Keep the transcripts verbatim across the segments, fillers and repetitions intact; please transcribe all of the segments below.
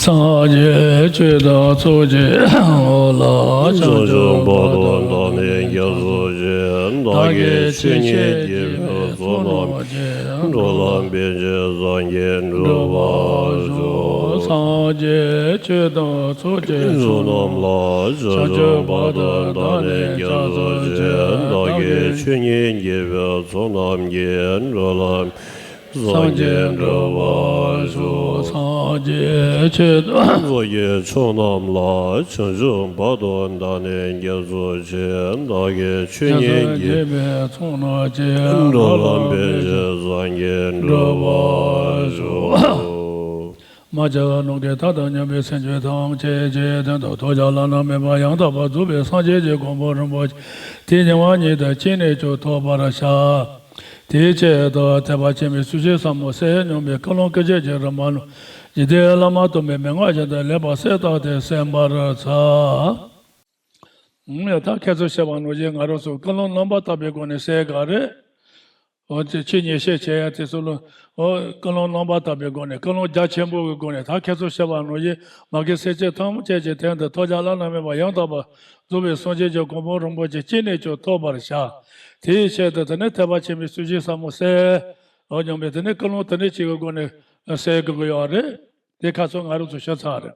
སངས་རྒྱས་ཆོས་དང་ཚོགས་ཀྱི་འོག་ལ། བྱང་ཆུབ་བར་དུ་བདག་ནི་སྐྱབས་སུ་མཆི། བདག་གིས་ཆོས་ཉན་བགྱིས་པའི་ཚོགས་རྣམས་ཀྱིས། འགྲོ་ལ་ཕན་ཕྱིར་སངས་རྒྱས་འགྲུབ་པར་ཤོག། སངས་རྒྱས་ཆོས་དང་ཚོགས་ཀྱི་མཆོག་རྣམས་ལ། བྱང་ཆུབ་བར་དུ་བདག་ནི་སྐྱབས་སུ་མཆི། བདག་གིས་ཆོས་ཉན་བགྱིས་པའི་ཚོགས་རྣམས་ཀྱིས། འགྲོ་ལ་སངས་རྒྱས་འགྲུབ་པར་ཤོག། སངས་རྒྱས་ཆོས་དང་ཚོགས་ཀྱི་མཆོག་རྣམས་ལ། བྱང་ཆུབ་བར་དུ་བདག་ནི་སྐྱབས་སུ་མཆི། བདག་གིས་ཆོས་ཉན་བགྱིས་པའི་ཚོགས་རྣམས་ཀྱིས། འགྲོ་ལ་ཕན་ཕྱིར་སངས་རྒྱས་འགྲུབ་པར་ཤོག། མ་སྐྱེས་པ་རྣམས་ཀྱི་མཐའ་དང་མཉམ་པའི་སེམས་ཅན་ཐམས་ཅད་ཀྱི་དོན་དུ་ཐོབ་བྱ་བླ་ན་མེད་པ་ཡང་དག་པར་རྫོགས་པའི་སངས་རྒྱས་ཀྱི་གོ་འཕང་རིན་པོ་ཆེ་དེ་ཉེ་བར་གཉིས་དང་གཅིག་ནས་ཀྱང་ཐོབ་པར་བྱ། དེའི་ཆེད་དུ་ཐེག་པ་ཆེན་པོའི་སྲིད་ཞིའི་ས་མོ་གསལ་སྙོམས་པའི་ཀུན་སློང་ཀུན་སྤྱོད་ཀྱི་རིམ་པ་རྣམས་འཇིག་རྟེན་བླ་མ་དམ་པའི་མན་ངག་བཞིན་དུ་ལེགས་པར་གསལ་བཏབ་སྟེ་གསན་པར་བྱ། ད་ཁྱེད་ཚོས་བཤད་པ་ནང་བཞིན་ང་རང་ཚོ་ཀུན་སློང་རྣམ་པར་དག་པའི་སྒོ་ནས་གསལ་ག་རེད། འོ་དེ་ཆོས་ཉན་བཤད་བྱེད་ཡ་དེ་ཚོ་ལ་འོ་ཀུན་སློང་རྣམ་པར་དག་པའི་སྒོ་ནས་ཀུན་སློང་རྒྱ་ཆེན་པོ་གི་སྒོ་ནས་ད་ཁྱེད་ཚོས་བཤད་པ་ནང་བཞིན་མ་གི་སེམས་ཅན་ཐམས་ཅད་ཀྱི་དོན་དུ་ཐོབ་བྱ་བླ་ན་མེད་པ་ཡང་དག་པར་རྫོགས་པའི་སངས་རྒྱས་ཀྱི་གོ་འཕང་རིན་པོ་ཆེ་གཅིག་ནས་ཀྱང་ཐོབ་པར་བྱ། དེའི་ཆེད་དུ་དེ་ནས་ཐེག་པ་ཆེན་པོའི་སྲིད་ཞིའི་ས་མོ་གསལ་འོ་སྙོམས་པའི་དེ་ནས་ཀུན་སློང་དེ་འདྲ་ཅིག་གི་སྒོ་ནས་གསལ་དགོས་ཀྱི་ཡོད་རེད། དེ་ཁ་སང་ང་རང་ཚོ་ཤོད་ཚར་རེད།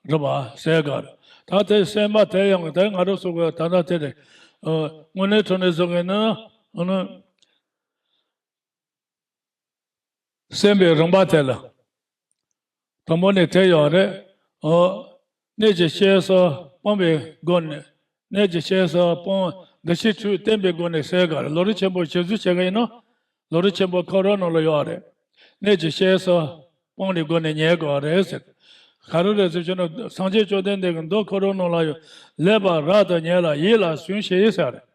རེད་པ། གསལ་ག་རེད། ད་དེ་གསན་པ་དེ་ཡང་དེ་ང་རང་ཚོ་གི་ད་ལྟ་དེ་རེད། ཨ། དངོས་གནས་དྲང་གནས་བཟོ་མཁན་ནི་ཨ་ནི་གསན་པའི་རིམ་པ་དེ་ལ་དང་པོ་ནས་དེ་ཡོད་རེད། ཨོ། གནས་ཀྱི་ཤེས་སུ་སྤོང་བའི་སྒོ་ནས། གནས་ཀྱི་ཤེས་སུ་སྤོང་། འདུ་ཤེས་འཁྲུལ་བསྟན་པའི་སྒོ་ནས་གསལ་ག་རེད། ལམ་རིམ་ཆེན་པོ་ཞིབ་འཇུག་བྱེད་མཁན་ཡིན་ན། ལམ་རིམ་ཆེན་པོ་ཁོ་རང་ནང་ལ་ཡོད་རེད། གནས་ཀྱི་ཤེས་སུ་སྤོང་བའི་སྒོ་ནས་ཉན་དགོས་རེད་ཟེར། ག་རེ་རེད་ཟེར་ཞུ་ན་སངས་རྒྱས་བཅོམ་ལྡན་འདས་ཀྱི་མདོ་ཁོ་རང་ནང་ལ་ཡོད། ལེགས་པར་རབ་ཏུ་ཉན་ལ་ཡིད་ལ་ཟུངས་ཤིག་ཟེར་རེད།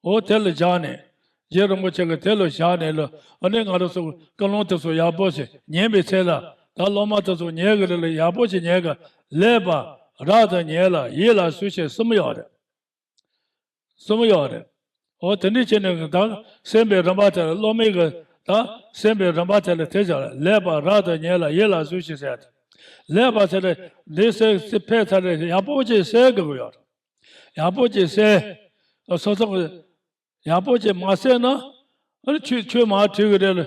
འོ་དེ་ལ་བཞག་ནས། རྗེ་རིན་པོ་ཆེ་གིས་དེ་ལ་བཞག་ནས་ལ་ཨ་ནི་ང་རང་ཚོ་ཀུན་སློང་དེ་ཚོ་ཡག་པོ་ཞིག་ཉན་པའི་ཚེ་ལ་ད་སློབ་མ་དེ་ཚོ་ཉན་གི་རེད་ལ་ཡག་པོ་ཞིག་ཉན་གི། ལེགས་པར་རབ་ཏུ་ཉན་ལ་ཡིད་ལ་ཟུངས་ཤིག་གསུམ་ཡོད་རེད། གསུམ་ཡོད་རེད། འོ་དེ་འདྲ་བྱས་ནས་ད་གསན་པའི་རིམ་པ་དེ་ལ་སློབ་མའི་གི་ད་གསན་པའི་རིམ་པ་དེ་ལ་དེ་བྱ་ལེགས་པར་རབ་ཏུ་ཉན་ལ་ཡིད་ལ་ཟུངས་ཤིག་ཟེར་ཏེ། ལེགས་པར་ཟེར་ཏེ་འདི་གསན་ཕེབས་ཚར་རེད་ཡག་པོ་ཅིག་གསན་དགོས་ཀྱི་ཡོད་རེད། ཡག་པོ་ཅིག་གསན། སོ་སོ་གི་ཡག་པོ་ཅིག་མ་གསན་ན་ཨ་ནི་ཆོས་ཆོས་མ་ཁྲིད་གི་རེད་ལ་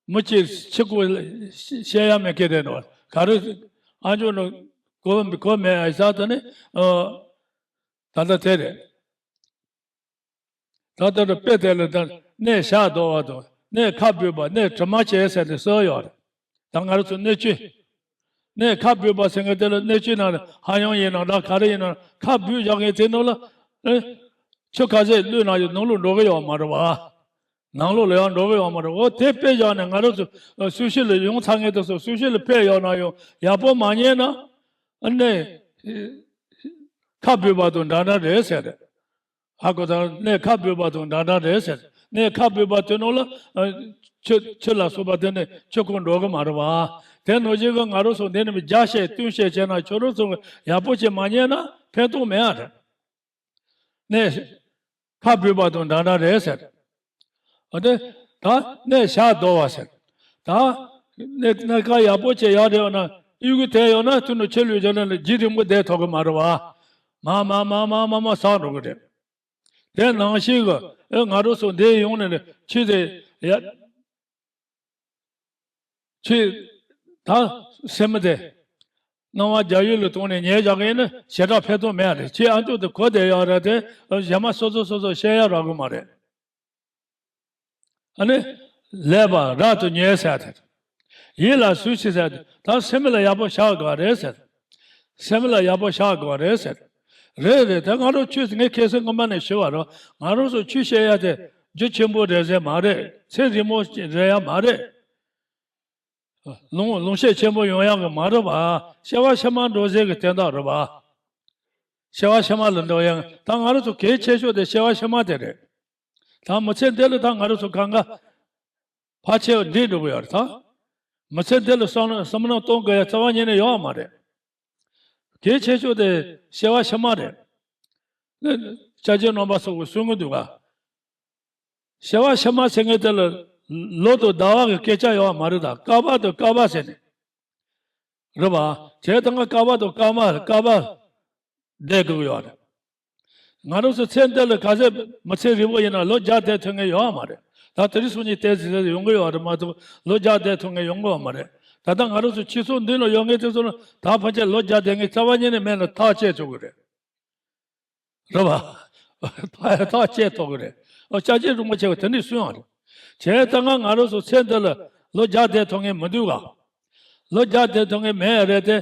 མི་གཅིག་ཕྱི་གོ་བཤད་ཡ་མེད་ཀི་རེད་འདུག་ག་རེ་ཨ་འཇོག་ནི་གོ་གོ་མེད་ཨ་ས་ད་ནི་ཨ། ད་ལྟ་དེ་རེད། ད་ལྟ་དཔེ་དེ་ལ་ད་གནས་ཞག་ཟློ་བ་དང་གནས་ཁ་འབུས་པ་གནས་དྲི་མ་བྱེད་ཟེར་ཏེ་གསུངས་ཡོད་རེད། ད་ང་རང་ཚོ་གནས་བཅུ། གནས་ཁ་འབུས་པ་ཟེར་མཁན་དེ་ལ་གནས་བཅུ་ནང་ལ་ཧ་ཡང་ཡིན་ནམ་ད་ག་རེ་ཡིན་ནམ་ཁ་འབུས་བཞག་མཁན་དེ་ནང་ལ་ཨེ། ཆུ་ཁ་ཟས་བླུགས་ན་ཡང་ནང་ལོགས་འགྲོ་གི་ཡོད་མ་རེད་བ། ནང་ལོགས་ལ་ཡང་འགྲོ་གི་ཡོད་མ་རེད། འོ་དེ་དཔེ་བཞག་ནས་ང་རང་ཚོ་ཨ་སུ་ཤི་ལ་ཡོང་ཚར་མཁན་དེ་ཚོ་སུ་ཤི་ལ་ཕེབས་ཡོང་ན་ཡང་ཡག་པོ་མ་ཉལ་ན་ཨ་ནི་ཁ་འབུས་པ་དང་འདྲ་འདྲ་རེད་ཟེར། ཧ་གོ་དང་། གནས་ཁ་འབུས་པ་དང་འདྲ་འདྲ་རེད་ཟེར། གནས་ཁ་འབུས་པ་དེ་ནང་ལ་ཨ་ཆུ་ཆུ་ལ་སོགས་པ་དེ་ནི་ཆུ་ཁོལ་འགྲོ་གི་མ་རེད་བ། དེ་ནང་བཞིན་གྱི་ང་རང་ཚོ་འདི་ནས་བརྒྱ་བཤད་བདུན་བཤད་བྱས་ན་ཁྱོད་རང་ཚོ་ཡག་པོ་བྱས་མ་ཉལ་ན་ཕན་ཐོགས་མེད་ཨ་རེད། གནས་ཁ་འབུས་པ་དང་འདྲ་འདྲ་རེད་ཟེར། འོ་དེ་ད་གནས་ཞག་རྡོ་བ་ཟེར། ད་གནས་གནས་ཁ་ཡག་པོ་བྱས་ཡག་རེད་ཡོད་ན་གཡུ་གུ་དེ་ཡོད་ན་ཐུག་ནས་ཆུ་ལུད་བྱས་ན་ལ་ལྗིད་རིང་པོ་བསྡད་ཐུབ་གི་མ་རེད་བ། མ་མ་མ་མ་མ་མ་ཟག་འགྲོ་གི་རེད། དེ་ནང་བཞིན་གི་ཨེ་ང་རང་ཚོ་འདིར་ཡོང་ནས་ནི་ཆུ་དེ་ཡ། ཆུ་ད་སེན་མོ་དེ་སྣང་བ་རྒྱ་ཡུལ་ལ་བཏང་ནས་ཉལ་བཞག་གི་ཡིན་ན་ཞེ་དྲག་ཕན་ཐོགས་མེད་རེད། ཆུའི་ཨ་མཆོག་དེ་གོ་བསྡད་ཡོད་རེད་དེ། གཞན་མ་སོ་སོ་སོ་སོ་བཤད་ཡ་རག་གི་མ་རེད། ཨ་ནི་ཀླད་པ་རབ་ཏུ་ཉལ་ཟེར་དེ། ཡིད་ལ་ཟུག་ཤིག་ཟེར་དེ། ད་སེམས་ལ་ཡག་པོ་བཞག་དགོས་རེད་ཟེར། སེམས་ལ་ཡག་པོ་བཞག་དགོས་རེད་ཟེར། རེད་རེད། ད་ང་རང་ཆོས་ངས་ཁ་སང་སྔོན་མ་ནས་ཞུས་པ་རེད། ང་རང་ཚོ་ཆོས་བཤད་ཡ་དེ་རྒྱུ་ཆེན་པོ་རེད་ཟེར་མ་རེད། ཚེ་རིང་མོ་རེད་ཡ་མ་རེད། ལུང་ལུང་བཤད་ཆེན་པོ་ཡོང་ཡག་གི་མ་རེད་པ། སྐྱེ་བ་ཕྱི་མ་འགྲོ་ཟེར་གི་དོན་དག་རེད་པ། སྐྱེ་བ་ཕྱི་མ་ལ་འགྲོ་ཡག་ད་ང་རང་ཚོ་གལ་ཆེ་ཤོས་དེ་སྐྱེ་བ་ཕྱི་མ་དེ་རེད། ད་མི་ཚེ་འདི་ལ་ད་ང་རང་ཚོ་གང་ག་ཕལ་ཆེར་འགྲིག་འགྲོ་གི་ཡོད་རེད་ད། མི་ཚེ་འདི་ལ་བསམ་བློ་བསམ་བློ་གཏོང་དགོས་ཡ་རྩ་བ་ཉིད་ནས་ཡོད་མ་རེད། གལ་ཆེ་ཤོས་དེ་སྐྱེ་བ་ཕྱི་མ་རེད། ནི་སྐྱབས་རྗེ་རྣམ་པ་སོགས་ཀྱིས་གསུང་གི་འདུག་ག། སྐྱེ་བ་ཕྱི་མ་ཟེར་མཁན་དེ་ལ་ལོ་དང་ཟླ་བ་གི་སྐད་ཆ་ཡོད་མ་རེད་ད། བསྐལ་པ་དང་བསྐལ་པ་ཟེར་ནས། རེད་པ། བྱས་ཙང་བསྐལ་པ་དང་བསྐལ་པ་བསྐལ་པ་བསྡད་དགོས་ཀྱི་ཡོད་རེད། ང་རང་ཚོ་ཚེ་འདི་ལ་ག་ཚད་མི་ཚེ་རིང་པོ་ཡིན་ན་ལོ་བརྒྱ་བསྡད་ཐུབ་མཁན་ཡོད་མ་རེད། ད་དེ་རིང་སང་ཉིན་བསྡད་ཟེར་ཡོང་གི་ཡོད་རེད་མ་གཏོགས་ལོ་བརྒྱ་བསྡད་ཐུབ་མཁན་ཡོང་གི་ཡོད་མ་རེད། ད་ལྟ་ང་རང་ཚོ་སྤྱི་ཚོགས་འདི་ལ་ཡོད་མཁན་དེ་ཚོ་ལ་ད་ཕལ་ཆེར་ལོ་བརྒྱ་བསྡད་མཁན་རྩ་བ་ཉིད་ནས་མེད་ན་ཐག་བཅད་ཆོག་གི་རེད། རེད་པ། ཐག་ཐག་བཅད་ཐུབ་ཀྱི་རེད། ཨོ་སྐྱབས་རྗེ་རིན་པོ་ཆེ་གིས་དེ་འདྲས་གསུངས་ཡོད་རེད། བྱས་ཙང་ང་རང་ཚོ་ཚེ་འདི་ལ་ལོ་བརྒྱ་བསྡད་ཐུབ་མཁན་མི་འདུག་ག། ལོ་བརྒྱ་བསྡད་ཐུབ་མཁན་མེད་རེད་དེ།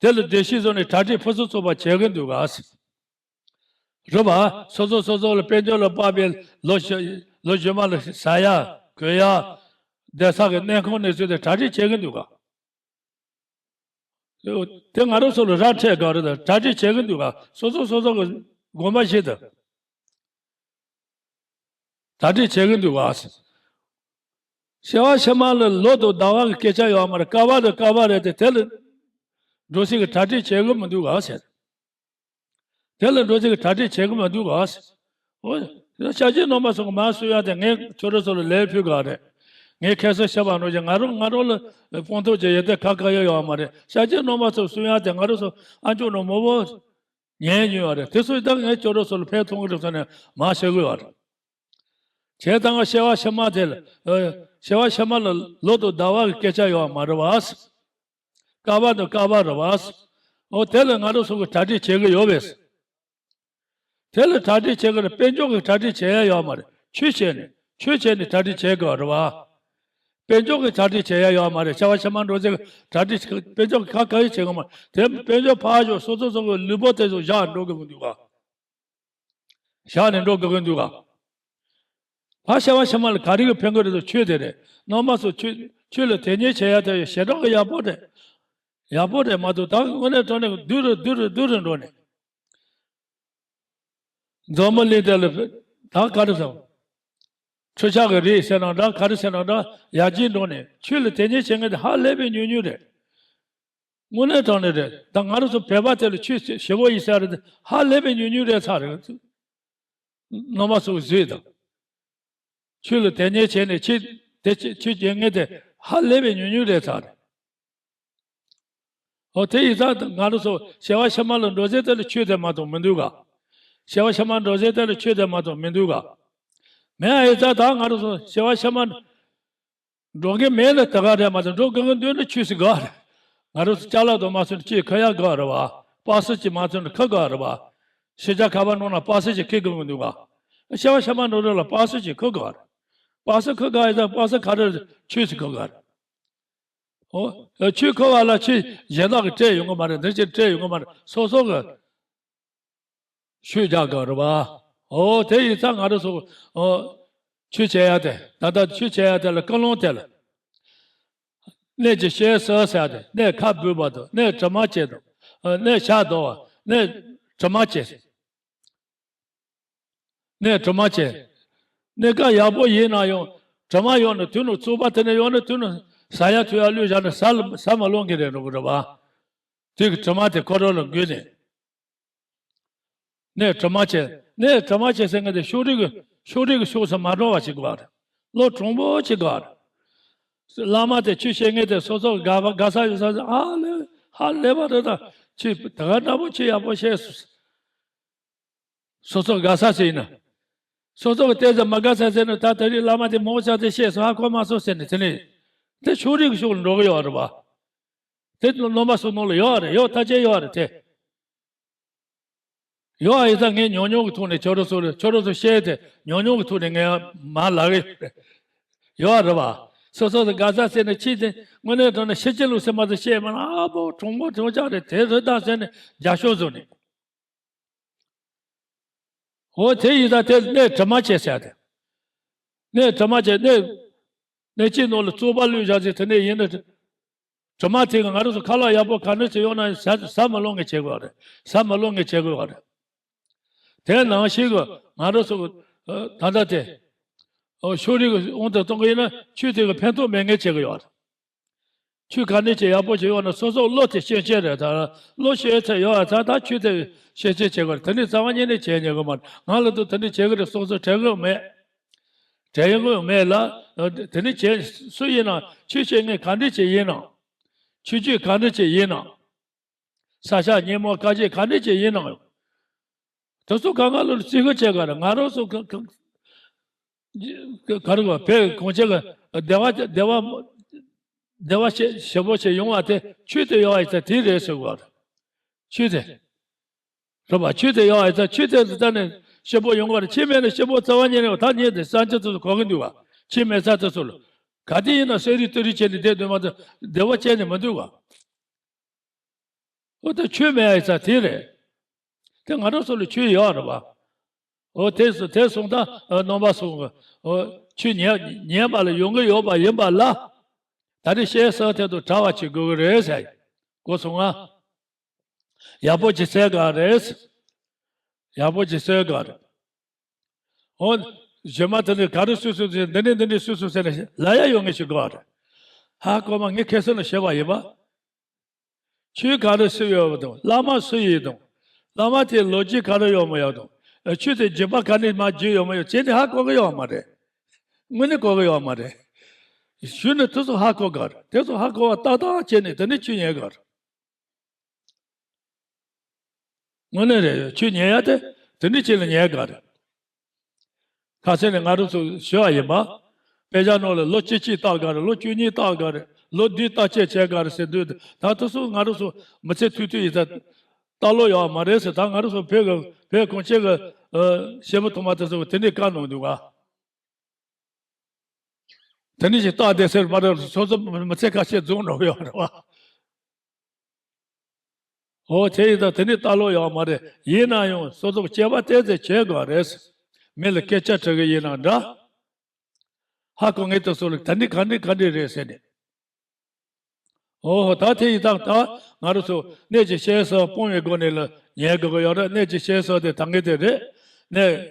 དེ་ལ་འགྲེལ་བཤད་བཟོ་ནས་གྲ་སྒྲིག་ཕུན་སུམ་ཚོགས་པ་བྱེད་ཀྱི་འདུག་ག། རེད་པ། སོ་སོ་སོ་སོ་ལ་དཔལ་འབྱོར་ལ་དཔག་པའི་ལོ་གཞོན་ལོ་གཞོན་མ་ལ་ཟ་ཡ་གོན་ཡ་བསྡད་ས་གི་གནས་ཁང་ནས་བཟོས་ཏེ་གྲ་སྒྲིག་བྱེད་ཀྱི་འདུག་ག། དེ་ང་རང་ཚོ་ལ་ར་འཕྲོད་དགོས་རེད་དང་གྲ་སྒྲིག་བྱེད་ཀྱི་འདུག་ག། སོ་སོ་སོ་སོ་གི་དགོངས་པ་བཞེས་དང་གྲ་སྒྲིག་བྱེད་ཀྱི་འདུག་ག། སྐྱེ་བ་ཕྱི་མ་ལ་ལོ་དང་ཟླ་བ་གི་སྐད་ཆ་ཡོད་མ་རེད། བསྐལ་པ་དང་བསྐལ་པ་རེད་དེ། དེ་ལ་འགྲོ་སའི་གི་གྲ་སྒྲིག་བྱེད་ཀྱི་མི་འདུག་ག་ཟེར། དེ་ལ་འགྲོ་ཅིག་གྲ་སྒྲིག་བྱེད་ཀྱི་མི་འདུག་ག། འོ། སྐྱབས་རྗེ་རྣམ་པ་ཚོ་གི་མར་གསུང་ཡ་དེ་ངས་ཁྱོད་རང་ཚོ་ལ་ལན་ཕུལ་ག་རེད། ངས་ཁ་སང་བཤད་པ་ནང་བཞིན་ང་རང་ང་རང་ལ་དཔང་རྟགས་ཅིག་ཡོད་དེ་ག་ག་ཡོད་ཡོད་མ་རེད། སྐྱབས་རྗེ་རྣམ་པ་ཚོ་གསུང་ཡ་དེ་ང་རང་ཚོ་ཨ་མཆོག་ནང་མང་པོ་ཉན་མྱོང་ཡོད་རེད། དེ་ཚོ་ད་ངས་ཁྱོད་རང་ཚོ་ལ་ཕན་ཐོགས་ཀྱི་རེད་བསམ་ནས་མར་བཤད་གི་ཡོད་རེད། བྱས་ཙང་སྐྱེ་བ་ཕྱི་མ་དེ་ལ་ཨ་སྐྱེ་བ་ཕྱི་མ་ལ་ལོ་དང་ཟླ་བ་གི་སྐད་ཆ་ཡོད་མ་རེད་བ། བསྐལ་པ་དང་བསྐལ་པ་རེད་བ། འོ་དེ་ལ་ང་རང་ཚོ་གི་གྲ་སྒྲིག་བྱེད་ཀྱི་ཡོད་པས། དེ་ལ་གྲ་སྒྲིག་བྱེད་ཀྱི་རེད། དཔལ་འབྱོར་གྱི་གྲ་སྒྲིག་བྱེད་ཡ་ཡོད་མ་རེད། ཆོས་བྱས་ནས་ཆོས་བྱས་ནས་གྲ་སྒྲིག་བྱེད་དགོས་རེད་བ། དཔལ་འབྱོར་གྱི་གྲ་སྒྲིག་བྱེད་ཡ་ཡོད་མ་རེད། སྐྱེ་བ་ཕྱི་མ་འགྲོ་ཚེ་གྲ་སྒྲིག་དཔལ་འབྱོར་གྱི་ག་ག་ཡི་བྱེད་དགོས་མ་རེད། དེ་དཔལ་འབྱོར་ཕར་ཞོག་སོ་སོ་སོ་གི་ལུས་པོ་དེ་ཚོ་བཞག་འགྲོ་དགོས་ཀྱི་འདུག་ག། བཞག་ནས་འགྲོ་དགོས་ཀྱི་འདུག་ག། ཕ་སྐྱེ་བ་ཕྱི་མ་ལ་ག་རེ་གི་ཕན་གི་རེད་དོ། ཆོས་དེ་རེད། རྣམ་པ་ཚོ་ཆོས་ཆོས་ལ་དོན་གཉེར་བྱེད་ཡ་དེ་ཞེ་དྲག་གི་ཡག་པོ་རེད། ཡག་པོ་རེད་མ་གཏོགས་ད་དངོས་གནས་དྲང་གནས་སྡུག་རུ་སྡུག་རུ་སྡུག་རུ་འགྲོ་ནས། འཛམ་བུ་གླིང་དེ་ལ་ད་ག་རེ་ཟེར། འཕྲུལ་ཆས་ཀྱི་རིགས་ཟེར་ན་འདྲ་ག་རེ་ཟེར་ན་འདྲ་ཡར་རྒྱས་འགྲོ་ནས་ཆོས་ལ་དོན་གཉེར་བྱེད་མཁན་དེ་ཧ་ལས་པའི་ཉུང་ཉུང་རེད། དངོས་གནས་དྲང་གནས་རེད། ད་ང་རང་ཚོ་བོད་པ་དེ་ལ་ཆོས་ཞེ་པོ་ཡིན་ས་རེད། ཧ་ལས་པའི་ཉུང་ཉུང་རེད་ཚར་རེད། རྣམ་པ་ཚོ་གཟིགས་དང་། ཆོས་ལ་དོན་གཉེར་བྱས་ནས་ཆོས་དེ་ཆོས་ཆོས་སྐྱོན་མཁན་དེ་ཧ་ལས་པའི་ཉུང་ཉུང་རེད་ཚར་རེད། འོ་དེ་ཡིན་ཙང་ང་རང་ཚོ་སྐྱེ་བ་ཕྱི་མ་ལ་འགྲོ་ཚེ་དེ་ལ་ཆོས་དེ་མ་གཏོགས་མི་འདུག་ག། སྐྱེ་བ་ཕྱི་མ་འགྲོ་ཚེ་དེ་ལ་ཆོས་དེ་མ་གཏོགས་མི་འདུག་ག། མེད་ཡིན་ཙང་ད་ང་རང་ཚོ་སྐྱེ་བ་ཕྱི་མ་འགྲོ་མཁན་མེད་ན་དེ་ག་རེད་མ་གཏོགས་འགྲོ་དགོས་ཀྱི་འདུག་ན་ཆོས་སུ་དགའ་རེད། ང་རང་ཚོ་ཅ་ལག་དང་མ་སོན་ཅིག་ཁ་ཡ་དགའ་རེད་བ། པ་སེ་ཅིག་མ་སོན་ཁ་དགའ་རེད་བ། ཤེས་བྱ་ཁ་པར་ནང་ན་པ་སེ་ཅིག་ཁེ་དགོས་ཀྱི་འདུག་ག། སྐྱེ་བ་ཕྱི་མ་འགྲོ་རེད་ལ་པ་སེ་ཅིག་ཁ་དགའ་རེད། པ་སེ་ཁ་དགའ་ཡིན་ཙང་པ་སེ་ག་རེ་ཆོས་སུ་ཁ་དགའ་རེད། འོ། ཆོས་ཁ་བ་ལ་ཆོས་གཞན་དག་གིས་སྤྲད་ཡོང་གི་མ་རེད། འདི་ཅིག་སྤྲད་ཡོང་གི་མ་རེད། སོ་སོ་གི་ཤུགས་རྒྱག་དགོས་རེད་བ། ཨོ་དེ་ཡིན་ཙང་ང་རང་ཚོ་ཨོ་ཆོས་བྱེད་ཡ་དེ་ད་ལྟ་ཆོས་བྱེད་ཡ་དེ་ལ་ཀུན་སློང་དེ་ལ། གནས་ཀྱི་ཤེས་གསལ་ཟེར་ཏེ་གནས་ཁ་འབུས་པ་དང་གནས་དྲི་མ་བྱས་དང་། གནས་ཤ་དོ་བ་གནས་དྲི་མ་བྱས། གནས་དྲི་མ་བྱས། གནས་སྐབས་ཡག་པོ་ཡིན་ན་ཡང་དྲི་མ་ཡོང་ནས་དུས་ནས་བཙོག་པ་དེ་ནས་ཡོང་ནས་དུས་ནས་ཟ་ཡ་འཐུང་ཡ་བླུགས་བཞག་ནས་ཟ་ལ་ཟ་མ་ལོང་གི་རེད་འགྲོ་གི་རེད་བ། དེ་གི་དྲི་མ་དེ་ཁོ་རང་ལ་འགོས་ནས། གནས་དྲི་མ་བྱས། གནས་དྲི་མ་བྱས་ཟེར་མཁན་དེ་ཕྱོགས་རིས་ཀྱི་ཕྱོགས་རིས་ཀྱི་ཕྱོགས་སུ་མ་འགྲོ་བ་ཞིག་དགོས་པ་རེད། བློ་དྲང་པོ་ཞིག་དགོས་པ་རེད། བླ་མ་དེ་ཆོས་བཤད་མཁན་དེ་སོ་སོ་དགའ་བ་དགའ་ས་ཡོད་ས་ཧ་ལས་ཧ་ལས་པ་རེད། ད་ཆོས་ད་ག་འདྲ་པོ་ཆོས་ཡག་པོ་བཤད། སོ་སོ་དགའ་ས་ཟེར་ན། སོ་སོ་གི་ལྟས་ཟེར་མ་དགའ་ས་ཟེར་ན་ད་དེ་རིང་བླ་མ་དེ་མོ་ས་དེ་བཤད་སོང་ཧ་གོ་མ་སོང་ཟེར་ནས་དེ་ནས་དེ་ཕྱོགས་རིས་ཀྱི་ཕྱོགས་ལ་འགྲོ་གི་ཡོད་རེད་བ། དེ་རྣམ་པ་སོ་ནང་ལ་ཡོད་རེད། ཡོད་ཐག་ཆོད་ཡོད་རེད་དེ། ཡོད་ཨ་ཡིན་ཙང་ངས་ཉུང་ཉུང་གི་ཐོག་ནས་ཁྱོད་རང་ཚོ་ལ་ཁྱོད་རང་ཚོ་བཤད་དེ་ཉུང་ཉུང་གི་ཐོག་ནས་ངས་མར་ལབ་གི་ཡོད་རེད་བ། སོ་སོ་དང་དགའ་ས་ཟེར་ནས་ཕྱིས་ཏེ་དངོས་གནས་དྲང་ནས་ཤེར་ཕྱིན་ལུགས་སྲིད་མ་ཟེར་བཤད་མ་ན་ཨ་བོ་གྲུང་པོ་གྲུང་ཆག་རེད་དེ་རེད་ད་ཟེར་ནས་རྒྱ་ཤོག་བཟོ་ནས། འོ་དེ་ཡིན་ད་དེ་གནས་དྲི་མ་བྱས་ཟེར་ཏེ། གནས་དྲི་མ་བྱས་གནས། གནས་ཀྱི་ནང་ལ་བཙོག་པ་བླུགས་བཞག་ཅིག་དེ་ནས་ཡིན་ན། དྲི་མ་དེ་ག་ང་རང་ཚོ་ཁ་ལག་ཡག་པོ་ག་འདྲ་ཅིག་ཡོང་ན་ཟ་ཟ་མ་ལོང་ངེ་བྱེད་དགོས་རེད། ཟ་མ་ལོང་ངེ་བྱེད་དགོས་རེད། དེ་ནང་བཞིན་གྱི་ང་རང་ཚོ་གི་ད་ལྟ་དེ་ཕྱོགས་རིས་ཀྱི་དབང་དུ་གཏོང་གི་ཡིན་ན་ཆོས་དེ་གི་ཕན་ཐོགས་མེད་ངེ་བྱེད་ཀྱི་ཡོད་རེད། ཆོས་ག་འདྲ་ཅིག་ཡག་པོ་ཅིག་ཡོང་ན་སོ་སོ་བློ་དེ་ཤེས་བྱེད་རེད། ད་བློ་ཤེས་ཚད་ཡོད་ཨ་ད་ད་ཆོས་དེ་ཤེས་བྱེད་བྱེད་དགོས་རེད། དེ་ནི་རྩ་བ་ཉིད་ནས་བྱེད་ཉན་གི་མ་རེད། ང་ལ་དུ་དེ་འདྲ་བྱེད་གི་རེད་སོང་ཙང་དྲན་གི་མེད། དྲན་གི་མེད་ལ། དེ་ནི་བྱེད་སུ་ཡིན་ན་ཆོས་བྱེད་མཁན་ག་འདྲ་ཅིག་ཡིན་ན། ཆོས་བརྒྱུད་ག་འདྲ་ཅིག་ཡིན་ན། ས་སྐྱ་ཉིན་མོ་བཀའ་བརྒྱུད་ག་འདྲ་ཅིག་ཡིན་ན། དེ་ཚོ་གང་ག་ལོ་ལ་བརྩི་བཀུར་བྱེད་དགོས་རེད། ང་རང་ཚོ་ག་ག་ག་རེ་བ་བོད་གངས་ཅན་གྱི་བདེ་བ་བདེ་བ་བདེ་བ་ཞེ་ཞེ་པོ་ཞིག་ཡོང་བ་དེ་ཆོས་དེ་ཡོད་པ་ཡིན་ཙང་དེ་རེད་ཟེར་དགོས་རེད། ཆོས་དེ། རེད་པ། ཆོས་དེ་ཡོད་པ་ཡིན་ཙང་ཆོས་དེ་ལ་ལྟ་ནས་སྐྱིད་པོ་ཡོང་གི་རེད། ཆོས་མེད་ན་སྐྱིད་པོ་རྩ་བ་ཉིད་ནས་ད་ཉིད་དེ་སངས་རྒྱས་དེ་ཚོ་གོ་གི་འདུག་ག་ཆོས་མེད་ས་དེ་ཚོ་ལ་ག་དུས་ཡིན་ན་གསོད་རེས་གཏོར་རེས་བྱས་ནས་བསྡད་སྡོད་མ་གཏོགས་བདེ་བ་ཅན་ནས་མི་འདུག་ག་འོ་ད་ཆོས་མེད་ཡ་ཡིན་ཙང་དེ་རེད། དེ་ང་རང་ཚོ་ལ་ཆོས་ཡོད་རེད་པ། འོ་དེ་སོ་དེ་སོང་ད་རྣམ་པ་སོང་གི་འོ་ཆོས་ཉན་ཉན་པ་ལ་ཡོང་གི་ཡོད་པ་ཡིན་པ་ལ། ད་རེས་བཤད་ས་དེ་དང་གྲྭ་བ་ཅིག་དགོས་གི་རེད་ཟེར། གོ་སོང་ང་། ཡག་པོ་ཅིག་གསལ་ག་རེད། ཡག་པོ་ཅིག་གསལ་ག་རེད། འོ། གཞན་མ་དེ་ནི་ག་རེ་སུས་སུས་ཟེར་འདི་ནས་འདི་ནས་སུས་སུས་ཟེར་ནས་ལབ་ཡ་ཡོང་ངེས་ཤིག་དགོས་རེད། ཧ་གོ་མ་ངས་ཁ་སང་ལ་བཤད་པ་ཡིན་པ། ཆོས་ག་རེ་སུ་ཡོད་པ་དང་བླ་མ་སུ་ཡིན་དང་། བླ་མ་དེའི་ལོ་རྒྱུས་ག་རེ་ཡོད་མ་ཡོད་དང་། ཆོས་དེ་བརྒྱུད་པ་ག་ནས་མ་བརྒྱུད་ཡོད་མ་ཡོད་བྱས་ནས་ཧ་གོ་གི་ཡོད་མ་རེད། དངོས་གནས་གོ་གི་ཡོད་མ་རེད། གཞུག་ནས་དེ་ཚོ་ཧ་གོ་དགོས་རེད། དེ་ཚོ་ཧ་གོ་བ་ཏག་ཏག་བྱས་ནས་དེ་ནས་ཆོས་ཉན་དགོས་རེད། དངོས་གནས་རེད། ཆོས་ཉན་ཡ་དེ་དེ་འདྲ་ཅིག་ལ་ཉན་དགོས་རེད། ཁ་སང་ནས་ང་རང་ཚོ་ཞུ་བ་ཡིན་པ། དཔེ་ཆ་ནང་ལ་ལོ་བཅུ་གཅིག་བརྟག་དགོས་རེད། ལོ་བཅུ་གཉིས་བརྟག་དགོས་རེད། ལོ་བདུན་བརྟག་དཔྱད་བྱེད་དགོས་རེད་ཟེར་དུས་ད་དེ་ཚོ་ང་རང་ཚོ་མི་ཚེ་མཐུད་མཐུད་ཡིན་ད་ལྟ་ལོ་ཡོད་མ་རེད་ཟེར། ད་ང་རང་ཚོ་བོད་གི་བོད་གངས་ཅན་གི་སྐྱེས་བུ་ཐོག་མ་དེ་ཚོ་གི་དེ་འདྲའི་བཀའ་གནང་འདུག་ག་དེ་འདྲ་ཞིག་བརྟག་བསྡད་ཟེར་མ་རེད། སོ་སོ་མི་ཚེ་ཁ་ཤས་རྫོགས་འགྲོ་གི་ཡོད་རེད་བ། འོ་དེ་ཡིན་ད་དེ་ནི་ལྟ་ལོ་ཡོད་མ་རེད། ཡིན་ན་ཡང་སོ་སོ་སྐྱེ་བ་བལྟས་ཚེ་བྱེད་དགོས་རེད། མི་ལ་སྐད་ཆ་དྲི་གི་ཡིན་ན་འདྲ། ཧ་གོ་ངེས་དེ་ཚོ་ལ་ད་ནི་ག་འདྲི་ག་འདྲི་རེད་ཟེར་ནས། འོ་ད་དེ་ཡིན་ད་ད་ང་རང་ཚོ་གནས་ཀྱི་བཤད་སྲོལ་སྤོང་བའི་སྒོ་ནས་ལ་ཉན་དགོས་གི་ཡོད་རེད། གནས་ཀྱི་བཤད་སྲོལ་དེ་ད་ངེས་དེ་རེད། གནས།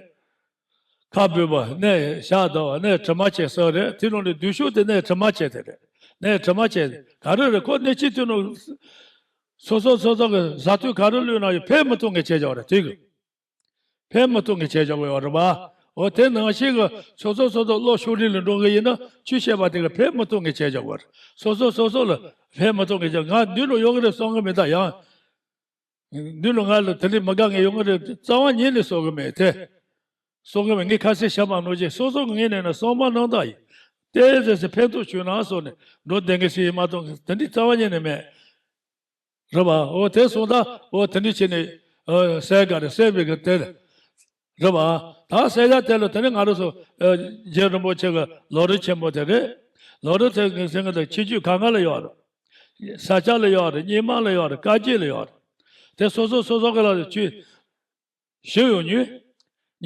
ཁ་འབུས་པ་གནས་ཞག་ཟླ་བ་གནས་དྲི་མ་བྱས་སོགས་རེད། དེ་ནང་ནས་བདུད་ཤུགས་དེ་གནས་དྲི་མ་བྱས་དེ་རེད། གནས་དྲི་མ་བྱས་ག་རེ་རེད། ཁོ་གནས་ཕྱི་དུས་ནང་སོ་སོ་སོ་སོ་གི་བཟའ་བཏུང་ག་རེ་བླུགས་ན་ཡང་ཕན་མི་ཐོགས་ངེས་བྱས་བཞག་རེད། དེ་གི་ཕན་མི་ཐོགས་ངེས་བྱས་བཞག་ཡོད་རེད་པ། འོ་དེ་ནང་བཞིན་གི་སོ་སོ་སོ་སོ་བློ་ཕྱོགས་རིས་ལ་འགྲོ་གི་ཡིན་ན་ཆོས་བཤད་པ་དེ་གི་ཕན་མི་ཐོགས་ངེས་བྱས་བཞག་ཡོད་རེད། སོ་སོ་སོ་སོ་ལ་ཕན་མི་ཐོགས་ངེས་བྱས། ང་འདི་ལ་ཡོང་གི་རེད་བསམ་གི་མེད་ད་ཡང་། འདི་ལ་ང་ལ་དེ་འདྲའི་མི་དགའ་ངེས་ཡོང་གི་རེད་རྩ་བ་ཉིད་ནས་བསམ་གི་མེད་དེ། བསམ་གི་མེད། ངས་ཁ་སང་བཤད་པ་ནང་བཞིན་སོ་སོ་གི་ངོས་ནས་ནི་བསམ་པ་རྣམ་དག་ཡིན། དེ་ཟེར་ཟེར་ཕན་ཐོགས་བྱུང་ན་བསམ་ནས་འགྲོ་བསྡད་མཁན་ཞིག་ཡིན་མ་གཏོགས་དེ་འདྲའི་རྩ་བ་ཉིད་ནས་མེད། རེད་པ། འོ་དེ་སོང་ད་འོ་དེ་འདྲ་བྱས་ནས་ཨ་གསལ་ག་རེ་གསལ་བའི་གི་དེ་རེད་པ། ད་གསལ་ཡ་དེ་ལ་དེ་ནི་ང་རང་ཚོ་ཨ་རྗེ་རིན་པོ་ཆེ་གི་ལམ་རིམ་ཆེན་མོ་དེ་རེད། ལམ་རིམ་དེ་གི་ཟེར་གི་དང་ཆོས་བརྒྱུད་གང་ག་ལ་ཡོད་རེད། ས་སྐྱ་ལ་ཡོད་རེད། རྙིང་མ་ལ་ཡོད་རེད། བཀའ་བརྒྱུད་ལ་ཡོད་རེད། དེ་སོ་སོ་སོ་སོ་གི་ལ་ཆོས་ཞུ་ཡོང་ཉུལ།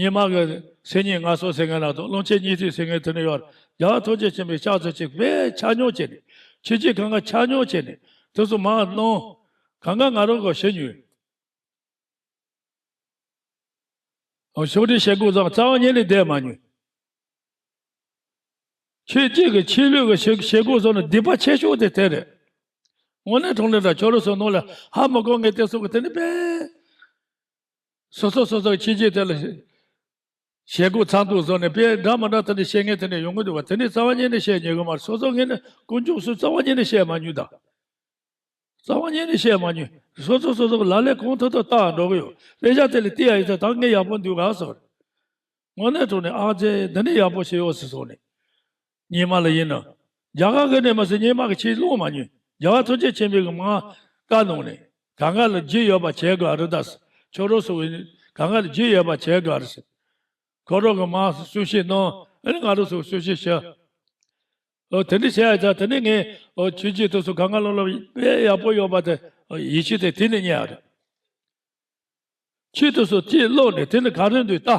སྙེ་མ་གི་སེམས་ཉིད་ངལ་གསོ་ཟེར་མཁན་ལ་དང་། རླུང་ཆེན་གཉིད་མཐུག་ཟེར་མཁན་དེ་ནི་ཡོད། རྒྱལ་བ་ཐམས་ཅད་མཁྱེན་པའི་ཕྱག་འཚལ་ཅིག་དཔེ་ཆ་སྙོམས་བྱས་ནས། ཆོས་བརྒྱུད་གང་ག་ཆ་སྙོམས་བྱས་ནས་དེ་ཚོ་མར་གནང་། གང་ག་ང་རང་གིས་ཞུ་མྱོང་། ཕྱོགས་སྒྲིག་བྱེད་དགོས་ཙང་རྩ་བ་ཉིད་ནས་བསྡད་མ་མྱོང་། ཆོས་བརྒྱུད་ཀྱི་ཆོས་ལུགས་ཀྱི་བྱེད་བྱེད་སྒོ་སོགས་ནི་སྡིག་པ་ཆེ་ཤོས་དེ་དེ་རེད། དངོས་གནས་དྲང་གནས་དང་ཁྱོད་རང་ཚོ་ནང་ལ་ཧ་མི་གོ་མཁན་དེ་ཚོ་གི་དེ་ནི་དཔེ། སོ་སོ་སོ་སོ་གི་ཆོས་བརྒྱུད་དེ་ལ་བྱེད་སྒོ་མཚམས་འདུག་བཟོ་ནས་དཔེ་འདྲ་མི་འདྲ་དེ་འདྲ་བཤད་མཁན་དེ་འདྲ་ཡོང་གི་འདུག་བ། དེ་ནི་རྩ་བ་ཉིད་ནས་བཤད་ཉན་གི་མ་རེད། སོ་སོ་ངས་ནི་དཀོན་མཆོག་གསུམ་རྩ་བ་ཉིད་ནས་བཤད་མ་མྱོང་ད། རྩ་བ་ཉིད་ནས་བཤད་མ་མྱོང་། སོ་སོ་སོ་སོ་གི་ལག་ལེན་གང་ཐུབ་ཐུབ་བསྟར་འགྲོ་གི་ཡོད། དཔེ་ཆ་དེ་ལ་བལྟས་ཡ་ཡིན་ཙང་ད་ངས་ཡག་པོ་འདུག་ག་ཟེར། དངོས་གནས་དྲང་གནས་ཨ་ཙེ་འདི་ནས་ཡག་པོ་བྱས་ཡོད་ཟེར་སོང་ནས། ཉི་མ་ལ་ཡིན་ན། རྒྱ་གར་གི་ནས་མ་ཟད་སྙེ་མ་གི་ཆེད་སློང་མ་ཉུང་། རྒྱལ་བ་ཐམས་ཅད་མཁྱེན་པའི་གི་མ་བཀའ་གནང་ནས། གང་ག་ལ་རྒྱུས་ཡོད་པ་བྱེད་དགོས་རེད་ད། ཁྱོད་རང་ཚོ་གི་གང་ག་ལ་རྒྱུས་ཡོད་པ་བྱེད་དགོས་རེད་ཟེར། ཁོ་རང་གི་མ་གསུང་བཤད་གནང་། ཨ་ནི་ང་རང་ཚོ་གསུང་བཤད་བྱས། ཨོ་དེ་འདྲ་བྱས་ཡ་ད་དེ་ནས་ངས་ཨོ་ཆོས་བརྒྱུད་དེ་ཚོ་གང་ག་ལ་ལ་དཔེ་ཡག་པོ་ཡོད་པ་དེ་ཡིད་ཆེས་དེ་དེ་ནས་རྙེད་ཡ་རེད། ཆོས་དེ་ཚོ་གཅིག་ཀློག་ནས་དེ་ནི་ག་རེ་འདུག་ལྟ།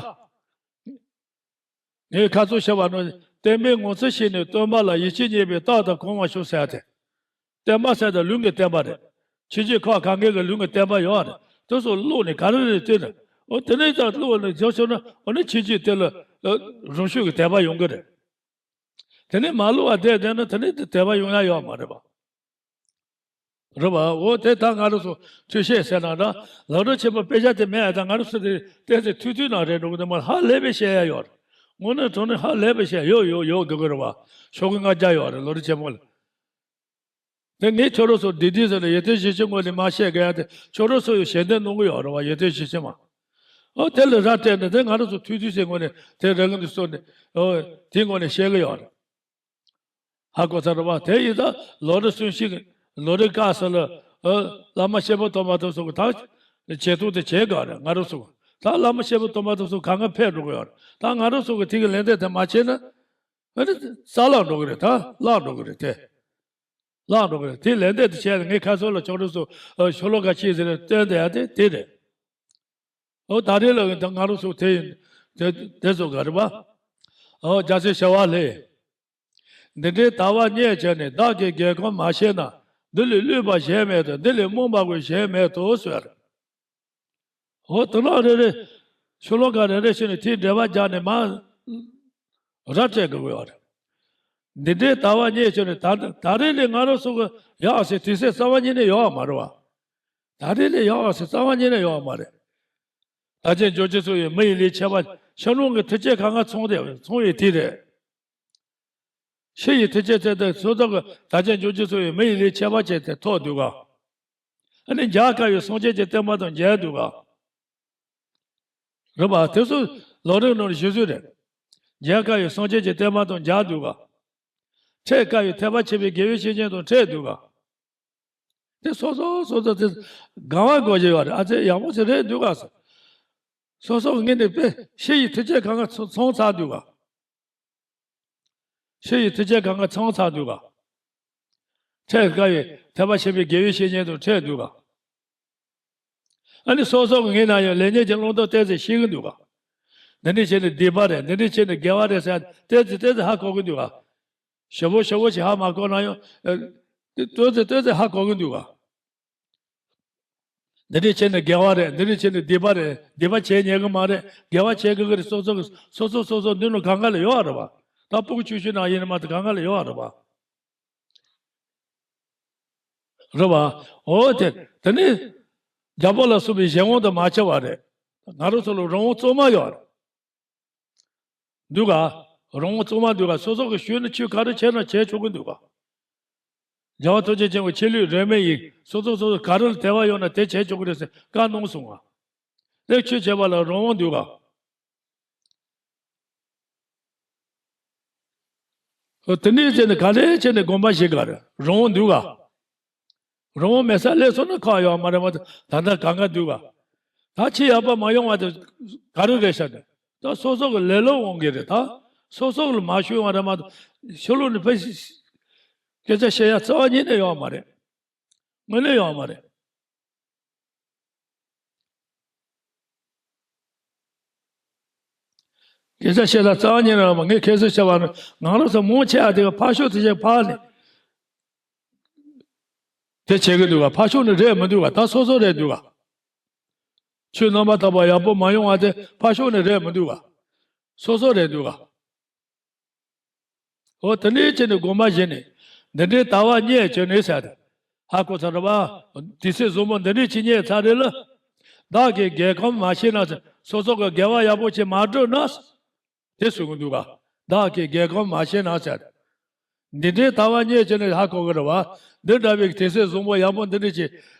ངས་ཁ་ཚོན་བྱས་པ་ནི་བསྟན་པའི་ངོ་མཚར་ཤེས་ནས་སྟོན་པ་ལ་ཡིད་ཆེས་རྙེད་པས་རྟག་ཏུ་གོང་བར་ཤོག་ཟེར་ཏེ། བསྟན་པ་ཟེར་དེ་ལུང་གི་བསྟན་པ་རེད། ཆོས་བརྒྱུད་ཁག་གང་གའི་གི་ལུང་གི་བསྟན་པ་ཡོད་རེད། དེ་ཚོ་ཀློག་ནས་ག་རེ་རེད་བལྟས་ན། འོ་དེ་ནས་ཀྱང་ཀློག་ནས་བྱས་སོང་ན་འོ་ན་ཆོས་བརྒྱུད་དེ་ལ་རང་ཤུགས་ཀྱི་དད་པ་ཡོང་གི་རེད། དེ་ནས་མ་ཀློག་པ་བསྡད་བསྡད་ན་དེ་ནས་དེ་དད་པ་ཡོང་ཡ་ཡོད་མ་རེད་པ། རེད་པ། འོ་དེ་ད་ང་རང་ཚོ་ཐུགས་བཞེད་ཟེར་ན་ད་ལམ་རིམ་ཆེན་མོ་དཔེ་ཆ་དེ་མེད་ཡ་ད་ང་རང་ཚོ་དེ་ཏོག་ཙམ་ཐུག་ཐུག་ན་རེད་འགྲོ་གི་འདུག་མ། ཧ་ལས་པའི་བཤད་ཡ་ཡོད་རེད། དངོས་གནས་དྲང་གནས་ཧ་ལས་པའི་བཤད་ཡོད་ཡོད་ཡོད་འདུག་གི་རེད་པ། ཤོག་གུ་ལྔ་བརྒྱ་ཡོད་རེད་ལམ་རིམ་ཆེན་མོ་ལ། དེ་ངས་ཁྱོད་རང་ཚོ་བདེ་བདེ་ཟེར་ནས་ཡོན་ཏན་ཞེ་ཆེན་ངོས་ནས་མ་བཤད་གི་ཡ་དེ་ཁྱོད་རང་ཚོ་ཡང་ཞལ་འདེབས་གནང་གི་ཡོད་རེད་པ། ཡོན་ཏན་ཞེ་ཆེན་མ། ཨོ་དེ་ལ་ར་སྤྲད་ནས་དེ་ང་རང་ཚོ་ཐུགས་འདུན་ཟེར་ངོས་ནས་དེ་རེ་གི་འདུག་སོང་ནས་ཨོ་དེ་ངོས་ནས་བཤད་གི་ཡོད་རེད། ཧ་གོ་ཚར་བ། དེ་ཡིན་ད་ལམ་རིམ་གསུང་བཤད་ལམ་རིམ་བཀའ་ཟེར་ལ་ཨོ་བླ་མ་ཤེས་རབ་སྟོན་པ་དེ་ཚོ་གི་ད་བྱེད་སྟངས་དེ་བྱེད་དགོས་རེད། ང་རང་ཚོ་གི་ད་བླ་མ་ཤེས་རབ་སྟོན་པ་དེ་ཚོ་གང་ག་ཕེབས་འགྲོ་གི་ཡོད་རེད། ད་ང་རང་ཚོ་གི་དེ་གི་ལན་འདེབས་དེ་མ་བྱས་ན་ཨ་ནི་རྩ་བརླག་འགྲོ་གི་རེད། ད་བརླག་འགྲོ་གི་རེད་དེ། བརླག་འགྲོ་གི་རེད། དེ་ལན་འདེབས་དེ་བྱས་ནས་ངས་ཁ་སང་ལ་ཁྱོད་རང་ཚོ་ཨོ་ཤོ་ལོ་ཀ་གཅིག་ཟེར་ནས་བཏོན་བསྡད་ཡ་དེ་དེ་རེད། ཨོ་ད་རེས་ལ་ང་རང་ཚོ་དེ་ཡིན་དེ་དེ་ཚོ་ག་རེད་པ། ཨོ་རྒྱལ་སྲས་ཞི་བ་ལྷས། འདི་འདྲའི་དལ་བ་རྙེད་བྱས་ནས། བདག་གིས་རྒྱལ་ཁམས་མ་ཤེས་ན། འདི་ལས་བསླུས་པ་གཞན་མེད་དོ། འདི་ལས་རྨོངས་པ་དགོས་གཞན་མེད་དོ་ཟེར། ཨོ་དེ་ལ་རེ་རེ་ཤོ་ལོ་ཀ་རེ་རེ་བྱས་ནས་དེའི་འགྲེལ་པ་རྒྱག་ནས་མར་ར་སྤྲད་དགོས་ཀྱི་ཡོད་རེད། འདི་འདྲའི་དལ་བ་རྙེད་བྱས་ནས་ད་ད་རེས་ལས་ང་རང་ཚོ་གི་ཡག་ཟེར་དུས་ཚོད་རྩ་བ་ཉིད་ནས་ཡོད་མ་རེད་པ། ད་རེས་ལས་ཡག་ཟེར་རྩ་བ་ཉིད་ནས་ཡོད་མ་རེད། བདག་ཅག་འབྱོར་བཅས་སུ་ཡི་མི་ཡི་ལས་ཁྱད་པར། ཕྱི་ནང་གི་ཐུགས་བསྐྱེད་གང་ག་ཚང་སྟེ་ཚང་བའི་དུས་རེད། ཕྱི་ཡི་ཐུགས་བསྐྱེད་ཚད་དེ་སོ་སོ་གི་བདག་ཅག་འབྱོར་བཅས་སུ་ཡི་མི་ཡི་ལས་ཁྱད་པར་ཅན་དེ་ཐོག་འདུག་ག་ཨ་ནི་མཇལ་དཀའ་བའི་སངས་རྒྱས་ཀྱི་བསྟན་པ་དང་མཇལ་འདུག་ག་རེད་པ། དེ་ཚོ་ལམ་རིམ་ནང་ནས་ཞུ་ཚུལ་རེད། མཇལ་དཀའ་བའི་སངས་རྒྱས་ཀྱི་བསྟན་པ་དང་མཇལ་འདུག་ག་འཕྲད་དཀའ་བའི་ཐེག་པ་ཆེན་པོའི་དགེ་བའི་བཤེས་གཉེན་དང་འཕྲད་འདུག་ག་དེ་སོ་སོ་སོ་སོ་དེ་དགའ་བ་དགོས་ཀྱི་ཡོད་རེད། ཨ་ཙི་ཡག་པོ་ཞིག་རེད་འདུག་ག་ཟེར། སོ་སོ་ངས་ནི་དཔེ་ཕྱི་ཡི་ཐུགས་བསྐྱེད་གང་ག་ཚང་ཚང་ཚར་འདུག་ག་ཕྱི་ཡི་ཐུགས་བསྐྱེད་གང་ག་ཚང་ཚར་འདུག་ག་འཕྲད་དཀའ་བའི་ཐེག་པ་ཆེན་པོའི་དགེ་བའི་བཤེས་གཉེན་དང་འཕྲད་འདུག་ག་ཨ་ནི་སོ་སོ་གི་ངའི་ནང་ཡང་ལེགས་ཉེས་ཀྱི་བླང་དོར་ཏོག་ཙམ་ཤེས་ཀྱི་འདུག་ག་འདི་འདྲ་བྱས་ནས་སྡིག་པ་རེད། འདི་འདྲ་བྱས་ནས་དགེ་བ་རེད་ཟེར་ཏོག་ཙམ་ཏོག་ཙམ་ཧ་གོ་གི་འདུག་ག་ཞེ་པོ་ཞེ་པོ་ཞིག་ཧ་མ་གོ་ན་ཡང་ཨ་ཏོག་ཙམ་ཏོག་ཙམ་ཧ་གོ་གི་འདུག་ག་འདི་འདྲ་བྱས་ནས་དགེ་བ་རེད། འདི་འདྲ་བྱས་ནས་སྡིག་པ་རེད། སྡིག་པ་བྱས་ཉན་གི་མ་རེད། དགེ་བ་བྱས་གི་གི་རེད། སོ་སོ་གི་སོ་སོ་སོ་སོ་འདི་ནང་གང་ག་ལ་ཡོད་རེད་པ། ད་སྤུ་གུ་ཆུང་ཆུང་ནང་ཡིན་ན་མ་གཏོགས་གང་ག་ལ་ཡོད་རེད་པ། རེད་པ། འོ་དེ་དེ་ནི་རྒྱལ་པོ་ལ་སོགས་པའི་གཞན་དབང་དུ་མ་ཆགས་པ་རེད། ང་རང་ཚོ་ལ་རང་དབང་གཙང་མ་ཡོད་རེད། འདུག་ག་རང་དབང་གཙང་མ་འདུག་ག་སོ་སོ་གི་ཞུས་ན་ཆོས་ག་རེ་བྱས་ན་བྱས་ཆོག་གི་འདུག་ག་རྒྱལ་བ་ཐམས་ཅད་མཁྱེན་པའི་ཆོས་ལུགས་རིས་མེད་ཡིན། སོ་སོ་སོ་སོ་ག་རེ་ལ་དད་པ་ཡོད་ན་དེ་བྱས་ཆོག་གི་རེད་ཟེར་བཀའ་གནང་སོང་ང་། དེ་ཆོས་བྱེད་པ་ལ་རང་དབང་འདུག་ག་ཨོ་དེ་ནས་བྱས་ནས་ག་རེ་བྱས་ནས་དགོངས་པ་བཞེས་ག་རེད། རང་དབང་འདུག་ག་རང་དབང་མེད་ས་སླེབས་སོང་ན་ཁག་ཡོད་མ་རེད་མ་གཏོགས་ད་ལྟ་གང་ག་འདུག་ག་ད་ཆེས་ཡག་པ་མ་ཡོང་བ་དེ་ག་རེ་རེད་ཤག་ནས་ད་སོ་སོ་གི་ལེ་ལོ་འོང་གི་རེད། ད་སོ་སོ་ལ་མ་ཤོད་པ་རེད་མ་གཏོགས་ཕྱི་ལོགས་ནས་ཕ་སྐད་ཆ་བཤད་ཡ་རྩ་བ་ཉིད་ནས་ཡོད་མ་རེད། དངོས་གནས་ཡོད་མ་རེད། སྐད་ཆ་བཤད་ན་རྩ་བ་ཉིད་ནས་ངས་ཁ་སང་བཤད་པ་ནི་ང་རང་ཚོ་མང་ཆེ་བ་དེ་ག་ཕར་ཕྱོགས་དེ་བྱས་ཕར་ནས་དེ་བྱེད་ཀྱི་འདུག་ག་ཕར་ཕྱོགས་ནས་རེད་མི་འདུག་ག་ད་སོ་སོ་རེད་འདུག་ག་ཆོས་རྣམ་པར་དག་པ་ཡག་པོ་མ་ཡོང་བ་དེ་ཕར་ཕྱོགས་ནས་རེད་མི་འདུག་ག་སོ་སོ་རེད་འདུག་ག་འོ་དེ་འདྲའི་ཆེད་ནས་དགོངས་པ་བཞེས་ནས་འདི་འདྲའི་ལྟ་བ་རྙེད་བྱོས་ནས་ཟེར་ཏེ། ཧ་གོ་ཚར་བ། དུས་ཚོད་བཟང་པོ་འདི་འདྲའི་ཅིག་རྙེད་ཚར་རེད་ལ། བདག་གིས་རྒྱལ་ཁམས་མ་ཤེས་ན་ཟེར། སོ་སོ་གི་དགེ་བ་ཡག་པོ་ཅིག་མ་བསྒྲུབས་ན། དེ་གསུང་གི་འདུག་ག་བདག་གིས་རྒྱལ་ཁམས་མ་ཤེས་ན་ཟེར། འདི་འདྲའི་ལྟ་བ་རྙེད་བྱོས་ནས་ཧ་གོ་གི་རེད་བ། འདི་འདྲ་བའི་དུས་ཚོད་བཟང་པོ་ཡག་པོ་འདི་འདྲའི་ཅིག་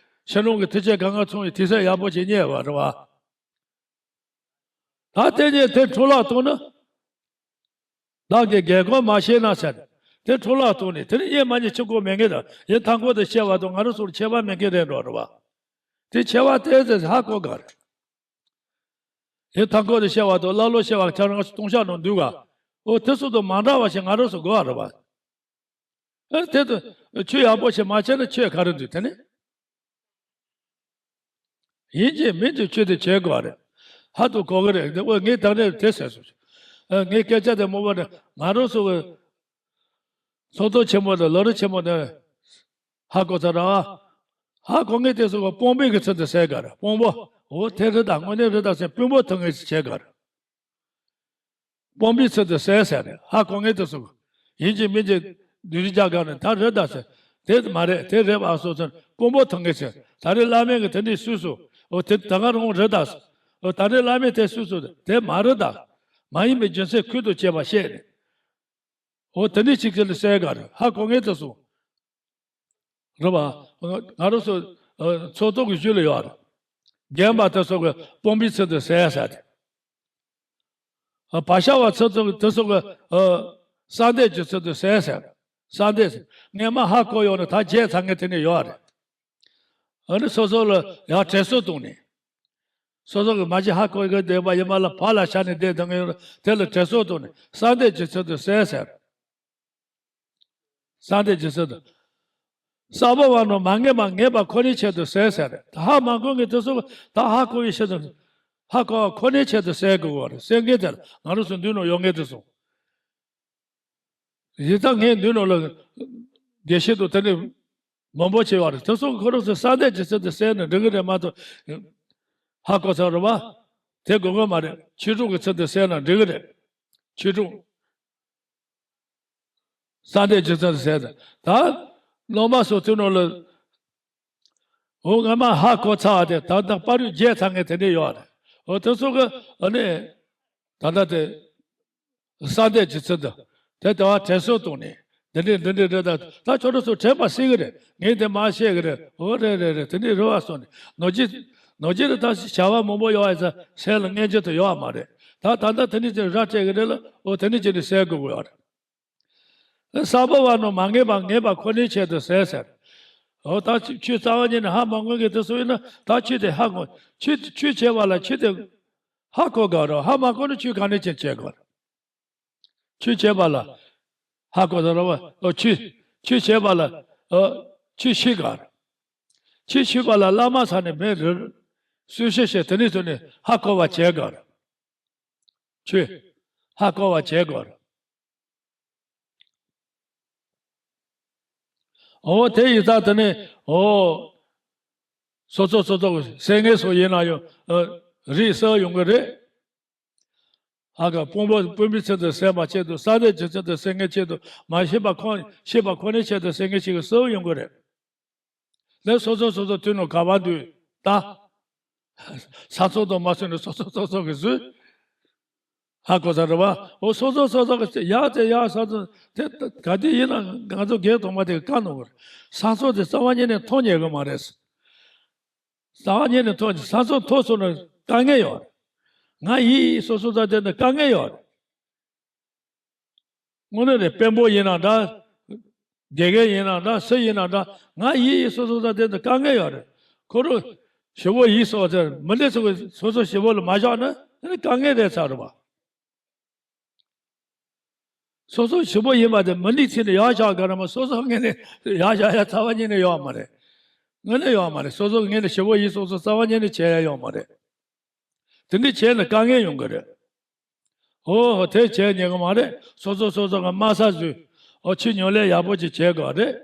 ཕྱི་ནང་གི་ཐུགས་རྗེ་གང་ག་ཚང་བའི་དུས་ཚོད་ཡག་པོ་ཅིག་རྙེད་པ་རེད་བ། ད་དེ་ཉིད་དེ་འཕྲོ་བརླག་བཏང་ན། བདག་གིས་རྒྱལ་ཁམས་མ་ཤེས་ན་ཟེར། དེ་འཕྲོ་བརླག་བཏང་ནས་དེ་ནི་ཡེ་མ་ཉེས་ཆི་གོ་མེད་མཁན་དང་ཡེ་མཐའ་འཁོར་དུ་བཤད་པ་དང་ང་རང་ཚོར་ཁྱད་པར་མེད་མཁན་རེད་འགྲོ་རེད་བ། དེ་ཁྱད་པར་དེ་ཚོ་ཧ་གོ་ག་རེད། ཡེ་མཐའ་འཁོར་དུ་བཤད་པ་དང་ཀླ་ཀློ་བཤད་པ་ཁྱེད་རང་ཚོ་སྟོང་ཤ་ནང་འདུག་ག་འོ་དེ་ཚོ་དང་མ་འདྲ་བ་ཞིག་ང་རང་ཚོ་དགོས་པ་རེད་བ། ཨ་དེ་དུ་ཆོས་ཡག་པོ་ཞིག་མ་བྱས་ན་ཆོས་ག་རེ་འདུག་དེ་ནི། ཡིན་གཅིག་མིན་གཅིག་ཆོས་དེ་བྱེད་དགོས་རེད། ཧ་ཏུ་གོ་གི་རེད་འདི་འོ་ངས་ད་ནས་དེ་ཟེར་སོང་། ཨ་ངས་སྐད་ཆ་དེ་མོ་བ་ནི་ང་རང་ཚོ་གི་ཚོགས་གཙོ་ཆེན་མོ་དང་ལོ་རེ་ཆེན་མོ་དེ་ཧ་གོ་ཚར་ར། ཧ་གོ་ངས་དེ་ཚོ་གི་དཔོན་པོའི་གི་ཚུལ་དུ་ཟེར་ག་རེད་དཔོན་པོ། འོ་དེ་རེད་ད་དངོས་གནས་རེད་ད་ཟེར་དཔོན་པོ་ཐུག་ངེས་ཟེར་བྱེད་ག་རེད། དཔོན་པོའི་ཚུལ་དུ་ཟེར་ཟེར་རེད་ཧ་གོ་ངེས་དུ་སོང་། ཡིན་གཅིག་མིན་གཅིག་བདུད་རིགས་རྒྱ་གར་ནས་ད་རེད་ད་ཟེར། དེ་མ་རེད་དེ་རེད་པ་སོ་སོར་དཔོན་པོ་ཐུག་ངེས་ཟེར་ད་རེས་བླ་མས་གི་དེ་འདྲས་སུས་སོ། འོ་དེ་ད་ག་རང་རེད་ད་ཟེར། འོ་ད་རེས་བླ་མས་དེ་སུས་སོ་དེ་མ་རེད་ད། མ་ཡིན་པའི་རྒྱུ་མཚན་ཁུལ་དུ་བྱས་པ་བཤད་ནས། འོ་དེ་འདྲས་ཅིག་ཟེར་ནས་ཟེར་ག་རེད་ཧ་གོ་ངེས་དུ་སོང་། རེད་པ། ང་རང་ཚོ་ཚོགས་གཙོ་གི་ཤུལ་ལ་ཡོད་རེད། རྒན་པ་དེ་ཚོ་གི་དཔོན་པོའི་ཚུལ་དུ་ཟེར་ཟེར་ཏེ། བག་ཆགས་པ་ཚོ་ཚོ་དེ་ཚོ་གི་གསལ་འདེབས་ཀྱི་ཚུལ་དུ་ཟེར་ཟེར། གསལ་འདེབས་ངས་མ་ཧ་གོ་ཡོང་ནས་ད་བརྗེད་ཚར་མཁན་དེ་ནས་ཡོད་རེད། ཨ་ནི་སོ་སོ་ལ་ཡང་དྲན་གསོ་བཏང་ནས། སོ་སོ་གི་མ་གཞི་ཧ་གོ་གི་བསྡད་པ་ཡིན་པ་ལ་ཕར་ལ་ཤར་ནས་བསྡད་བཏང་གི་ཡོད་རེད་དེ་ལ་དྲན་གསོ་བཏང་ནས་གསལ་འདེབས་ཀྱི་ཚུལ་དུ་ཟེར་ཟེར། གསལ་འདེབས་ཀྱི་ཚུལ་དུ། གསར་པ་བ་རྣམས་མ་ངེས་པ་ངེས་པ་ཁོ་ནའི་ཆེད་དུ་ཟེར་ཟེར། ད་ཧ་མ་གོ་མཁན་དེ་ཚོ་ད་ཧ་གོ་བའི་ཆེད་དུ། ཧ་གོ་བ་ཁོ་ནའི་ཆེད་དུ་ཟེར་དགོས་པ་རེད་ཟེར་མཁན་དེ་ང་རང་ཚོ་མདུན་ནང་ཡོད་མཁན་དེ་ཚོ། ཡིན་ཙང་ངས་མདུན་ནང་ལ་དགེ་བཤེས་དང་དེ་འདྲ་མང་པོ་བྱས་པ་རེད་དེ་ཚོ་ཁོ་རང་ཚོ་གསལ་འདེབས་ཀྱི་ཚུལ་དུ་ཟེར་ནས་འགྲིག་གི་རེད་མ་གཏོགས། ཧ་གོ་ཚར་རེད་བ། དེ་དགོས་མཁོ་མ་རེད་ཆོས་དྲུག་གི་ཚུལ་དུ་ཟེར་ན་འགྲིག་གི་རེད། ཆོས་དྲུག་གསལ་འདེབས་ཀྱི་ཚུལ་དུ་ཟེར་ཏེ། ད་སློབ་མ་སོ་ཐུན་ནང་ལ། འོ་ང་མ་ཧ་གོ་ཚར་བ་དེ་ད་ལྟ་པར་རིས་བརྗེད་ཚར་མཁན་དེ་འདྲས་ཡོད་རེད། འོ་དེ་ཚོ་གི་ཨ་ནི། ད་ལྟ་དེ། གསལ་འདེབས་ཀྱི་ཚུལ་དུ། དེ་ལྟ་བ་དྲན་གསོ་བཏང་ནས། འདི་འདྲས་འདི་འདྲས་རེད་ད། ད་ཁྱོད་རང་ཚོ་དྲན་པ་སྲིད་གི་རེད། ངས་དེ་མ་བཤད་གི་རེད། འོ་རེད་རེད་རེད་དེ་འདྲས་རེད་བ་སོང་ནས། ནོར་གྱི། ནོར་གྱི་རེད་ད་བྱ་བ་མང་པོ་ཡོད་ཨེ་ས་སེམས་ལ་ངེས་ཅན་དུ་ཡོད་མ་རེད། ད་ད་ལྟ་དེ་འདྲས་ཅིག་ར་སྤྲད་གི་རེད་ལ་འོ་དེ་འདྲས་ཅིག་ནས་ཟེར་དགོས་གི་ཡོད་རེད། གསར་པ་བ་རྣམས་མ་ངེས་པ་ངེས་པ་ཁོ་ནའི་ཆེད་དུ་ཟེར་ཟེར། འོ་ད་ཆོས་རྩ་བ་ཉིད་ནས་ཧ་མ་གོ་མཁན་དེ་ཚོ་ཡིན་ན་ད་ཆོས་དེ་ཧ་གོ། ཆོས་ཆོས་བྱས་པ་ལ་ཆོས་དེ་ཧ་གོ་དགོས་རེད་ཧ་མ་གོ་ན་ཆོས་ག་ནས་ཆེན་བྱེད་དགོས་རེད། ཆོས་བྱས་པ་ལ་ཧ་གོ་དགོས་རེད་བ། འོ་ཆོས་ཆོས་བྱས་པ་ལ་འོ་ཆོས་ཤེས་དགོས་རེད། ཆོས་ཤེས་པ་ལ་བླ་མ་ས་ནས་མེད་རེད། སུ་ཤེས་ཤེས་དེ་ནས་ཚོ་ནས་ཧ་གོ་བ་བྱེད་དགོས་རེད། ཆོས་ཧ་གོ་བ་བྱེད་དགོས་རེད། འོ་དེ་ཡིན་ཙང་དེ་ནས་འོ། སོ་སོ་སོ་སོ་གི་སེམས་ངལ་སོགས་ཡིན་ན་ཡང་ཨ་རིགས་གསལ་ཡོང་གི་རེད། ཧ་ག་དཔོན་པོ་དཔོན་པོའི་ཚུལ་དུ་སེམས་པ་ཆེད་དུ་གསལ་འདེབས་ཀྱི་ཚུལ་དུ་སེམས་ངལ་ཆེད་དུ་མ་ཤེས་པ་ཁོ་ཤེས་པ་ཁོ་ནའི་ཆེད་དུ་སེམས་ངལ་ཆེད་ཀྱི་གསལ་ཡོང་གི་རེད། ནས་སོ་སོ་སོ་སོ་དུས་ནང་ག་བ་འདུག་ད། ས་ཚོགས་དང་མ་སོན་ནས་སོ་སོ་སོ་སོ་གི་བཟོས། ཧ་གོ་ས་རེད་བ། འོ་སོ་སོ་སོ་སོ་གི་ཡག་དེ་ཡག་ས་ཚོ་དེ་ག་དུས་ཡིན་ན་ང་ཚོ་རྒན་དུ་མ་དེ་ག་གནོང་གི་རེད། ས་ཚོགས་དེ་རྩ་བ་ཉིད་ནས་མཐོང་ཉན་གི་མ་རེད། རྩ་བ་ཉིད་ནས་མཐོང་ས་ཚོགས་མཐོ་སོང་ན་དཀའ་ངལ་ཡོད་རེད། ང་ཡིན་ཡིན་སོ་སོ་ས་དེ་ནི་དཀའ་ངལ་ཡོད་རེད། དངོས་གནས་རེད་དཔོན་པོ་ཡིན་ན་འདྲ། དགེ་རྒན་ཡིན་ན་འདྲ་སུ་ཡིན་ན་འདྲ་ང་ཡིན་ཡིན་སོ་སོ་ས་དེ་ནི་དཀའ་ངལ་ཡོད་རེད། ཁོ་རང་ཞི་བོ་ཡིན་སོགས་ཟེར་མི་འདི་ཚོ་གི་སོ་སོ་ཞི་བོ་ལ་མ་བཞག་ན་དེ་ནི་དཀའ་ངལ་རེད་ཚར་རེད་བ། སོ་སོ་ཞི་བོ་ཡིན་པ་དེ་མི་འདིའི་ཚིག་ནི་ཡག་བཞག་ག་རེད་མ་སོ་སོ་ངོས་ནས་ཡག་བཞག་ཡ་རྩ་བ་ཉིད་ནས་ཡོད་མ་རེད། དངོས་གནས་ཡོད་མ་རེད་སོ་སོ་ངོས་ནས་ཞི་བོ་ཡིན་སོ་སོ་རྩ་བ་ཉིད་ནས་བྱས་ཡ་ཡོད་མ་རེད། དེ་འདྲ་བྱས་ན་དཀའ་ངལ་ཡོང་གི་རེད། ཨོ་དེ་བྱས་ཉན་གི་མ་རེད། སོ་སོ་སོ་སོ་གི་དམའ་ས་བཟོས། ཨོ་ཕྱི་ཉོ་ལས་ཡག་པོ་ཅིག་བྱས་དགོས་རེད།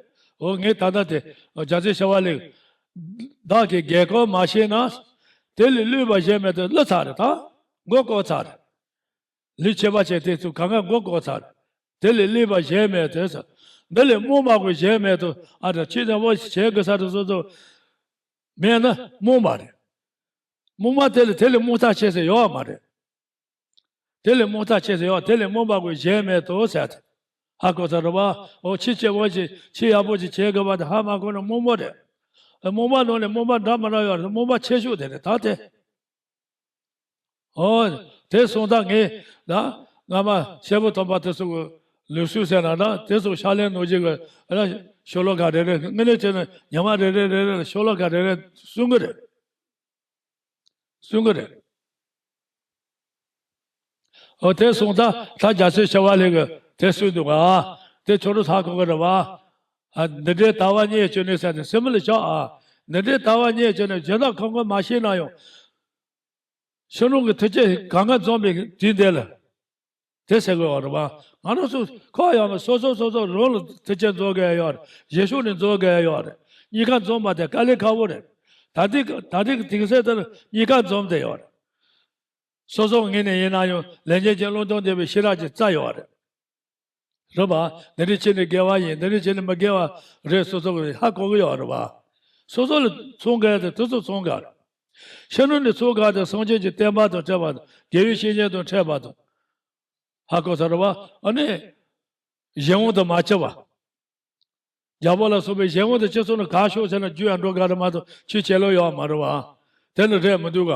ཨོ་ངས་ད་ལྟ་དེ་ཨོ་རྒྱལ་སྲས་ཤ་བ་ལི། བདག་གིས་རྒས་འཁོགས་མ་ཤེས་ན། དེ་ལས་བསླུས་པ་གཞན་མེད་དུ་བསླུ་ཚར་རེད། ད་མགོ་བསྐོར་ཚར་རེད། ལུས་ཆད་པ་བྱས་དེ་ཚོ་གང་ག་མགོ་བསྐོར་ཚར་རེད། དེ་ལས་བསླུས་པ་གཞན་མེད་དུ་ཟེར། འདི་ལས་རྨོངས་པ་གོ་གཞན་མེད་དུ། ཨ་ད་ཕྱི་ནས་བོ་བྱེད་དགོས་ས་དེ་སོ་སོ་མེད་ན་རྨོངས་པ་རེད། རྨོངས་པ་དེ་ལས་དེ་ལས་རྨོངས་ཚར་ཆེ་ཟེར་ཡོད་མ་རེད། དེ་ལས་རྨོངས་ཚར་ཆེ་ཟེར་ཡོད། དེ་ལས་རྨོངས་པ་གོ་གཞན་མེད་དོ་ཟེར་ཏེ། ཧ་གོ་ས་རེད་བ། འོ་ཕྱི་སྐྱེ་བོ་ཞིག་ཕྱི་ཡག་པོ་ཞིག་བྱེད་དགོས་པ་དེ་ཧ་མ་གོ་ན་རྨོངས་པ་རེད། རྨོངས་པ་ནང་ནས་རྨོངས་པ་འདྲ་མི་འདྲ་ཡོད་རེད། རྨོངས་པ་ཆེ་ཤོས་དེ་རེད་ད་དེ། འོ་དེ་སོང་ཙང་ངས་ད་སྔ་མ་ཤེལ་བུ་ཐོན་པ་དེ་ཚོ་གི་ལུགས་སྲོལ་ཟེར་ན་ད་དེ་ཚོ་ཕྱག་ལེན་ནོར་གྱི་གི་ཤོ་ལོ་ཀ་རེ་རེ་དངོས་གནས་བྱས་ན་ཉི་མ་རེ་རེ་རེ་རེ་ལ་ཤོ་ལོ་ཀ་རེ་རེ་གསུང་གི་རེད། གསུང་གི་རེད། འོ་དེ་སོང་ཙང་ད་རྒྱལ་སྲས་ཤ་བ་ལི་གི་དེ་གསུངས་འདུག་ག་དེ་ཁྱོད་རང་ཧ་གོ་གི་རེད་བ། ཨ་འདི་འདྲའི་ལྟ་བ་ཉེས་བྱས་ནས་ཟེར་ཏེ་སེམས་ལ་བཞག་ཨ། འདི་འདྲའི་ལྟ་བ་ཉེས་བྱས་ནས་སྦྱིན་བདག་ཁོ་ཁོ་མ་ཤེས་ན་ཡང་། ཕྱི་ནང་གི་ཐུགས་རྗེ་གང་ག་འཛོམས་པའི་དུས་འདི་ལ། དེ་ཟེར་དགོས་པ་རེད་བ། ང་རང་ཚོ་ཁོ་ཡང་ན་སོ་སོ་སོ་སོ་རང་ལ་ཐུགས་རྗེ་འཛོམས་དགོས་ཡ་ཡོད་རེད། རྗེས་ཕྱོགས་ནས་འཛོམས་དགོས་ཡ་ཡོད་རེད། གཉིས་ཀ་འཛོམས་པ་དེ་དཀའ་ལས་ཁག་པོ་རེད། ད་ལྟའི་ད་ལྟའི་གི་དུས་ཚོད་དེར་གཉིས་ཀ་འཛོམས་བསྡད་ཡོད་རེད། སོ་སོ་ངོས་ནས་ཡིན་ན་ཡང་ལས་ཉོན་གྱི་བློས་གཏོང་བསྡད་པའི་ཤེས་རབ་ཀྱི་རྩ་ཡོད་རེད། རེད་པ། འདི་འདྲའི་ཆེད་ནས་དགེ་བ་ཡིན། འདི་འདྲའི་ཆེད་ནས་མི་དགེ་བ་རེད། སོ་སོ་གིས་ཧ་གོ་གི་ཡོད་རེད་པ། སོ་སོ་ལ་མཚོན་དགོས་དེ་དེ་ཚོ་མཚོན་དགོས་རེད། ཕྱི་ནང་ནས་མཚོན་དགོས་དེ་སངས་རྒྱས་ཀྱི་བསྟན་པ་དང་འཕྲད་པ་དང་དགེ་བའི་བཤེས་གཉེན་དང་འཕྲད་པ་དང་། ཧ་གོ་ས་རེད་པ། ཨ་ནི། གཞན་དབང་དུ་མ་ཆུད་པ། རྒྱལ་པོ་ལ་སོགས་པའི་གཞན་དབང་དུ་ཅི་སོང་ན་ག་ཤོག་ཟེར་ན་རྒྱུ་ཡང་འགྲོ་ག་རེ་མ་གཏོགས་ཆོས་བྱེད་ལོ་ཡོད་མ་རེད་བ། དེ་ནི་རེད་མི་འདུག་ག་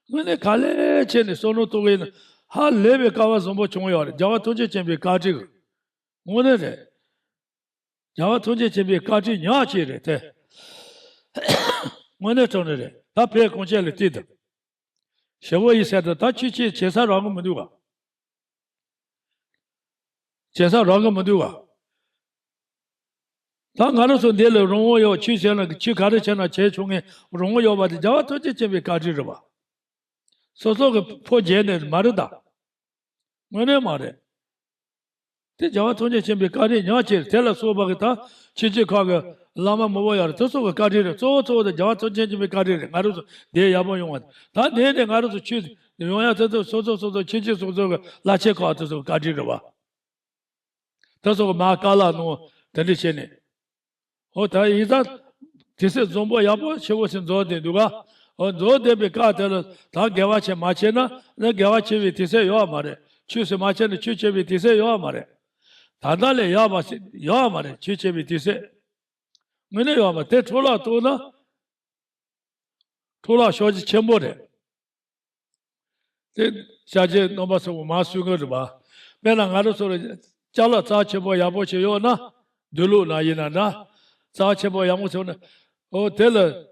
དངོས་གནས་ག་ལེ་བྱས་ནས་བསམ་བློ་གཏོང་གི་ཡིན་ན་ཧ་ལས་པའི་སྐལ་བ་བཟང་པོ་བྱུང་ཡོད་རེད། རྒྱལ་བ་ཐམས་ཅད་མཁྱེན་པའི་བཀའ་དྲིན་གྱིས། དངོས་གནས་རེད། རྒྱལ་བ་ཐམས་ཅད་མཁྱེན་པའི་བཀའ་དྲིན་ཉག་གཅིག་རེད་དེ། དངོས་གནས་དྲང་གནས་རེད། ད་བོད་གངས་ཅན་ལ་གཏད་དང་། ཞེ་བོ་ཡིན་ཟེར་དང་ད་ཁྱོད་ཆོས་བྱེད་ས་རག་གི་མི་འདུག་ག་བྱེད་ས་རག་གི་མི་འདུག་ག་ད་ང་རང་ཚོ་འདི་ལ་རང་དབང་ཡོད། ཆོས་བྱས་ན་ཆོས་ག་རེ་བྱས་ན་བྱས་ཆོག་མཁན་རང་དབང་ཡོད་པ་དེ་རྒྱལ་བ་ཐམས་ཅད་མཁྱེན་པའི་བཀའ་དྲིན་རེད་པ། སོ་སོ་གི་ཕོ་རྒྱས་ནས་མ་རེད་ད། དངོས་གནས་མ་རེད། དེ་རྒྱལ་བ་ཐམས་ཅད་མཁྱེན་པའི་བཀའ་དྲིན་ཉག་གཅིག་རེད། དེ་ལ་སོགས་པ་གི་ད་ཕྱིན་ཅི་ཁ་གི་བླ་མ་མང་པོ་ཡོད་རེད། དེ་ཚོ་གི་བཀའ་དྲིན་རེད། གཙོ་བོ་གཙོ་བོ་དེ་རྒྱལ་བ་ཐམས་ཅད་མཁྱེན་པའི་བཀའ་དྲིན་རེད། ང་རང་ཚོ་འདི་ཡག་པོ་ཡོང་བ་ད་འདི་ནས་ང་རང་ཚོ་ཆོས་ཡོང་ཡ་དེ་ཚོ་སོ་སོ་སོ་སོ་ཕྱིན་ཅི་སོ་སོ་གི་བླ་ཆེན་ཁག་དེ་ཚོ་གི་བཀའ་དྲིན་རེད་བ། དེ་ཚོ་གི་མ་བཀའ་སློབ་གནང་དེ་འདྲ་བྱས་ནས། ཨོ་ད་ཡིན་ཙང་། དུས་ཚོད་བཟང་པོ་ཡག་པོ་ཆེ་བོ་ཞིག་འཛོམས་བསྡད་འདུག་ག་ཨོ་འཛོམས་བསྡད་པའི་སྐབས་དེ་ལ་ད་དགེ་བ་ཆེ་མ་བྱས་ན་ནི་དགེ་བ་ཆེ་བའི་དུས་ཚོད་ཡོད་མ་རེད། ཆོས་ཞིག་མ་བྱས་ན་ཆོས་ཆེ་བའི་དུས་ཚོད་ཡོད་མ་རེད། ད་ལྟ་ལས་ཡག་པ་ཞིག་ཡོད་མ་རེད། ཆོས་ཆེ་བའི་དུས་ཚོད། དངོས་གནས་ཡོད་མ་རེད། དེ་འཕྲོ་བརླག་གཏོང་ན། འཕྲོ་བརླག་ཤོར་རྒྱུ་ཆེན་པོ་རེད། དེ་ཞལ་མཇལ་རྣམ་པ་ཚོ་མར་གསུང་གི་རེད་པ། དཔེར་ན་ང་རང་ཚོ་ལ་ཅ་ལག་རྩ་ཆེན་པོ་ཡག་པོ་ཞིག་ཡོད་ན། འདུག་ལུགས་ན་ཡིན་ན་འདྲ། རྩ་ཆེན་པོ་ཡག་པོ་ཞིག་ཡོད་ན། འོ་དེ་ལ།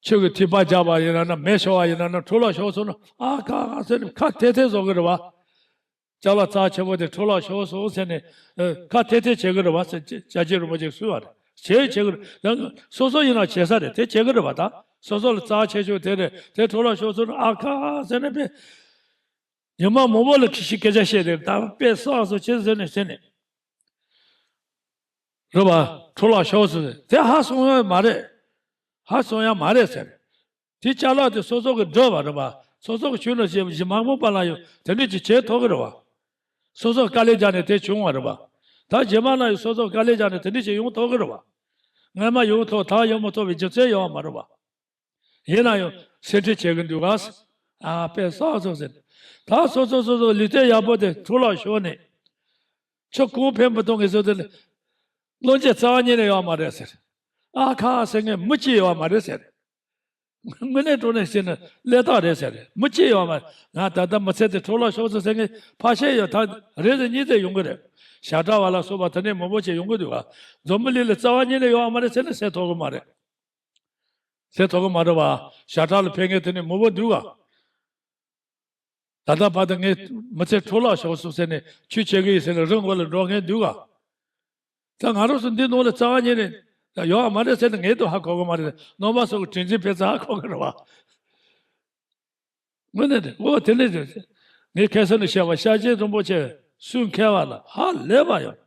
ཆུ་གི་ཐིགས་པ་རྒྱག་པ་ཡིན་ན་ན་མེ་ཤོར་བ་ཡིན་ན་ན་འཕྲོ་བརླག་ཤོར་སོང་ན་ཨ་ཁ་ཁ་ཟེར་ནས་ཁ་ཐེ་ཐེ་བཟོ་གི་རེད་པ། ཅ་ལག་རྩ་ཆེན་པོ་དེ་འཕྲོ་བརླག་ཤོར་སོང་ཟེར་ནས་ཨ་ཁ་ཐེ་ཐེ་བྱེད་ཀྱི་རེད་པ་ཟེར་ཅ་ཅ་ཅི་རིན་པོ་ཆེས་གསུངས་པ་རེད། བྱེད་བྱེད་ཀྱི་རེད། ད་སོ་སོ་ཡིན་ན་བྱེད་ས་རེད། དེ་བྱེད་ཀྱི་རེད་པ། ད་སོ་སོ་ལ་རྩ་ཆེ་ཤོས་དེ་རེད། དེ་འཕྲོ་བརླག་ཤོར་སོང་ན་ཨ་ཁ་ཟེར་ནས་དཔེ་ཉི་མ་མང་པོ་ལ་ཁྱི་ཤི་སྐད་ཆ་བཤད་དེ་ད་དཔེ་བསགས་སོ་ཆེ་ཟེར་ནས་ཟེར་ནས། རེད་པ། འཕྲོ་བརླག་ཤོར་སོང་ཟེར་དེ་ཧ་སོང་ཡ་མ་རེད། ཧ་སོང་ཡ་མ་རེད་ཟེར། དེ་ཅ་ལག་དེ་སོ་སོ་གི་འགྲོ་བ་རེད་པ། སོ་སོ་གི་ཆུང་ནས་གཞི་གཞི་མ་མོ་པ་ལ་ཡང་དེ་འདྲ་ཅིག་བྱེད་ཐུབ་ཀྱི་རེད་པ། སོ་སོ་དཀའ་ལས་རྒྱག་ནས་དེ་བྱུང་བ་རེད་པ། ད་རྗེས་མ་ལ་ཡང་སོ་སོ་དཀའ་ལས་རྒྱག་ནས་དེ་འདྲ་ཅིག་ཡོང་ཐུབ་ཀྱི་རེད་པ། སྔ་མ་ཡོང་ཐུབ་ད་ཡོང་མ་ཐུབ་པའི་རྒྱུ་མཚན་ཡོད་མ་རེད་པ། ཡིན་ན་ཡང་སེམས་ཁྲལ་བྱེད་ཀྱི་འདུག་ག་ཨ་དཔེ་བསགས་སོང་ཟེར། ད་སོ་སོ་སོ་སོ་ལུས་རྩལ་ཡག་པོ་དེ་འཕྲོ་བརླག་ཤོར་ནས། ཆུ་གང་ཕན་པ་གཏོང་གི་བཟོ་དེ་ལ། བློ་འགྱོད་རྩ་བ་ཉིད་ནས་ཡོད་མ་རེད་ཟེར། ཨ་ཁ་ཟེར་མཁན་མི་གཅིག་ཡོད་མ་རེད་ཟེར། དངོས་གནས་དྲང་གནས་བཤད་ན་ཀླད་རྟགས་རེད་ཟེར། མི་གཅིག་ཡོད་མ་རེད། ང་ད་ལྟ་མི་ཚེ་དེ་འཕྲོ་བརླག་ཤོར་སོང་ཟེར་མཁན་ཕལ་ཆེར་ཡོད་ད་རེ་ཟིག་གཉིས་ཟིག་ཡོང་གི་རེད། ཞབས་བྲག་པ་ལ་སོགས་པ་དེ་ནས་མང་པོ་ཞིག་ཡོང་གི་འདུག་ག་འཛམ་བུ་གླིང་ལ་རྩ་བ་ཉིད་ནས་ཡོད་མ་རེད་ཟེར་ན་ཟེར་ཐུབ་གི་མ་རེད། ཟེར་ཐུབ་གི་མ་རེད་པ། ཞབས་བྲག་ལ་ཕེབས་མཁན་དེ་ནས་མང་པོ་འདུག་ག་ད་ལྟ་བར་དུ་ངའི་མི་ཚེ་འཕྲོ་བརླག་ཤོར་སོང་ཟེར་ནས་ཆོས་བྱེད་ཀྱི་ཡིན་ཟེར་ནས་རི་མགོ་ལ་འགྲོ་མཁན་འདུག་ག་ད་ང་རང་ཚོ་འདི་ནང་ལ་རྩ་བ་ཉིད་ནས་ཡོད་མ་རེད་ཟེར་ནས་ངས་དུ་ཧ་གོ་གི་མ་རེད། རྣམ་པ་ཚོ་གི་དྲན་འཛིན་ཕེབས་ཚར་ཧ་གོ་གི་རེད་པ། དངོས་གནས་དེ་འོ་དེ་ནས་དེ་ངས་ཁ་སང་ནས་བཤད་པ་ཤཱཀྱ་རིན་པོ་ཆེ་སུས་མཁས་པ་ལ་ཧ་ལས་པ་ཡོད།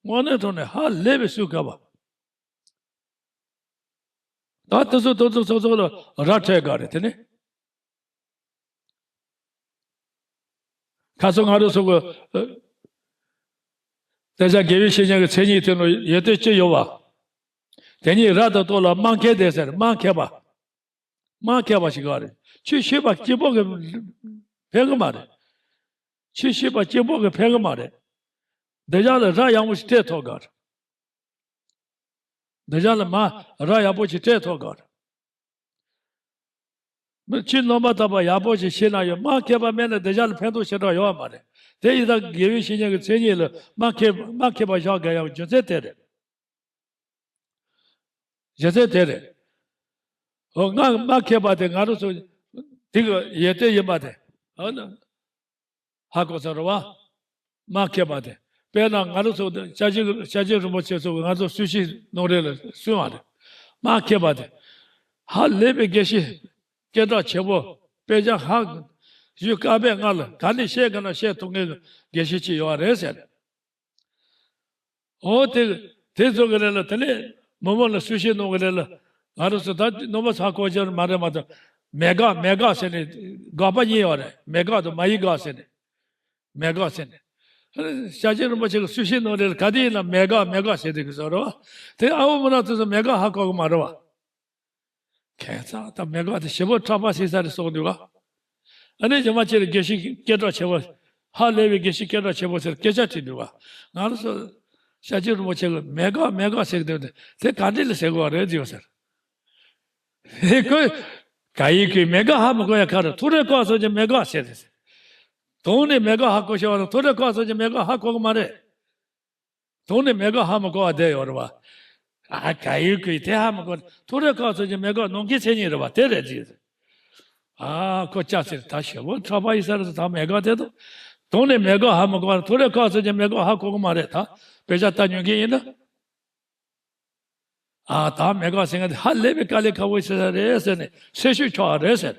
དངོས་གནས་དྲང་གནས་ཧ་ལས་པའི་སུས་མཁས་པ། ད་དེ་ཚོ་དེ་ཚོ་ཚོ་ཚོ་ལ་ར་འཕྲོད་ག་རེད་དེ་ནི། ཁ་སང་ང་རང་ཚོ་གི་དེ་ཚོ་དགེ་བའི་བཤེས་གཉེན་གྱི་མཚན་ཉིད་དེ་ནང་ཡོན་ཏན་ཅི་ཡོད་པ། དེ་ཉིད་ར་དང་ཏོ་ལ་སྨྲ་མཁས་དེ་ཟེར། སྨྲ་མཁས་པ། སྨྲ་མཁས་པ་ཞིག་ག་རེད། ཆོས་ཤེས་པ་སྐྱེས་པོ་གི་ཕན་གི་མ་རེད། ཆོས་ཤེས་པ་སྐྱེས་པོ་གི་ཕན་གི་མ་རེད། འདི་ཅག་ལ་ར་ཡག་པོ་ཞིག་སྤྲད་ཐུབ་ག་རེད། འདི་ཅག་ལ་མ་ར་ཡག་པོ་ཞིག་སྤྲད་ཐུབ་ག་རེད། མི་ཆོས་རྣམ་པར་དག་པ་ཡག་པོ་ཞིག་ཤེས་ན་ཡང་སྨྲ་མཁས་པ་མེད་ན་འདི་ཅག་ལ་ཕན་ཐོགས་ཞེ་དྲག་ཡོད་པ་མ་རེད། དེ་ཡིན་ཙང་དགེ་བའི་བཤེས་གཉེན་གྱི་མཚན་ཉིད་ལ་སྨྲ་མཁས་སྨྲ་མཁས་པ་བཞག་དགོས་ཡག་རྒྱུ་མཚན་དེ་རེད། རྒྱུ་མཚན་དེ་རེད། འོ་ང་སྨྲ་མཁས་པ་དེ་ང་རང་ཚོ་དེ་གི་ཡོན་ཏན་ཡིན་པ་དེ་ཨ་ནི་ཧ་གོ་ས་རེད་བ། སྨྲ་མཁས་པ་དེ། དཔེར་ན་ང་རང་ཚོ་ཤཱཀྱ་ཤཱཀྱ་རིན་པོ་ཆེ་ཚོ་ང་ཚོ་གསོལ་ཞིང་གནང་རེས་ལ་གསོལ་བ་རེད། སྨྲ་མཁས་པ་དེ་ཧ་ལས་པའི་དགེ་བཤེས་སྐད་གྲགས་ཆེ་བོ། དཔེ་ཆ་ཧ་ཡུལ་དཀར་པོའི་ང་ལ་ག་ནས་བཤད་ག་ན་བཤད་ཐུབ་མཁན་གྱི་དགེ་བཤེས་ཅིག་ཡོད་རེད་ཟེར། འོ་དེ་དེ་ཚོ་གི་རེད་ལ། དེ་ནས་མི་མང་ལ་གསོལ་ཞིང་གནང་གི་རེད་ལ། ང་རང་ཚོ་ད་རྣམ་པ་ཚོ་ཧ་གོ་ཆེར་མ་རེད་མ་གཏོགས། མེད་དགག་མེད་དགག་ཟེར་ནས་དགག་པ་གཉིས་ཡོད་རེད། མེད་དགག་དང་མ་ཡིན་དགག་ཟེར་ནས། མེད་དགག་ཟེར་ནས། ཤཱཀྱ་རིན་པོ་ཆེ་གི་གསོལ་ཞིང་གནང་རེད་ལ། ག་དེ་ཡིན་ན་མེད་དགག་མེད་དགག་ཟེར་དེ་གི་བཟོ་རེད་བ། དེ་ཨ་བོ་མོ་རང་ཚོ་ཚོ་མེད་དགག་ཧ་གོ་གི་མ་རེད་བ། ཁྱད་མཚར་ད་མེད་དགག་དེ་ཞེ་པོ་ཕྲག་པ་སིལ་ས་རེད་གསུངས་འདུག་ག་ཨ་ནི་རྗེས་མ་ཁྱེད་ལ་དགེ་བཤེས་སྐད་གྲགས་ཆེ་བོ། ཧ་ལས་པའི་དགེ་བཤེས་སྐད་གྲགས་ཆེ་བོ་ཟེར་སྐད་ཆ་དྲིས་འདུག་ག་ང་རང་ཚོ་ཤཱཀྱ་རིན་པོ་ཆེ་གིས་མེད་དགག་མེད་དགག་ཟེར་གི་འདུག་དེ་ག་འདྲ་ལ་ཟེར་དགོས་པ་རེད་ཟེར་བ་ཟེར། ཧེ་ཁོས་ག་ཡི་གི་མེད་དགག་ཧ་མི་གོ་ཡ་ག་རེ། ཐུགས་རྗེ་ཁོ་ཚོ་གི་མེད་དགག་ཟེར་ཟེར། དོན་ནི་མེད་དགག་ཧ་གོ་ཤེས་པ་དང་ཐུགས་རྗེ་ཁོ་ཚོ་གི་མེད་དགག་ཧ་གོ་གི་མ་རེད། དོན་ནི་མེད་དགག་ཧ་མི་གོ་བ་བསྡད་ཡོད་རེད་བ། ཨ་ག་ཡི་གི་དེ་ཧ་མི་གོ། ཐུགས་རྗེ་ཁོ་ཚོ་གི་མེད་དགག་ནམ་མཁའི་མཚན་ཉིད་རེད་བ། དེ་རེད་ཅེས། ཨ་ཁོ་ཅག་ཟེར་ད་ཞེ་པོ་ཕྲག་པ་ཡིན་ས་རེད། ད་མེད་དགག་དེ་དང་། དོན་ནི་མེད་དགག་ཧ་མི་གོ་བ། ཐུགས་རྗེ་ཁོ་ཚོ་གི་མེད་དགག་ཧ་གོ་གི་མ་རེད། ད་དཔེ་ཆ་ལྟ་མྱོང་མཁན་ཡིན་ན། ཨ་ད་མེད་དགག་ཟེར་མཁན་དེ་ཧ་ལས་པའི་དཀའ་ལས་ཁག་པོ་ཞིག་རེད་ཟེར་ནས་སེམས་ཤུགས་ཆག་རེད་ཟེར།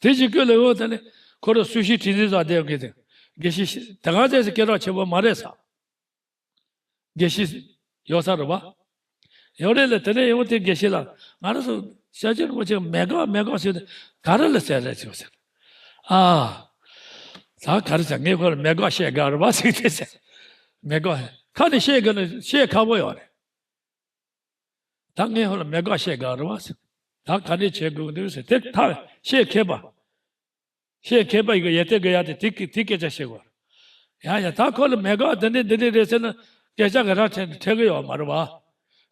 དེ་གཅིག་ཀུན་ལ་འོ་དེ་ནས་ཁོ་རང་གསོལ་ཞིང་དྲིས་ལན་ཟ་བསྡད་ཡོད་མཁན་དེ། དགེ་བཤེས་ཤི་དེ་ག་ཚད་ཟེར་སྐད་གྲགས་ཆེན་པོ་མ་རེད་ས། དགེ་བཤེས་ཡོད་ས་རེད་བ། ཡོད་རེད་ལ། དེ་ནས་ཡང་དེ་དགེ་བཤེས་ལ་ང་རང་ཚོ་ཤཱཀྱ་རིན་པོ་ཆེ་མེད་དགག་མེད་དགག་ཟེར་ཏེ་ག་རེ་ལ་ཟེར་རེད་ཟེར་བ་ཟེར། ཨ། ད་ག་རེ་ཟེར། ངས་ཁོ་ལ་མེད་དགག་བཤད་དགའ་རེད་བ་ཟེར་ཏེ་ཟེར། མེད་དགག་ཁ་ནས་བཤད་དགོས་ན་བཤད་ཁག་པོ་ཡོད་རེད། ད་ངས་ཁོ་ལ་མེད་དགག་བཤད་དགའ་རེད་བ་ཟེར། ད་ག་འདྲས་བྱེད་དགོས་འདུག་ཟེར་དེ་ད་བཤད་མཁས་པ། བཤད་མཁས་པ་ཡི་གེ་ཡེ་ཏེ་གི་ཡ་དེ་དེ་དེ་སྐད་ཆ་བཤད་དགོས། ཡ་ཡ་ད་ཁོ་ལ་མེད་དགག་འདི་འདྲས་འདི་འདྲས་རེད་ཟེར་ན་སྐད་ཆ་གི་ར་འཕྲོད་འཕྲོད་གི་ཡོད་མ་རེད་བ།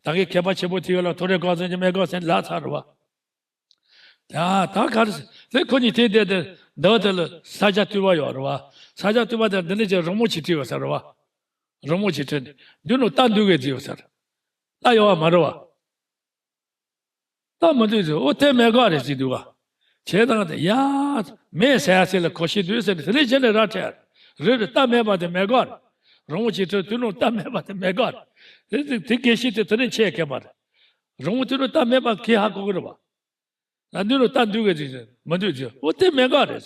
ད་ངས་མཁས་པ་ཆེན་པོ་དེ་ཡོད་ལ་ཐོ་རེ་ཁོ་ཚོ་གི་མེད་དགག་ཟེར་ལ་ཚར་རེད་བ། ད་ད་ག་རེ་ཟེར། དེ་ཁོ་གཉིས་དེ་དེ་དེ་འདི་དེ་ལ་ས་སྐྱ་སྟོད་པ་ཡོད་རེད་བ། ས་སྐྱ་སྟོད་པ་དེ་འདི་འདྲས་ཀྱི་རི་མོ་ཅིག་བྲིས་ཡོད་ས་རེད་བ། རི་མོ་ཅིག་བྲིས་ནས་མདུན་ལ་རྟ་འདུག་གི་བྲིས་ཡོད་ས་རེད། རྟ་ཡོད་བ་མ་རེད་བ། རྟ་མི་འདུག་ཟེར། འོ་དེ་མེད་དགག་རེད་ཟེར་འདུག་ག་བྱས་ཙང་དེ་ཡ་མེད་ཟེར་ཡ་ཟེར་ལ་གོ་ཤེས་འདུག་ཟེར་ནས་དེ་ནས་གཞི་ནས་ར་འཕྲོད། རེད་རེད། རྟ་མེད་པ་དེ་མེད་དགག་རེད། རི་མོ་ཅིག་བྲིས་དུས་ནང་རྟ་མེད་པ་དེ་མེད་དགག་རེད། དེ་དེ་དེ་དགེ་བཤེས་དེ་དེ་ནས་ཆེད་མཁས་པ་རེད། རི་མོ་དེ་ནང་རྟ་མེད་པ་གིས་ཧ་གོ་གི་རེད་བ། ད་མདུན་ལ་རྟ་འདུག་གི་ཟེར་ཟེར་མི་འདུག་ཟེར། འོ་དེ་མེད་དགག་རེད་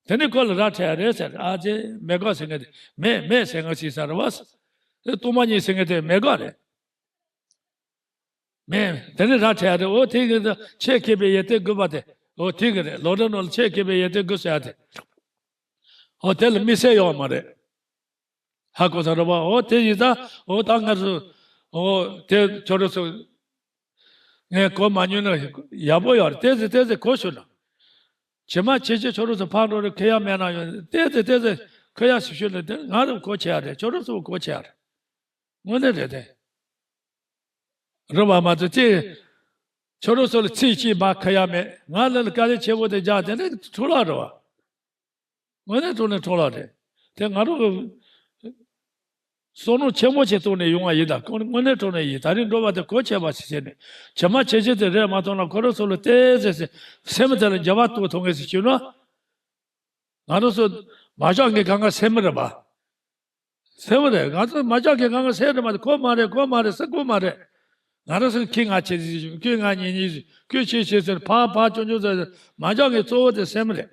ཟེར། དེ་ནས་ཁོ་ལ་ར་འཕྲོད་རེད་ཟེར། ཨ་ཙི་མེད་དགག་ཟེར་མཁན་དེ་མེད་མེད་ཟེར་མཁན་ཞིག་ས་རེད་བ། དེ་སྟོང་པ་ཉིད་ཟེར་མཁན་དེ་མེད་དགག་རེད། མེད། དེ་ནས་ར་འཕྲོད་རེད། འོ་དེ་གི་ཆེད་མཁས་པའི་ཡོན་ཏན་དགུ་པ་དེ། འོ་དེ་གི་རེད། ལོ་རིམ་ནང་ལ་ཆེད་མཁས་པའི་ཡོན་ཏན་དགུ་ཟེར་ཡ་དེ། འོ་དེ་ལ་དམིགས་བསལ་ཡོད་མ་རེད། ཧ་གོ་ས་རེད་བ། འོ་དེ་ཡིན་ཙང་འོ་ད་ང་ཚོ་འོ་དེ་ཁྱོད་རང་ཚོ་ངས་གོ་མ་མྱོང་ན་ཡག་པོ་ཡོད་རེད། ཏོག་ཙམ་ཏོག་ཙམ་གོ་ཤོག་ན། ཇི་མ་ཇི་བཞིན་ཁྱོད་རང་ཚོ་ཕར་འགྲོ་རེ་ཁེ་ཡ་མེད་ན་ཡང་ཏོག་ཙམ་ཏོག་ཙམ་ཁེ་ཡ་ཞིག་ཤོད་ན་དེ་ང་རང་གོ་ཆེ་ཡ་རེད། ཁྱོད་རང་ཚོ་གོ་ཆེ་ཡ་རེད། དངོས་གནས་རེད་དེ། རེད་བ་མ་གཏོགས་ཅི། ཁྱོད་རང་ཚོ་ལ་ཚིག་གཅིག་མ་ཁེ་ཡ་མེད། ང་ལ་ལ་དཀའ་ལས་ཆེ་བོ་དེ་རྒྱག་དེ་ནི་འཕྲོ་བརླག་རེད་བ། དངོས་གནས་དྲང་གནས་འཕྲོ་བརླག་རེད། དེ་ང་རང་གི་བསམ་བློ་ཆེན་པོ་ཞིག་བཏང་ནས་ཡོང་བ་ཡིན་ད། དངོས་གནས་དྲང་གནས་ཡིན། ད་རིང་འགྲོ་བ་དེ་གོ་ཆེ་བ་ཞིག་བྱས་ནས་ཇི་མ་ཇི་བཞིན་དེ་རེད་མ་གཏོགས་ན། ཁོ་རང་ཚོ་ལ་ཏོག་ཙམ་སེམས་དེ་ལ་འགྱུར་བ་གཏོང་ཐུབ་མཁན་ཞིག་བྱུང་ན། ང་རང་ཚོ་མ་བཞག་མཁན་གང་ག་སེམས་མི་རེད་པ། སེམས་མི་རེད། ང་ཚོ་མ་བཞག་མཁན་གང་ག་སེམས་རེད་མ་རེད། ཁོ་མ་རེད། ཁོ་མ་རེད་ཟེར་ཁོ་མ་རེད། ང་རང་ཚོ་ཁྱི་ང་ཆེ་ཆེ་ཞིག་ཁྱི་ང་ཉེ་ཉེ་ཞིག་ཁྱི་ཆེ་ཆེ་ཟེར་ཕར་ཕར་ཅུང་ཅུང་ཟེར་མ་འཇོག་ངའི་གཙོ་བོ་དེ་སེམས་རེད།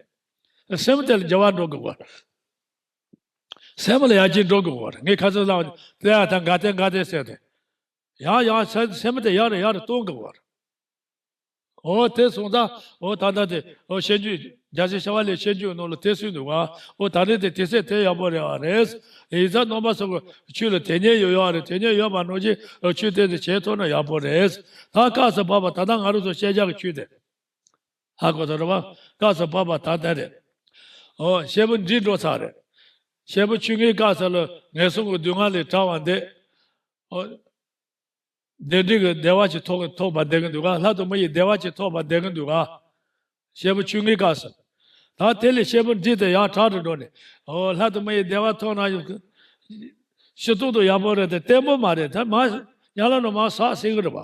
སེམས་དེ་ལ་འགྱུར་བ་འགྲོ་དགོས་པ། སེམས་ལ་ཡར་རྒྱས་འགྲོ་དགོས་པ། ངས་ཁ་སང་ལབ་དེ་ཡ་ད་འགའ་དེ་འགའ་དེ་ཟེར་ཏེ། ཡང་ཡང་སེམས་སེམས་དེ་ཡར་ཡར་གཏོང་དགོས་པ། འོ་དེ་སོང་ཙང་འོ་ད་ལྟ་དེ་འོ་བཤད་རྒྱུད་རྒྱལ་སྲས་ཤ་བ་ལེའི་བཤད་རྒྱུད་ནང་ལ་དེ་གསུངས་འདུག་ག་འོ་ད་རེས་དེ་དེ་ཚད་དེ་ཡག་པོ་རེད་བ་རེད། ཡིན་ཙང་རྣམ་པ་ཚོ་གི་ཆོས་ལ་དེ་ཉིད་ཡོད་ཡོད་རེད། དེ་ཉིད་ཡོད་པ་ནང་བཞིན་ཆོས་དེ་དེ་བྱེད་ཐུབ་ན་ཡག་པོ་རེད། ད་སྐབས་སུ་བབ་པ་ད་ལྟ་ང་རང་ཚོ་ཤེས་བྱ་གི་ཆོས་དེ་ཧ་གོ་ཐུབ་རེད་བ། སྐབས་སུ་བབ་པ་ད་ལྟ་རེད། འོ་བཤད་པོ་འདི་འགྲོ་ཚར་རེད། བཤད་པོ་ཆོས་ངེས་སྐབས་སུ་ལ་ངན་སོང་གི་སྡུག་བསྔལ་ལས་ཐར་བ་འདི། འོ། བདེ་འབྲས་ཀྱི་བདེ་བ་ཅིག་ཐོབ་ཐོབ་པ་བསྡད་ཀྱི་འདུག་ག་ལྷ་དང་མི་ཡི་བདེ་བ་ཅིག་ཐོབ་པ་བསྡད་ཀྱི་འདུག་ག་བཤད་པོ་ཆོས་ངེས་སྐབས་སུ། ད་དེ་ལས་བཤད་པོ་འདི་དེ་ཡང་དྲག་ཏུ་འགྲོ་ནས། འོ་ལྷ་དང་མི་ཡི་བདེ་བ་ཐོབ་ན་ཡང་། སྤྱི་བཏང་དུ་ཡག་པོ་རེད་དེ་བརྟན་པོ་མ་རེད་དེ་མ། ཡང་ལ་ནོ་མ་ཟག་སྲིད་ཀྱི་རེད་པ།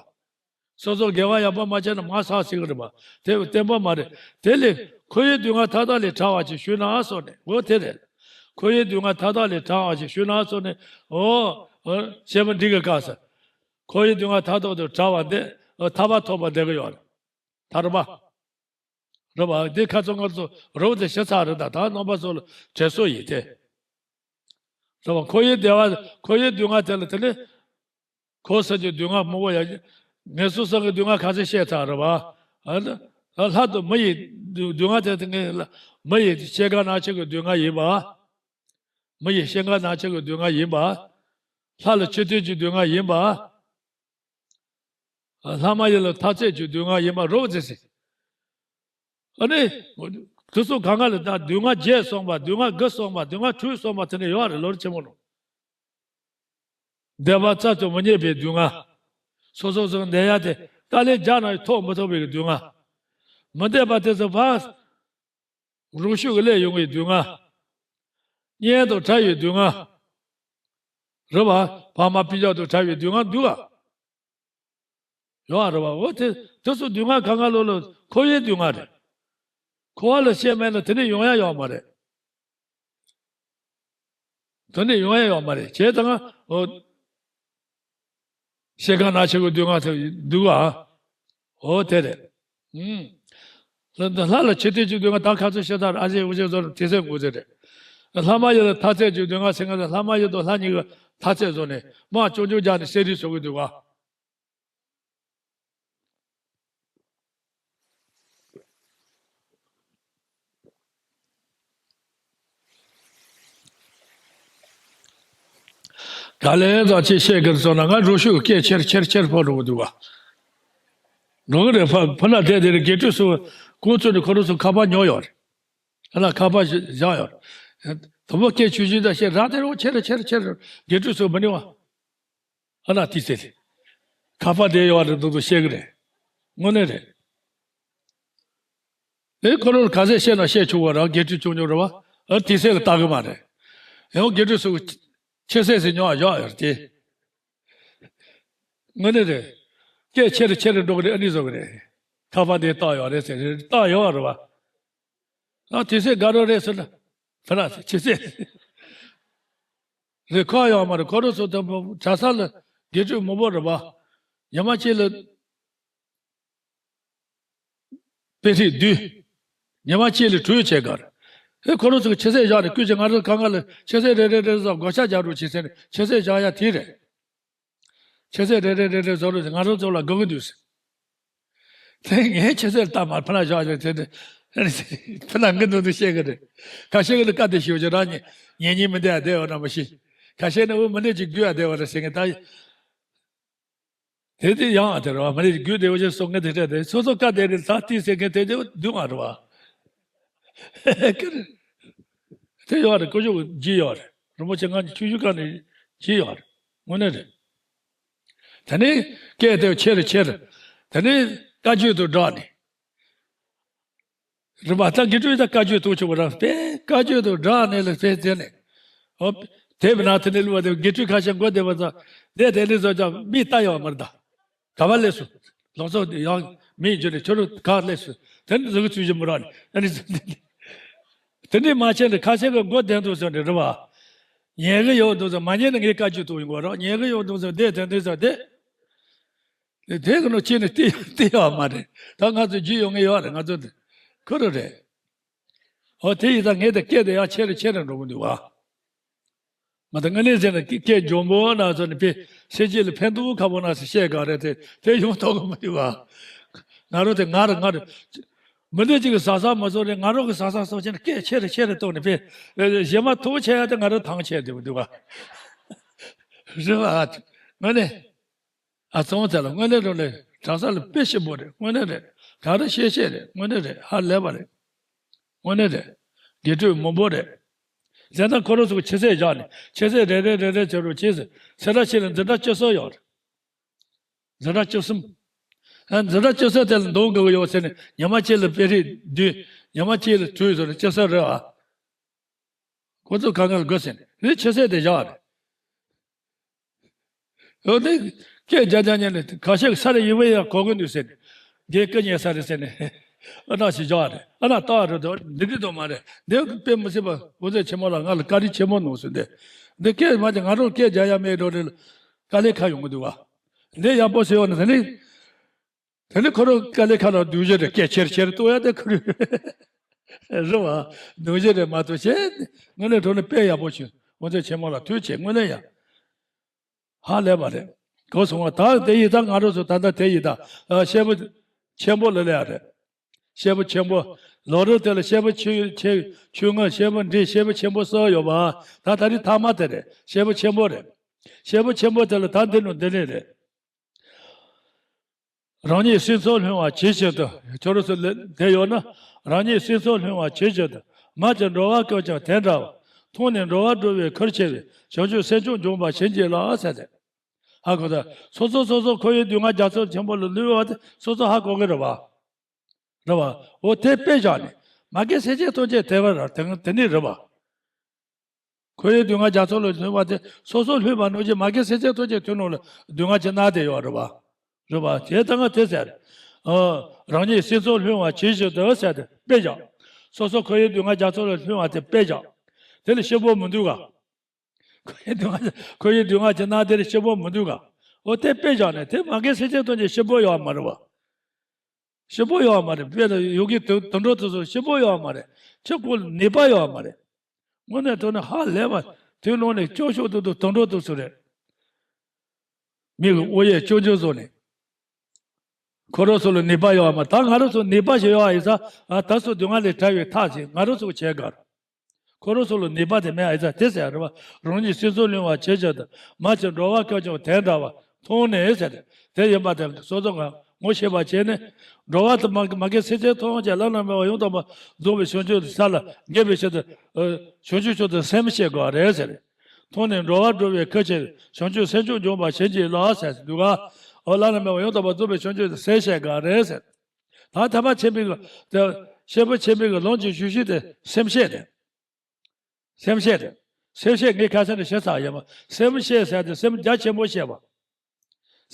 སོ་སོ་དགེ་བ་ཡག་པོ་མ་བྱས་ན་མ་ཟག་སྲིད་ཀྱི་རེད་པ། དེ་བརྟན་པོ་མ་རེད། དེ་ལས་འཁོར་བའི་སྡུག་བསྔལ་མཐའ་དག་ལས་ཐར་བ་ཅིག་ཞུས་ན་སོགས་ནས་འོ་དེ་རེད། འཁོར་བའི་སྡུག་བསྔལ་མཐའ་དག་ལས་ཐར་བ་ཅིག་ཞུས་ན་སོགས་ནས་འོ། འོ་བཤད་པོ་འདི་གི་སྐབས་སུ། འཁོར་བའི་སྡུག་བསྔལ་མཐའ་དག་ཏུ་བྲལ་བ་འདི་ཐར་པ་ཐོབ་པ་འདི་གི་ཡོད་རེད། ཐར་པ། རེད་པ། འདི་ཁ་ཚོ་ང་ཚོ་རོབ་དེ་ཤེས་ཚར་རེད་ད་ད་རྣམ་པ་ཚོ་ལ་དྲན་གསོ་ཡིན་ཏེ། རེད་པ། འཁོར་བའི་བདེ་བ་འཁོར་བའི་སྡུག་བསྔལ་དེ་ལ་དེ་ནི། འཁོར་ཟེར་གྱི་སྡུག་བསྔལ་མང་པོ་ཡ། ངན་སོང་གསུམ་གྱི་སྡུག་བསྔལ་ག་ཚོད་བཤད་ཚར་རེད་པ། ཨ་ནི། ལྷ་དང་མི་ཡི་སྡུག་སྡུག་བསྔལ་དེ་དེ་ངས་ལ་མི་ཡི་སྐྱེ་རྒ་ན་འཆི་གི་སྡུག་བསྔལ་ཡིན་པ། མི་ཡི་སྐྱེ་རྒ་ན་འཆི་གི་སྡུག་བསྔལ་ཡིན་པ། ལྷ་ལ་འཆི་གཏོད་ཀྱི་སྡུག་བསྔལ་ཡིན་པ། ལྷ་མ་ཡིན་ལ་ཐར་ཚད་ཀྱི་སྡུག་བསྔལ་ཡིན་པ་རོབ་ཙེ་ཟེར། ཨ་ནི། དུས་སུ་གང་ག་ལ་ད་སྡུག་བསྔལ་བརྒྱད་གསུངས་པ་སྡུག་བསྔལ་དགུ་གསུངས་པ་སྡུག་བསྔལ་དྲུག་གསུངས་པ་དེ་འདྲ་ཡོད་རེད་ལོ་རྒྱུས་ཆེན་མོ་ནང་། བདེ་བ་རྩད་དུ་མི་རྙེད་པའི་སྡུག་བསྔལ། སོ་སོ་སོ་འདས་ཡ་དེ་དཀའ་ལས་རྒྱག་ན་ཐོབ་མི་ཐུབ་པའི་སྡུག་བསྔལ། མི་འདོད་པ་དེ་ཚོ་ཕར། རང་ཤུགས་ཀྱིས་སླེབས་ཡོང་བའི་སྡུག་བསྔལ། གཉེན་དང་བྲལ་བའི་སྡུག་བསྔལ། རེད་པ། ཕ་མ་སྤུན་ཀྱག་དང་བྲལ་བའི་སྡུག་བསྔལ་འདུག་ག་ཡོད་རེད་པ། འོ་དེ་དེ་ཚོ་སྡུག་བསྔལ་གང་ག་ལོ་ལོ་འཁོར་བའི་སྡུག་བསྔལ་རེད། འཁོར་བ་ལ་སྐྱེས་མེད་ན་དེ་ནས་ཡོང་ཡ་ཡོད་མ་རེད། དེ་ནས་ཡོང་ཡ་ཡོད་མ་རེད་བྱས་ཙང་འོ། སྐྱེ་རྒ་ན་འཆི་གི་སྡུག་བསྔལ་དེ་འདུག་ག་འོ་དེ་རེད། ཨུམ། ལྷ་ལ་འཆི་གཏོད་ཀྱི་སྡུག་བསྔལ་ད་ཁ་ཚོན་ཤེས་ཚར་ཨ་ཞེ་འུ་ཞེ་ཚོར་དེ་ཚད་དགོས་ཚད་རེད། ལྷ་མ་ཡིན་ལ་ཐར་ཚད་ཀྱི་སྡུག་བསྔལ་ཟེར་ང་ཚོ་ལྷ་མ་ཡིན་དང་ལྷ་གཉིས་ཀྱི་ཐར་ཚད་བཟོ་ནས་དམག་ཆུང་ཆུང་རྒྱག་ནས་བསད་རེས་བཟོ་གི་འདུག་ག་ག་ལེ་ཙང་ཅི་བཤད་གི་རེད་ཟེར་ན་ང་རུ་ཤུགས་སྐད་ཆེར་ཆེར་ཆེར་ཕོ་འགྲོ་གི་འདུག་ག་འགྲོ་གི་རེད་ཕ་ཕ་ན་དེ་དེ་རེད་དགེ་ཕྲུག་སུ་ཁོང་ཚོ་ནི་ཁོ་རང་ཚོ་ཁ་པར་ཉོ་ཡོད་རེད། ཨ་ན་ཁ་པར་བཞག་ཡོད་རེད། དུ་མོ་སྐད་ཆུང་ཆུང་དང་བཤད་རང་དེ་རུ་ཆེར་ཆེར་ཆེར་དགེ་ཕྲུག་སུ་མི་ནི་བ། ཨ་ན་ཏི་སེ་ལི། ཁ་པར་དེ་ཡོད་རེད་འདུག་འདུག་བཤད་གི་རེད། དངོས་གནས་རེད། ཨེ་ཁོ་རང་ག་ཚད་བཤད་ན་བཤད་ཆོག་གི་རེད་དགེ་ཕྲུག་ཆུང་ཆུང་རེད་བ། ཨ་ཏི་སེ་ལི་ལྟ་གི་མ་རེད། ཡང་དགེ་ཕྲུག་སུ་ཆེ་སེ་སེ་ཉོ་བ་བཞག་ཡོད་རེད་དེ། དངོས་གནས་རེད། སྐད་ཆེ་རུ་ཆེ་རུ་འགྲོ་གི་རེད་ཨ་ནི་བཟོ་གི་རེད། ཁ་པར་དེ་བཏགས་ཡོད་རེད་ཟེར་རེད་བཏགས་ཡོད་རེད་བ། ཨ་དེ་ཚེ་དགའ་རོགས་རེད་ཟེར་ན། ཕ་ར་ཆེ་ཚེ། རེད་ཁོ་ཡོང་མ་རེད་ཁོ་རང་ཚོ་དང་པོ་གྲྭ་ས་ལ་དགེ་ཕྲུག་མང་པོ་རེད་བ། ཉི་མ་གཅིག་ལ་དཔེ་ཁྲིད་བསྡུས། ཉི་མ་གཅིག་ལ་དྲུག་བྱེད་གར། ཨེ་ཁོ་རང་ཚོ་གི་ཆེ་ཚད་བཞག་རེད་སྐུལ་ཅིག་ང་རང་གང་ག་ལ་ཆེ་ཚད་རེ་རེ་རེ་རེ་བཟོ་བགོ་བཤའ་རྒྱག་རོགས་བྱེད་ཟེར་ནས་ཆེ་ཚད་བཞག་ཡ་དེ་རེད། ཆེ་ཚད་རེ་རེ་རེ་རེ་བཟོ་རོགས་ཟེར་ང་རང་ཚོ་ལ་དགོས་ཀྱི་འདུག་ཟེར། དེ་ངས་ཆེ་ཚད་ལྟ་མ་ཕ་ན་བཞག་ཡོད་དེ་དེ་ཕ་ན་ངའི་ནང་དུ་བཤད་གི་རེད། ཁ་ཤས་ཀྱི་ལ་བཀའ་དེ་ཞུ་རྒྱུ་རང་ཉན་ཉན་ཉན་མི་འདུག་ཡ་བདེ་བ་ན་མ་ཤི། ཁ་ཤས་ནི་འུ་མི་འདོད་ཅིག་རྒྱུ་ཡ་བདེ་བ་རེད་ཟེར་ངས་ད། དེ་དེ་ཡང་ཨ་དེ་རེད་བ་མི་འདོད་ཅིག་རྒྱུ་བདེ་བ་ཅིག་སོང་ངས་དེ་འདྲ་དེ་སོ་སོ་བཀའ་དེ་རེད་ད་ཏི་ཟེར་མཁན་དེ་དེ་འདུག་ཨ་རེད་བ། དེ་ཡོད་རེད་ཀུ་ཤུ་ཇི་ཡོད་རེད་རིན་པོ་ཆེ་ང་ཆུ་ཤུ་ཀ་ནས་ཇི་ཡོད་རེད་དངོས་གནས་རེད། ད་ནི་སྐད་དེ་ཆེ་རུ་ཆེ་རུ་ད་ནི་བཀའ་བརྒྱུད་དུ་བསྒྲགས་ནས། རིམ་པ་ད་དགེ་ཕྲུག་ད་བཀའ་བརྒྱུད་དུ་ཆུ་བ་ར་པས་བཀའ་བརྒྱུད་དུ་བསྒྲགས་ནས་ལ་པས་དེ་ནས། ཨོ། དེ་བས་ན་དེ་ནས་ལུས་པ་དེ་དགེ་ཕྲུག་ཁ་ཤས་མགོ་བདེ་བ་ཚ་དེ་དེ་ནས་བཟོ་ཅག་མི་ལྟ་ཡོང་བ་མ་རེད་ད། ག་བ་ལས་སུ། ལོག་སོ་ཡང་མི་འཇུ་ནས་ཁྱོད་རུ་ག་ལས་སུ་དེ་ནས་བཟོ་གི་ཚུལ་བཞིན་མི་རག་ནས་ཨ་ནི་དེ་འདྲའི་མ་བྱས་ནས་ཁ་ཤས་ཀྱི་མགོ་བདེ་འདུག་ཟེར་ནས་རེད་བ། ཉན་གི་ཡོད་འདུག་ཟེར་མ་ཉན་ནས་ངས་བཀའ་བརྒྱུད་དུ་ཡོང་གི་རོགས་ཉན་གི་ཡོད་འདུག་ཟེར་དེ་དེ་འདྲའི་ཟེར་དེ། དེ་དེ་གི་ནང་ཁྱེད་ནི་བལྟས་བལྟས་ཡོད་མ་རེད། ད་ང་ཚོ་རྒྱུས་ཡོད་ངེས་ཡོད་རེད། ང་ཚོ་དེ་ཁུ་རུ་རེད། ཨོ་དེ་ཡིན་ད་ངས་དེ་སྐད་དེ་ཡང་ཆེ་རུ་ཆེ་རུ་འགྲོ་གི་འདུག་བ། ང་ད་དངོས་གནས་ཟེར་ན་སྐད་འཇོན་པོ་ན་ཚོ་ནི་ཕེ་སེ་ཅི་ལ་ཕན་ཐོགས་ཁ་པོ་ན་སེ་བཤད་ག་རེད། དེ་དེ་ཡོང་ཐོག་གི་མི་འདུག་བ། ང་རོ་དེ་ང་རེད་ང་རེད། མི་འདི་གཅིག་གིས་ཟ་ས་མ་བཟོ་རེད། ང་རོ་གིས་ཟ་ས་བཟོ་བྱས་ནས་སྐད་ཆེ་རེ་ཆེ་རེ་གཏོང་ནས་ཕེ། གཞན་མ་ཐུག་ཆེ་ཡ་དེ་ང་རོ་ཐང་ཆད་འདུག་འདུག་བ། རེད་བ། དངོས་གནས། ཨ་ཙོང་ཚེ་ལ་དངོས་གནས་དྲང་གནས་གྲྭ་ས་ལ་དཔེ་ཞིམ་པོ་རེད། དངོས་གནས་རེད། ག་རེ་བཤད་བཤད་རེད། དངོས་གནས་རེད། ཧ་ལས་པ་རེད། དངོས་གནས་རེད། དགེ་ཕྲུག་མང་པོ་རེད། ཟེར་ན་ཁོ་རང་ཚོ་ཆུ་ཚད་བཞག་ནས་ཆུ་ཚད་རེ་རེ་རེ་རེ་བྱེད་རོགས་བྱེད་ཟེར། ཚེ་རབས་ཤིག་ལ་འཛིན་གྲྭ་བཅུ་གསུམ་ཡོད་རེད། འཛིན་གྲྭ་བཅུ་གསུམ། ཨ་འཛིན་གྲྭ་བཅུ་གསུམ་དེ་ལ་འདོན་དགོས་ཀྱི་ཡོད་ཟེར་ནས་ཉི་མ་གཅིག་ལ་དཔེ་རིས་བདུན། ཉི་མ་གཅིག་ལ་དྲུག་བཟོ་ནས་བཅུ་གསུམ་རེད་བ། ཁོ་ཚོ་གང་ག་ལ་དགོས་ཟེར་ནས་རེད། ཆུ་ཚད་དེ་བཞག་རེད། འོ་དེ་སྐད་རྒྱག་རྒྱག་ཉན་ནས་ཁ་ཤས་ས་རེ་ཡིན་པ་ཡང་གོ་གི་འདུག་ཟེར་ནས་རྒན་སྐུ་ཉལ་ས་རེད་ཟེར་ནས་ཨ་ན་ཞིག་བཞག་རེད། ཨ་ན་ལྟ་བ་རེད་དོ་འདི་འདི་དོ་མ་རེད། འདི་དཔེ་མི་སྲིད་པ་འོ་ཚད་ཆེན་མོ་ལ་ང་ལ་བཀའ་དྲིན་ཆེན་མོ་གནང་ཟེར་འདི་འདི་སྐད་མ་དེ་ང་རང་སྐད་རྒྱག་ཡ་མེད་འགྲོ་རེད། དཀའ་ལས་ཁག་ཡོང་གི་འདུག་བ། འདི་ཡག་པོ་ཟེར་བ་ནི་དེ་ནི། དེ་ནི་ཁོ་རང་དཀའ་ལས་ཁག་ལ་སྡུག་ཅག་རེད། སྐད་ཆེར་ཆེར་གཏོང་ཡ་དེ་ཁོ་རང་རེད་བ། སྡུག་ཅག་རེད་མ་གཏོགས་བྱས་དངོས་གནས་དྲང་གནས་དཔེ་ཡག་པོ་བྱུང་། འོ་ཚད་ཆེན་མོ་ལ་ཐུགས་རྗེ་ཆེ། དངོས་གནས་ཡ་ཧ་ལས་པ་རེད། གོ་སོང་བ། ད་དེ་ཡིན་ད་ང་རང་ཚོ་ད་ལྟ་དེ་ཡིན་ད་ཨ་སྐྱེས་བུ་ཆེན་པོ་ལ་ལས་ཡ་རེད། སྐྱེས་བུ་ཆེན་པོ། ལོ་རབས་དེ་ལ་སྐྱེས་བུ་ཆུང་ཆེ་ཆུང་ངུ་སྐྱེས་བུ་འབྲིང་སྐྱེས་བུ་ཆེན་པོ་གསུམ་ཡོད་པ། ད་ད་རེས་ཐ་མ་དེ་རེད། སྐྱེས་བུ་ཆེན་པོ་རེད། སྐྱེས་བུ་ཆེན་པོ་དེ་ལ་ད་འདི་ནང་འདི་ནས་རེད། རང་ཉིད་སྲིད་མཚོར་ལྷུང་བ་ཇི་བཞིན་དུ། ཁྱོད་རང་ཚོ་ལ་དེ་ཡོད་ན། རང་ཉིད་སྲིད་མཚོར་ལྷུང་བ་ཇི་བཞིན་དུ། མར་གྱི་འགྲོ་བ་ཀུན་ཀྱང་དེ་འདྲའོ། མཐོང་ནས་འགྲོ་བ་སྒྲོལ་བའི་ཁུར་ཆེ་བས། བྱང་ཆུབ་སེམས་མཆོག་འབྱོངས་པར་བྱིན་གྱིས་རློབས་ཟེར་ཏེ། ཧ་གོ་ད། སོ་སོ་སོ་སོ་འཁོར་བའི་སྡུག་བསྔལ་རྒྱ་མཚོ་ཆེན་པོ་ལ་ལུས་པ་དེ་སོ་སོ་ཧ་གོ་གི་རེད་བ། རེད་བ། འོ་དེ་དཔེ་བཞག་ནས་མ་གི་སེམས་ཅན་ཐམས་ཅད་དེ་བར་དེ་དེ་ནི་རེད་བ། འཁོར་བའི་སྡུག་བསྔལ་རྒྱ་མཚོ་ལ་ལྷུང་བ་དེ་སོ་སོ་ལྷུང་བ་ནང་བཞིན་མ་གི་སེམས་ཅན་ཐམས་ཅད་དོན་ནང་ལ་སྡུག་བསྔལ་གྱི་མནར་ཏེ་ཡོད་རེད་བ། རེད་བ། དེ་ལྟ་ང་དེ་ཟེར། ཨ། རང་ཉིད་སྲིད་མཚོར་ལྷུང་བ་ཇི་བཞིན་དུ་ཟེར་ཏེ་དཔེ་བཞག་སོ་སོ་འཁོར་བའི་སྡུག་བསྔལ་རྒྱ་མཚོ་ལ་ལྷུང་བ་དེ་དཔེ་བཞག་དེ་ལ་སྐྱིད་པོ་མི་འདུག་ག་འཁོར་བའི་སྡུག་བསྔལ་འཁོར་བའི་སྡུག་བསྔལ་གྱི་མནར་དེ་ལ་སྐྱིད་པོ་མི་འདུག་ག་འོ་དེ་དཔེ་བཞག་ནས་དེ་མ་གི་སེམས་ཅན་ཐམས་ཅད་སྐྱིད་པོ་ཡོད་མ་རེད་བ། སྐྱིད་པོ་ཡོད་མ་རེད། དཔེ་ལ་ཡོ་གི་དུ་དུད་འགྲོ་དེ་ཚོ་སྐྱིད་པོ་ཡོད་མ་རེད། ཁྱོད་ཁོ་ལ་ནུས་པ་ཡོད་མ་རེད། དངོས་གནས་དྲང་གནས་ཧ་ལས་པ། དེའི་ནང་ནས་སྐྱོ་ཤོས་དེ་ཚོ་དུད་འགྲོ་དེ་ཚོ་རེད། མི་གི་དབུ་ཡས་སྐྱོ་སྐྱོ་བཟོ་ནས། ཁོ་རང་ཚོ་ལ་ནུས་པ་ཡོད་མ་རེད། ད་ང་རང་ཚོ་ནུས་པ་ཞིག་ཡོད་ཨ་ཡིན་ས། ཨ་ད་སོ་སྡུག་བསྔལ་ལས་བྲལ་བའི་ཐབས་ཤིག་ང་རང་ཚོ་བྱེད་དགོས། ཁོ་རང་ཚོ་ལ་ནུས་པ་དེ་མེད་ཨ་ཡིན་ས་དེ་ཟེར་རེད་བ། རང་ཉིད་སྲིད་མཚོར་ལྷུང་བ་ཇི་བཞིན་དུ། མར་གྱི་འགྲོ་བ་ཀུན་ཀྱང་དེ་འདྲ་བར། མཐོང་ནས་ཟེར་ཏེ། དེ་ཡིན་པ་དེ་སོ་སོ་ང་ངོ་ཤེས་པ་བྱས་ནས། འགྲོ་བ་དང་མ་མ་གི་སེམས་ཅན་ཐམས་ཅད་བླ་ན་མེད་པ་ཡང་དག་པར་རྫོགས་པའི་བྱང་ཆུབ་ས་ལ་ངེས་པའི་ཕྱིར་དུ། ཨ་བྱང་ཆུབ་མཆོག་ཏུ་སེམས་བསྐྱེད་དགོས་རེད་ཟེར། མཐོང་ནས་འགྲོ་བ་སྒྲོལ་བའི་ཁུར་ཆེ་བས། བྱང་ཆུབ་སེམས་མཆོག་འབྱོངས་པར་བྱིན་གྱིས་རློབས་ཟེར་འདུག་ག་འོ་བླ་ན་མེད་པ་ཡང་དག་པར་རྫོགས་པའི་བྱང་ཆུབ་ཏུ་སེམས་བསྐྱེད་དགོས་རེད་ཟེར། ད་ཐེག་པ་ཆེན་པོའི་གི་དེ་སྐྱེས་བུ་ཆེན་པོའི་གི་ལམ་གྱི་ཞུ་ཤེས་དེ་སེམས་བསྐྱེད་དེ། སེམས་བསྐྱེད་དེ། སེམས་བསྐྱེད་ངས་ཁ་སང་ནས་བཤད་ཚར་ཡོད་མ། སེམས་བསྐྱེད་ཟེར་དེ་སེམས་རྒྱ་ཆེན་པོ་བསྐྱེད་པ།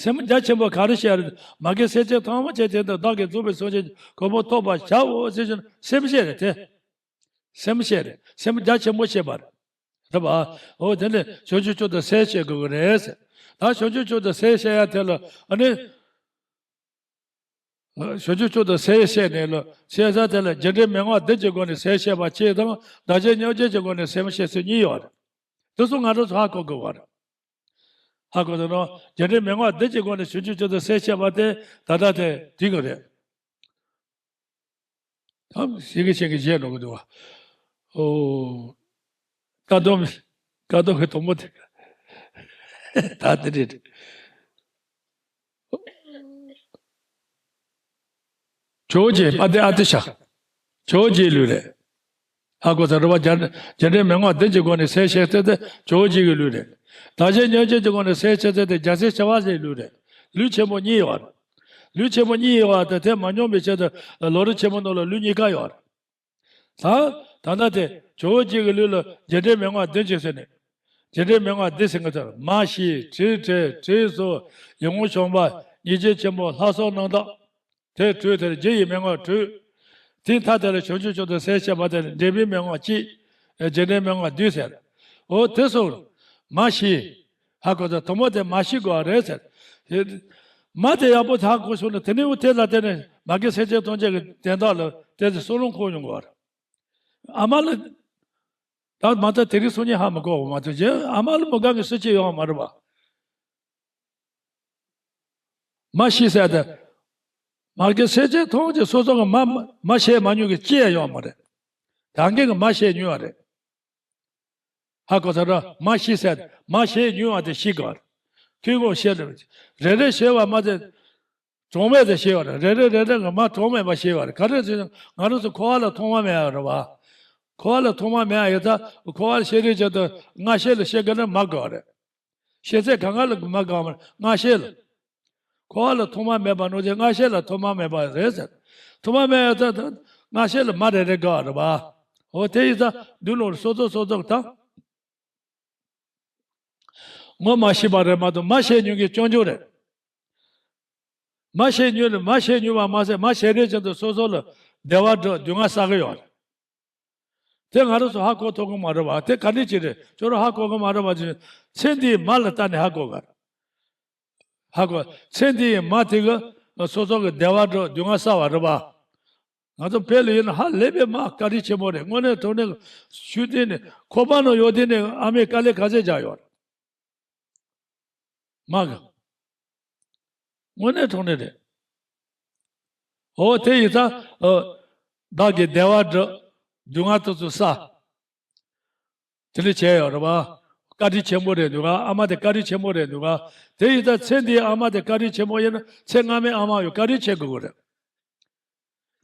སེམས་རྒྱ་ཆེན་པོ་ག་རེ་བཤད་རེད། མ་གི་སེམས་ཅན་ཐམས་ཅད་དེ་དག་གིས་རྫོགས་པའི་སངས་རྒྱས་ཀྱི་གོ་འཕང་ཐོབ་པར་བྱའོ་ཟེར་བཞིན་སེམས་བསྐྱེད་རེད་དེ། སེམས་བསྐྱེད་རེད། སེམས་རྒྱ་ཆེན་པོ་བསྐྱེད་པ་རེད། རེད་པ། འོ་དེ་ནས་བྱང་ཆུབ་མཆོག་ཏུ་སེམས་བསྐྱེད་དགོས་ཀྱི་རེད་ཟེར། ད་བྱང་ཆུབ་མཆོག་ཏུ་སེམས་བསྐྱེད་ཡ་དེ་ལ་ཨ་ནི། བྱང་ཆུབ་མཆོག་ཏུ་སེམས་བསྐྱེད་ནས་ལ་བཤད་ས་དེ་ལ་རྒྱུ་འབྲས་མན་ངག་བདུན་གྱི་སྒོ་ནས་སེམས་བསྐྱེད་པ་གཅིག་དང་བདག་གཞན་མཉམ་བརྗེ་གི་སྒོ་ནས་སེམས་བསྐྱེད་ཚུལ་གཉིས་ཡོད་རེད། དེ་ཚོ་ང་རང་ཚོ་ཧ་གོ་དགོས་པ་རེད། ཧ་གོ་དགོས་ན་རྒྱུ་འབྲས་མན་ངག་བདུན་གྱི་སྒོ་ནས་བྱང་ཆུབ་མཆོག་ཏུ་སེམས་བསྐྱེད་པ་དེ་ད་ལྟ་དེ་འགྲིག་གི་རེད། ད་ཤེས་ཀྱི་ཤེས་ཀྱི་བཤད་འགྲོ་གི་འདུག་བ། ཨོ། ཀ་དོ་ཀ་དོ་གི་དོན་པོ་དེ་ད་དེ་རེད། ཇོ་བོ་རྗེ་ཨ་ཏི་ཨ་ཏི་ཤ། ཇོ་བོ་རྗེའི་ལུགས་རེད། ཧ་གོ་ས་རེད་བ། རྒྱ་རྒྱུ་འབྲས་མན་ངག་བདུན་གྱི་སྒོ་ནས་སེམས་བསྐྱེད་ཚུལ་དེ་ཇོ་བོ་རྗེ་གི་ལུགས་རེད། བདག་གཞན་མཉམ་བརྗེ་གི་སྒོ་ནས་སེམས་བསྐྱེད་ཚུལ་དེ་རྒྱལ་སྲས་ཞི་བ་ལྷའི་ལུགས་རེད། ལུགས་ཆེན་པོ་གཉིས་ཡོད་རེད། ལུགས་ཆེན་པོ་གཉིས་ཡོད་པ་དེ་དེ་མ་སྙོམས་པའི་ཆེད་དུ་ལམ་རིམ་ཆེན་པོ་ནང་ལ་ལུགས་གཉིས་ཀ་ཡོད་རེད། ད་ད་ལྟ་དེ་ཇོ་བོ་རྗེ་གི་ལུགས་ལ་རྒྱུ་འབྲས་མན་ངག་བདུན་གྱི་ཟེར་ནས། རྒྱུ་འབྲས་མན་ངག་བདུན་ཟེར་གྱི་འདུག་མ་ཤི། དྲི་བྲལ། དྲི་གསོ། ཡིད་འོང་བྱམས་པ། ཉེས་སྐྱོན་ཆེན་པོ། ལྷ་སོགས་རྣམ་དག་དེ་དྲུག་དེར་རྒྱུ་ཡི་མན་ངག་དྲུག་དེའི་མཐའ་དེ་ལ་བྱང་ཆུབ་མཆོག་ཏུ་སེམས་བསྐྱེད་པ་དེ་ལ་འབྲས་བུའི་མན་ངག་གཅིག་རྒྱུ་འབྲས་མན་ངག་བདུན་ཟེར། འོ་དེ་སོགས་མ་ཤི། ཧ་གོ་ཚ་དང་པོ་དེ་མ་ཤི་དགོས་པ་རེད་ཟེར། དེ་ མ་དེ་ཡག་པོ་ཧ་གོ་སོང་ན་དེ་ནས་འུ་དེ་ལ་བརྟེན་ནས་མ་གི་སེམས་ཅན་ཐམས་ཅད་ཀྱི་དོན་དག་ལ་དེ་ཚོ་བསམ་བློ་འཁོར་ཡོང་གི་བ་རེད། ཨ་མ་ལ་ད་མ་ད་དེ་རིང་སང་ཉིན་ཧ་མི་གོ་བ་མ་ཐུབ་ཅེ་ཨ་མ་ལ་མི་དགའ་གི་སུ་གཅིག་ཡོང་བ་མ་རེད་བ། མ་ཤི་ཟེར་ཏེ། མ་གི་སེམས་ཅན་ཐམས་ཅད་སོ་སོ་གི་མ་མ་ཤེས་མ་མྱོང་གི་ཅི་ཡང་ཡོད་མ་རེད། ད་གིན་གི་མ་ཤེས་མྱོང་བ་རེད། ཧ་གོ་ཚར་ར་མ་ཤི་ཟེར་ཏེ་མ་ཤེས་མྱོང་བ་དེ་ཤི་དགོས་རེད། ཁྱོད་ངོ་ཤེས་རེད། རེ་རེ་ཤེས་པ་མ་ཚད་གྲངས་མེད་དེ་ཤེས་པ་རེད། རེ་རེ་རེ་རེ་གི་མ་གྲངས་མེད་པ་ཤེས་པ་རེད། ག་རེ་ཟེར་ན་ང་རང་ཚོ་འཁོར་བ་ལ་ཐོག་མ་མེད་ཡ་རེད་བ། འཁོར་བ་ལ་ཐོག་མ་མེད་ཡ་ཡོད་ད་འཁོར་བ་ཤེས་རིག་ཅན་དུ་སྔ་ཤེས་ལ་ཤེས་དགོས་ན་མ་དགོས་རེད། ཤེས་ཚད་གང་ག་ལ་མ་དགོས་མ་རེད་སྔ་ཤེས་ལ། འཁོར་བ་ལ་ཐོག་མ་མེད་པ་ནང་བཞིན་སྔ་ཤེས་ལ་ཐོག་མ་མེད་པ་རེད་ཟེར། ཐོག་མ་མེད་ཡ་ད་ད་སྔ་ཤེས་ལ་མ་རེ་རེ་དགོས་རེད་བ། འོ་དེ་ཡིན་ད་འདུག་ནོར་སོ་སོ་སོ་སོ་ད། ངོ་མ་ཤེས་པ་རེད་མ་གཏོགས་མ་ཤེས་མྱོང་གི་སྐྱོན་བརྗོད་རེད། མ་ཤེས་མྱོང་ནི་མ་ཤེས་མྱོང་བ་མ་ཟད་མ་ཤེས་རེད་ཅན་དུ་སོ་སོ་ལ་བདེ་བ་འགྲོ་སྡུག་བསྔལ་བསགས་ཀྱི་ཡོད་རེད། དེ་ང་རང་ཚོ་ཧ་གོ་ཐུབ་ཀྱི་མ་རེད་བ་དེ་ག་འདྲ་ཅིག་རེད་ཁྱོད་རང་ཧ་གོ་གི་མ་རེད་བ་ཅིག་ཚེ་འདིའི་མ་ལ་ལྟ་ནས་ཧ་གོ་ག་རེད། ཧ་གོ་ཚེ་འདིའི་མ་དེ་གི་སོ་སོ་གི་བདེ་བ་འགྲོ་སྡུག་བསྔལ་བསགས་པ་རེད་བ། ང་ཚོ་བོད་ལ་ཡིན་ན་ཧ་ལས་པའི་མ་བཀའ་དྲིན་ཆེན་པོ་རེད་དངོས་གནས་དྲང་གནས་ཤུགས་ལྡན་ནས་ཁོ་པ་ནང་ཡོད་དུས་ནས་ཨ་མས་དཀའ་ལས་ག་ཚད་རྒྱག་ཡོད་རེད། མ་གི། དངོས་གནས་དྲང་གནས་རེད། འོ་དེ་ཡིན་ཙང་། བདག་གི་བདེ་བ་སྒྲུབ། སྡུག་བསྔལ་དུ་ཚུར་བསལ། དེ་འདྲ་བྱས་ཡོད་རེད་བ། བཀའ་དྲིན་ཆེན་པོ་རེད་འདུག་ག་ཨ་མ་དེ་བཀའ་དྲིན་ཆེན་པོ་རེད་འདུག་ག་དེ་ཡིན་ཙང་ཚེ་འདིའི་ཨ་མ་དེ་བཀའ་དྲིན་ཆེན་པོ་ཡིན་ན་ཚེ་སྔ་མའི་ཨ་མ་ཡང་བཀའ་དྲིན་ཆེ་དགོས་ཀྱི་རེད།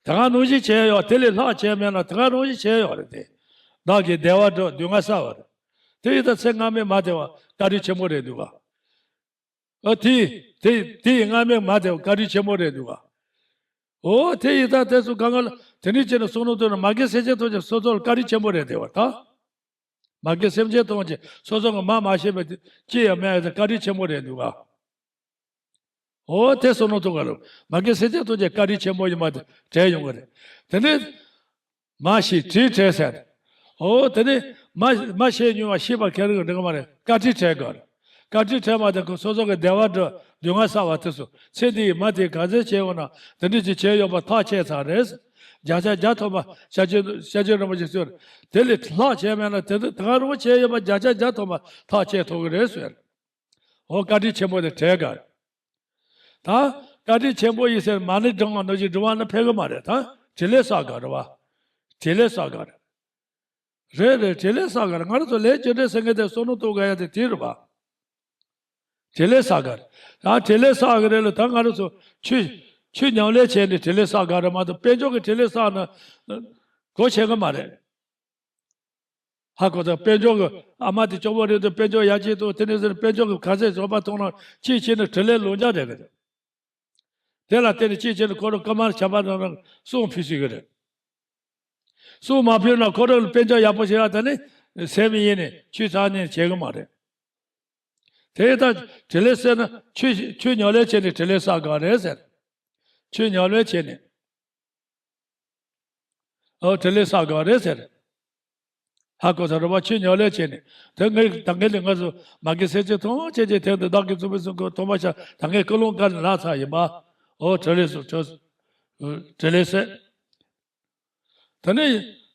ད་ག་ནང་བཞིན་བྱས་ཡོད་དེ་ལས་ལྷག་བྱས་མེད་ན་ད་ག་ནང་བཞིན་བྱས་ཡོད་རེད་དེ། བདག་གི་བདེ་བ་སྒྲུབ་སྡུག་བསྔལ་བསལ་བ་རེད། དེ་ཡིན་ཙང་ཚེ་སྔ་མའི་མ་དེ་བ་བཀའ་དྲིན་ཆེན་པོ་རེད་འདུག་ག་ཨ་དེ་དེ་དེ་ཡི་སྔ་མའི་མ་དེ་བ་བཀའ་དྲིན་ཆེན་པོ་རེད་འདུག་ག་འོ་དེ་ཡིན་ཙང་དེ་ཚོ་གང་ག་ལ་དེ་འདྲ་བྱས་ནས་བསམ་བློ་བཏང་ན་མ་གི་སེམས་ཅན་ཐམས་ཅད་སོ་སོ་ལ་བཀའ་དྲིན་ཆེན་པོ་རེད་དེ་བ་ད། མ་གི་སེམས་ཅན་ཐམས་ཅད་སོ་སོ་གི་མ་མ་ཤེས་པ་དེ་ཅི་ཡང་མེད་ཡ་དེ་བཀའ་དྲིན་ཆེན་པོ་རེད་འདུག་ག་འོ་དེ་བསམ་བློ་ཐོངས་ག་རུ། མ་གི་སེམས་ཅན་ཐམས་ཅད་བཀའ་དྲིན་ཆེན་པོ་ཡིན་པ་དེ་དྲན་ཡོང་གི་རེད། དེ་ནས། མ་ཤི་དྲིན་དྲན་ཟེར། འོ་དེ་ནས་མ་མ་ཤེས་མྱོང་བ་ཤེས་པ་ཁེར་གི་འགྲིག་གི་མ་རེད་བཀའ་དྲིན་དྲན་དགོས་རེད། བཀའ་དྲིན་དྲན་པ་དེ་ཁོ་སོ་སོ་གི་བདེ་བ་འགྲོ་སྡུག་བསྔལ་བསལ་བ་དེ་ཚོ་ཚེ་འདིའི་མ་དེ་ག་ཚོད་བྱས་ཡོང་ན་དེ་འདྲ་ཅིག་བྱས་ཡོད་པ་ཐག་བཅད་ཚར་རེད། བརྒྱ་ཆ་བརྒྱ་ཐོབ་པ་ཤཱཀྱ་ཤཱཀྱ་རིན་པོ་ཆེ་གསུངས་རེད། དེ་ལས་ལྷག་བྱས་མེད་ན་དེ་ཚོ་ད་ག་རུང་བྱས་ཡོད་པ་བརྒྱ་ཆ་བརྒྱ་ཐོབ་པ་ཐག་བཅད་ཐུབ་གི་རེད་གསུངས་རེད། འོ་བཀའ་དྲིན་ཆེན་པོ་དེ་དྲན་དགོས། ད་བཀའ་དྲིན་ཆེན་པོ་ཡིན་ཟེར་མ་ཎི་བགྲང་བ་ནང་བཞིན་བགྲང་བ་ནི་ཕན་གི་མ་རེད་ད་དྲིན་ལན་བསགས་དགོས་རེད་བ། དྲིན་ལན་བསགས་དགོས་རེད། རེད་རེད་དྲིན་ལན་བསགས་དགོས་རེད་ང་རང་ཚོ་ལས་ཅི་འདྲ་ཟེར་མཁན་དེ་བསམ་བློ་གཏོང་དགོས་ཡ་དེ་དེ་རེད་བ། དྲིན་ལན་བསགས་དགོས་རེད་ད་དྲིན་ལན་བསགས་དགོས་རེད་ལ་ད་ང་རང་ཚོ་ཆོས་ཆོས་ཉམས་ལེན་བྱས་ནས་དྲིན་ལན་བསགས་དགོས་རེད་མ་གཏོགས་དཔལ་འབྱོར་གྱི་དྲིན་ལན་བསགས་ན་གོ་ཆེ་གི་མ་རེད། ཧ་གོ་ཐལ། དཔལ་འབྱོར་གྱི་ཨ་མ་དེ་སྐྱོ་པོ་རེད་འདུག་དཔལ་འབྱོར་ཡར་རྒྱས་འདུག་དེ་ནས་ཟེར་དཔལ་འབྱོར་གྱི་ག་ཚད་བཟོ་པ་མཐོང་ན་ཅིའི་ཕྱིར་ནི་དྲིན་ལན་ལོག་འཇགས་རེད་གི་རེད། དེ་ལ་བརྟེན་ནས་ཅིའི་ཕྱིར་ནི་ཁོ་རང་སྐར་མ་བྱ་བ་རང་རང་གསུང་ཕུལ་སྲིད་གི་རེད། གསུང་མ་ཕུལ་ན་ཁོ་རང་ལ་དཔལ་འབྱོར་ཡག་པོ་ཞིག་ཡག་ད་ནི་སེམས་ཡེ་ནས་ཆུད་ཚང་ནས་བྱེད་གི་མ་རེད། དེ་ལྟར་དྲིན་ལན་ཟེར་ན་ཆོས་ཆོས་ཉམས་ལེན་བྱས་ནས་དྲིན་ལན་བསགས་དགོས་རེད་ཟེར། ཆོས་ཉམས་ལེན་བྱས་ནས། ཨོ་དྲིན་ལན་བསགས་དགོས་རེད་ཟེར། ཧ་གོ་ས་རེད་བ་ཆོས་ཉམས་ལེན་བྱས་ནས། དེ་ངས་ད་ངས་ལས་ང་ཚོ་མ་གི་སེམས་ཅན་ཐམས་ཅད་ཀྱི་དོན་དུ་བདག་གིས་བཙུན་པའི་སེམས་ཁོ་ཐོག་མ་ཤ་ད་ངས་ཀུན་སློང་བཀའ་ནས་ལྷག་ཚར་ཡིན་པ། ཨོ་དྲིན་ལན་སོ་ཆོས། དྲིན་ལན་ཟེར། དེ་ནས་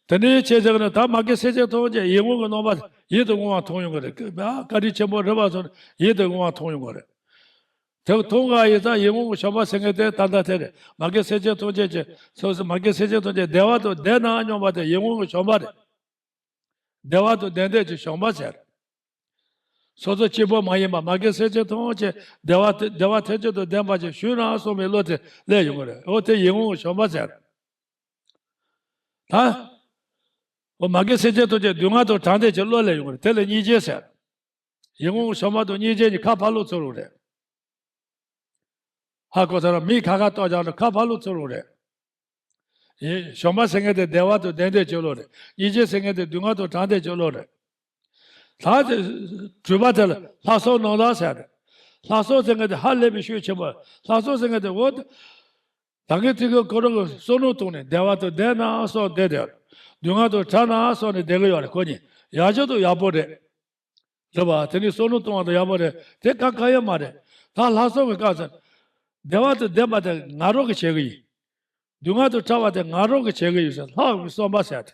དེ་ནས་བྱས་ཚར་ན་ད་མ་གི་སེམས་ཅན་ཐམས་ཅད་ཡིད་འོང་གི་རྣམ་པ་ཡིད་དུ་འོང་བ་མཐོང་ཡོང་གི་རེད། བཀའ་དྲིན་ཆེན་པོ་རེད་བ་སོགས་ཡིད་དུ་འོང་བ་མཐོང་ཡོང་གི་རེད། དེ་མཐོང་ག་ཡིན་ཙང་ཡིད་འོང་གི་བྱམས་པ་ཟེར་མཁན་དེ་ད་ལྟ་དེ་རེད། མ་གི་སེམས་ཅན་ཐམས་ཅད་ཀྱི་སོ་སོ་མ་གི་སེམས་ཅན་ཐམས་ཅད་བདེ་བ་དང་ལྡན་ན་སྙམ་པ་དེ་ཡིད་འོང་གི་བྱམས་པ་རེད། བདེ་བ་དང་ལྡན་འདོད་ཀྱི་བྱམས་པ་ཟེར། སོ་སོ་གཅིག་པོ་མ་ཡིན་པ་མ་གི་སེམས་ཅན་ཐམས་ཅད་བདེ་བ་དེ་བདེ་བ་ཐམས་ཅད་དང་ལྡན་པ་ཅིག་ཞུ་ན་བསམ་པའི་བློ་དེ་སླེབས་ཡོང་གི་རེད། འོ་དེ་ཡིད་འོང་གི་བྱམས་པ་ཟེར། ད། འོ་མ་གི་སེམས་ཅན་ཐམས་ཅད་སྡུག་བསྔལ་དང་བྲལ་འདོད་ཀྱི་བློ་སླེབས་ཡོང་གི་རེད། དེ་ལ་སྙིང་རྗེ་ཟེར། ཡིད་འོང་བྱམས་པ་དང་སྙིང་རྗེ་གཉིས་ཁ་ཕར་ལོག་ཚུར་ལོག་རེད། ཧ་གོ་ས་ར་མིག་ཁ་ཁ་ཏོག་ཀྱང་ཁ་ཕར་ལོག་ཚུར་ལོག་རེད། ཡིན། བྱམས་པ་ཟེར་མཁན་དེ་བདེ་བ་དང་ལྡན་འདོད་ཀྱི་བློ་རེད། སྙིང་རྗེ་ཟེར་མཁན་དེ་སྡུག་བསྔལ་དང་བྲལ་འདོད་ཀྱི་བློ་རེད། ད་དེ་གྲུབ་པ་དེ་ལ་ལྷག་བསམ་རྣམ་དག་ཟེར་རེད། ལྷག་བསམ་ཟེར་མཁན་དེ་ཧ་ལས་པའི་ཤུགས་ཆེན་པོ། ལྷག་བསམ་ཟེར་མཁན་དེ་འོ། ད་ངས་དེ་ག་ཁོ་རང་གི་བསམ་བློ་བཏང་ནས་བདེ་བ་དང་ལྡན་ན་བསམ་བསྡད་དེ། སྡུག་བསྔལ་དང་བྲལ་ན་བསམ་ནས་བསྡད་གི་ཡོད་རེད་ཁོ་གཉིས། ཡག་ཤོས་དང་ཡག་པོ་རེད། རེད་བ། དེ་ནས་བསམ་བློ་གཏོང་བ་དང་ཡག་པོ་རེད། དེ་ག་ག་ཡོད་མ་རེད། ད་ལྷག་བསམ་གི་སྐབས་སུ། བདེ་བ་དང་ལྡན་པ་དེ་ང་རང་གིས་བྱེད་ཀྱི་ཡིན། སྡུག་བསྔལ་དང་བྲལ་བ་དེ་ང་རང་གིས་བྱེད་ཀྱི་ཡིན་ཟེར། ལྷག་པའི་བསམ་པ་ཟེར་ཏེ།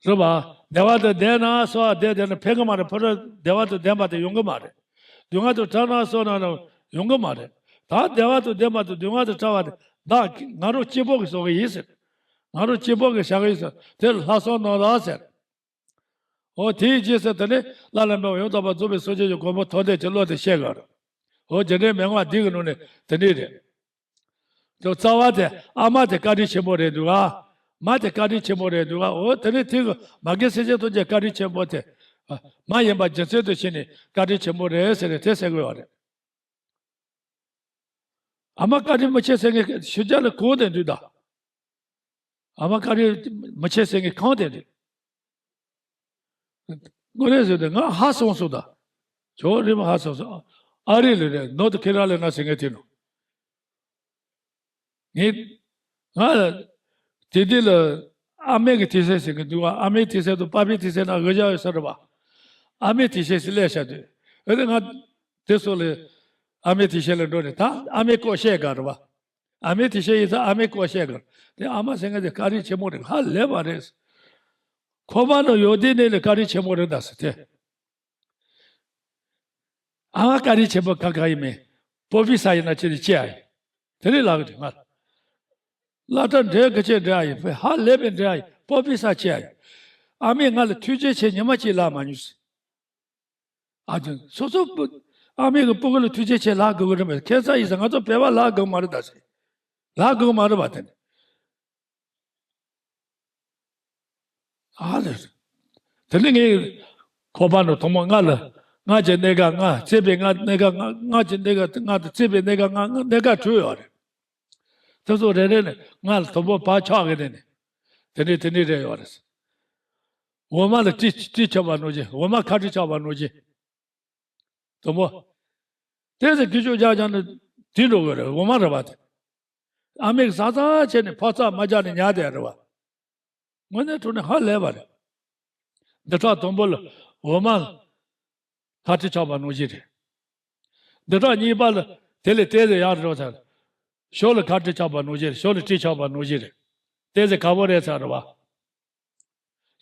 རེད་པ། བདེ་བ་དང་ལྡན་ན་སོ། བདེ་བདེ་ན་ཕན་གྱི་མ་རེད། ཕ་རོལ་བདེ་བ་དང་ལྡན་པ་དེ་ཡོང་གི་མ་རེད། སྡུག་བསྔལ་དང་བྲལ་ན་སོ་ན་ན་ཡོང་གི་མ་རེད། ད་བདེ་བ་དང་ལྡན་པ་དང་སྡུག་བསྔལ་དང་བྲལ་བ་དེ་བདག་ང་རང་གཅིག་པོ་གིས་བཟོ་གི་ཡིན་ཟེར། ང་རང་གཅིག་པོ་གིས་བྱ་གི་ཡིན་ཟེར། དེ་ལ་ལྷག་བསམ་གནང་རོགས་ཟེར། འོ་དེའི་རྗེས་སུ་དེ་ནས་བླ་ན་མེད་པ་ཡང་དག་པར་རྫོགས་པའི་སངས་རྒྱས་ཀྱི་གོ་འཕང་ཐོབ་འདོད་ཀྱི་བློ་དེ་སྐྱེ་དགོས་རེད། འོ་རྗེས་དྲན་མན་ངག་འདི་གི་ནང་ནས་དེ་འདྲ་རེད། དེ་རྩ་བ་དེ་ཨ་མ་དེ་བཀའ་དྲིན་ཆེན་པོ་རེད་འདུག་ག། མ་དེ་བཀའ་དྲིན་ཆེན་པོ་རེད་འདུག་ག། འོ་དེ་ནས་དེ་གི་མ་རྒན་སེང་གེ་ཐམས་ཅད་བཀའ་དྲིན་ཆེན་པོ་དེ། མ་ཡིན་པ་རྒྱུ་མཚན་དུ་བྱས་ནས་བཀའ་དྲིན་ཆེན་པོ་རེད་ཟེར་ནས་དེ་ཟེར་དགོས་པ་རེད། ཨ་མ་བཀའ་དྲིན་མི་ཆེ་ཟེར་མཁན་ཕྱི་རྒྱལ་ལ་གང་དེ་འདུག་ད། ཨ་མ་བཀའ་དྲིན་མི་ཆེ་ཟེར་མཁན་གང་དེ་འདུག། དངོས་གནས་ཟེར་ཏེ་ང་ཧ་སོང་སོང་ད། ཇོ་རི་མ་ཧ་སོང་སོང་། ཨ་རི་ལ་རེད། ནོར་དུ་ཁེ་ར་ལ་ན་ཟེར་མཁན་དེ་ནོ། ངས། ང་ལ། དེ་དུས་ལ། ཨ་མའི་གི་དུས་ཚོད་ཟེར་གི་འདུག་བ། ཨ་མའི་དུས་ཚོད་དང་པ་ཕའི་དུས་ཚོད་ན་འོས་ཤོག་ཡོད་ས་རེད་བ། ཨ་མའི་དུས་ཚོད་སུ་ལས་བྱ་དུས། ཨེ་ནི་ང་། དེ་སོགས་ལས། ཨ་མའི་དུས་ཚོད་ལ་འགྲོ་ནས་ད་ཨ་མའི་སྐོར་བཤད་ག་རེད་བ། ཨ་མའི་དུས་ཚོད་ཡིན་ཙང་ཨ་མའི་སྐོར་བཤད་ག་རེད། དེ་ཨ་མ་ཟེར་མཁན་དེ་བཀའ་དྲིན་ཆེན་མོ་རེད། ཧ་ལས་པ་རེད། ཁོ་པ་ནི་ཡོད་དུས་ནས་ནི་བཀའ་དྲིན་ཆེན་མོ་རེད་ད་ཟེར་དེ། ཨ་མ་བཀའ་དྲིན་ཆེན་པོ་ག་ག་ཡིན་མིན། སྤོ་བི་ས་ཡིན་ན་ཁྱེད་ནི་ཅི་ཨ་ཡིན། དེ་ནི་ལག་གི་ང་། སློབ་གྲྭ་འདྲེ་གི་ཆེ་འདྲེ་ཨ་ཡིན། ཧ་ལས་པའི་འདྲེ་ཨ་ཡིན། སྤོ་བི་ས་ཆེ་ཨ་ཡིན། ཨ་མས་ང་ལ་ཐུགས་རྗེ་ཆེ་ཉི་མ་གཅིག་ལབ་མ་མྱོང་ཟེར། ཨ་ཅག་སོ་སོ་སྤུ། ཨ་མས་གི་སྤུ་གུ་ལ་ཐུགས་རྗེ་ཆེ་ལབ་དགོས་གི་རེད་མེད། ཁྱད་མཚར་ཡིན་ཟེར། ང་ཚོ་བོད་པ་ལབ་དགོས་མ་རེད་ད་ཟེར། ལབ་དགོས་མ་རེད་པ་དེ་ནི། ཨ་ལས། དེ་ནི་ངས་ཁོ་པ་ནོ་དུང་མོ་ང་ལ་ང་གི་གནད་འགག་ང་བརྩེ་བའི་ང་གནད་འགག་ང་ང་གི་གནད་འགག་ང་དང་བརྩེ་བའི་གནད་འགག་ང་ང་གནད་འགག་གྲོལ་ཡོད་རེད། དེ་ཚོ་རེ་རེ་ནས་ང་ལ་དུང་མོ་བག་ཆགས་གི་ནས་ནས་དེ་ནས་དེ་ནས་རེད་ཡོད་རེད། འོ་མ་ལ་དཀྲིས་དཀྲིས་ཆགས་པ་ནོ་ཅི། འོ་མ་ཁ་དཀྲིས་ཆགས་པ་ནོ་ཅི། དུང་མོ། དེ་ཚོ་ཁྱི་ཆོ་རྒྱག་རྒྱག་ནས་དེ་འགྲོ་གི་རེད། འོ་མ་རེད་པ་དེ། ཨ་མས་ཟ་ཟ་བྱས་ནས་ཕར་ཚག་མ་རྒྱག་ནས་ཉལ་བསྡད་རེད་བ། དངོས་གནས་དྲང་གནས་ཧ་ལས་པ་རེད། འདི་ཕྲག་དང་པོ་ལ་འོ་མ་ཁ་དཀྲིས་ཆགས་པ་ནང་བཞིན་རེད། འདི་ཕྲག་གཉིས་པ་ལ་དེ་ལས་ཏོག་ཙམ་ཡག་རེད་བ་ཚར། ཞོ་ལ་ཁ་དཀྲིས་ཆགས་པ་ནང་བཞིན་རེད། ཞོ་ལ་དཀྲིས་ཆགས་པ་ནང་བཞིན་རེད། ཏོག་ཙམ་ཁག་པོ་རེད་ཚར་རེད་བ།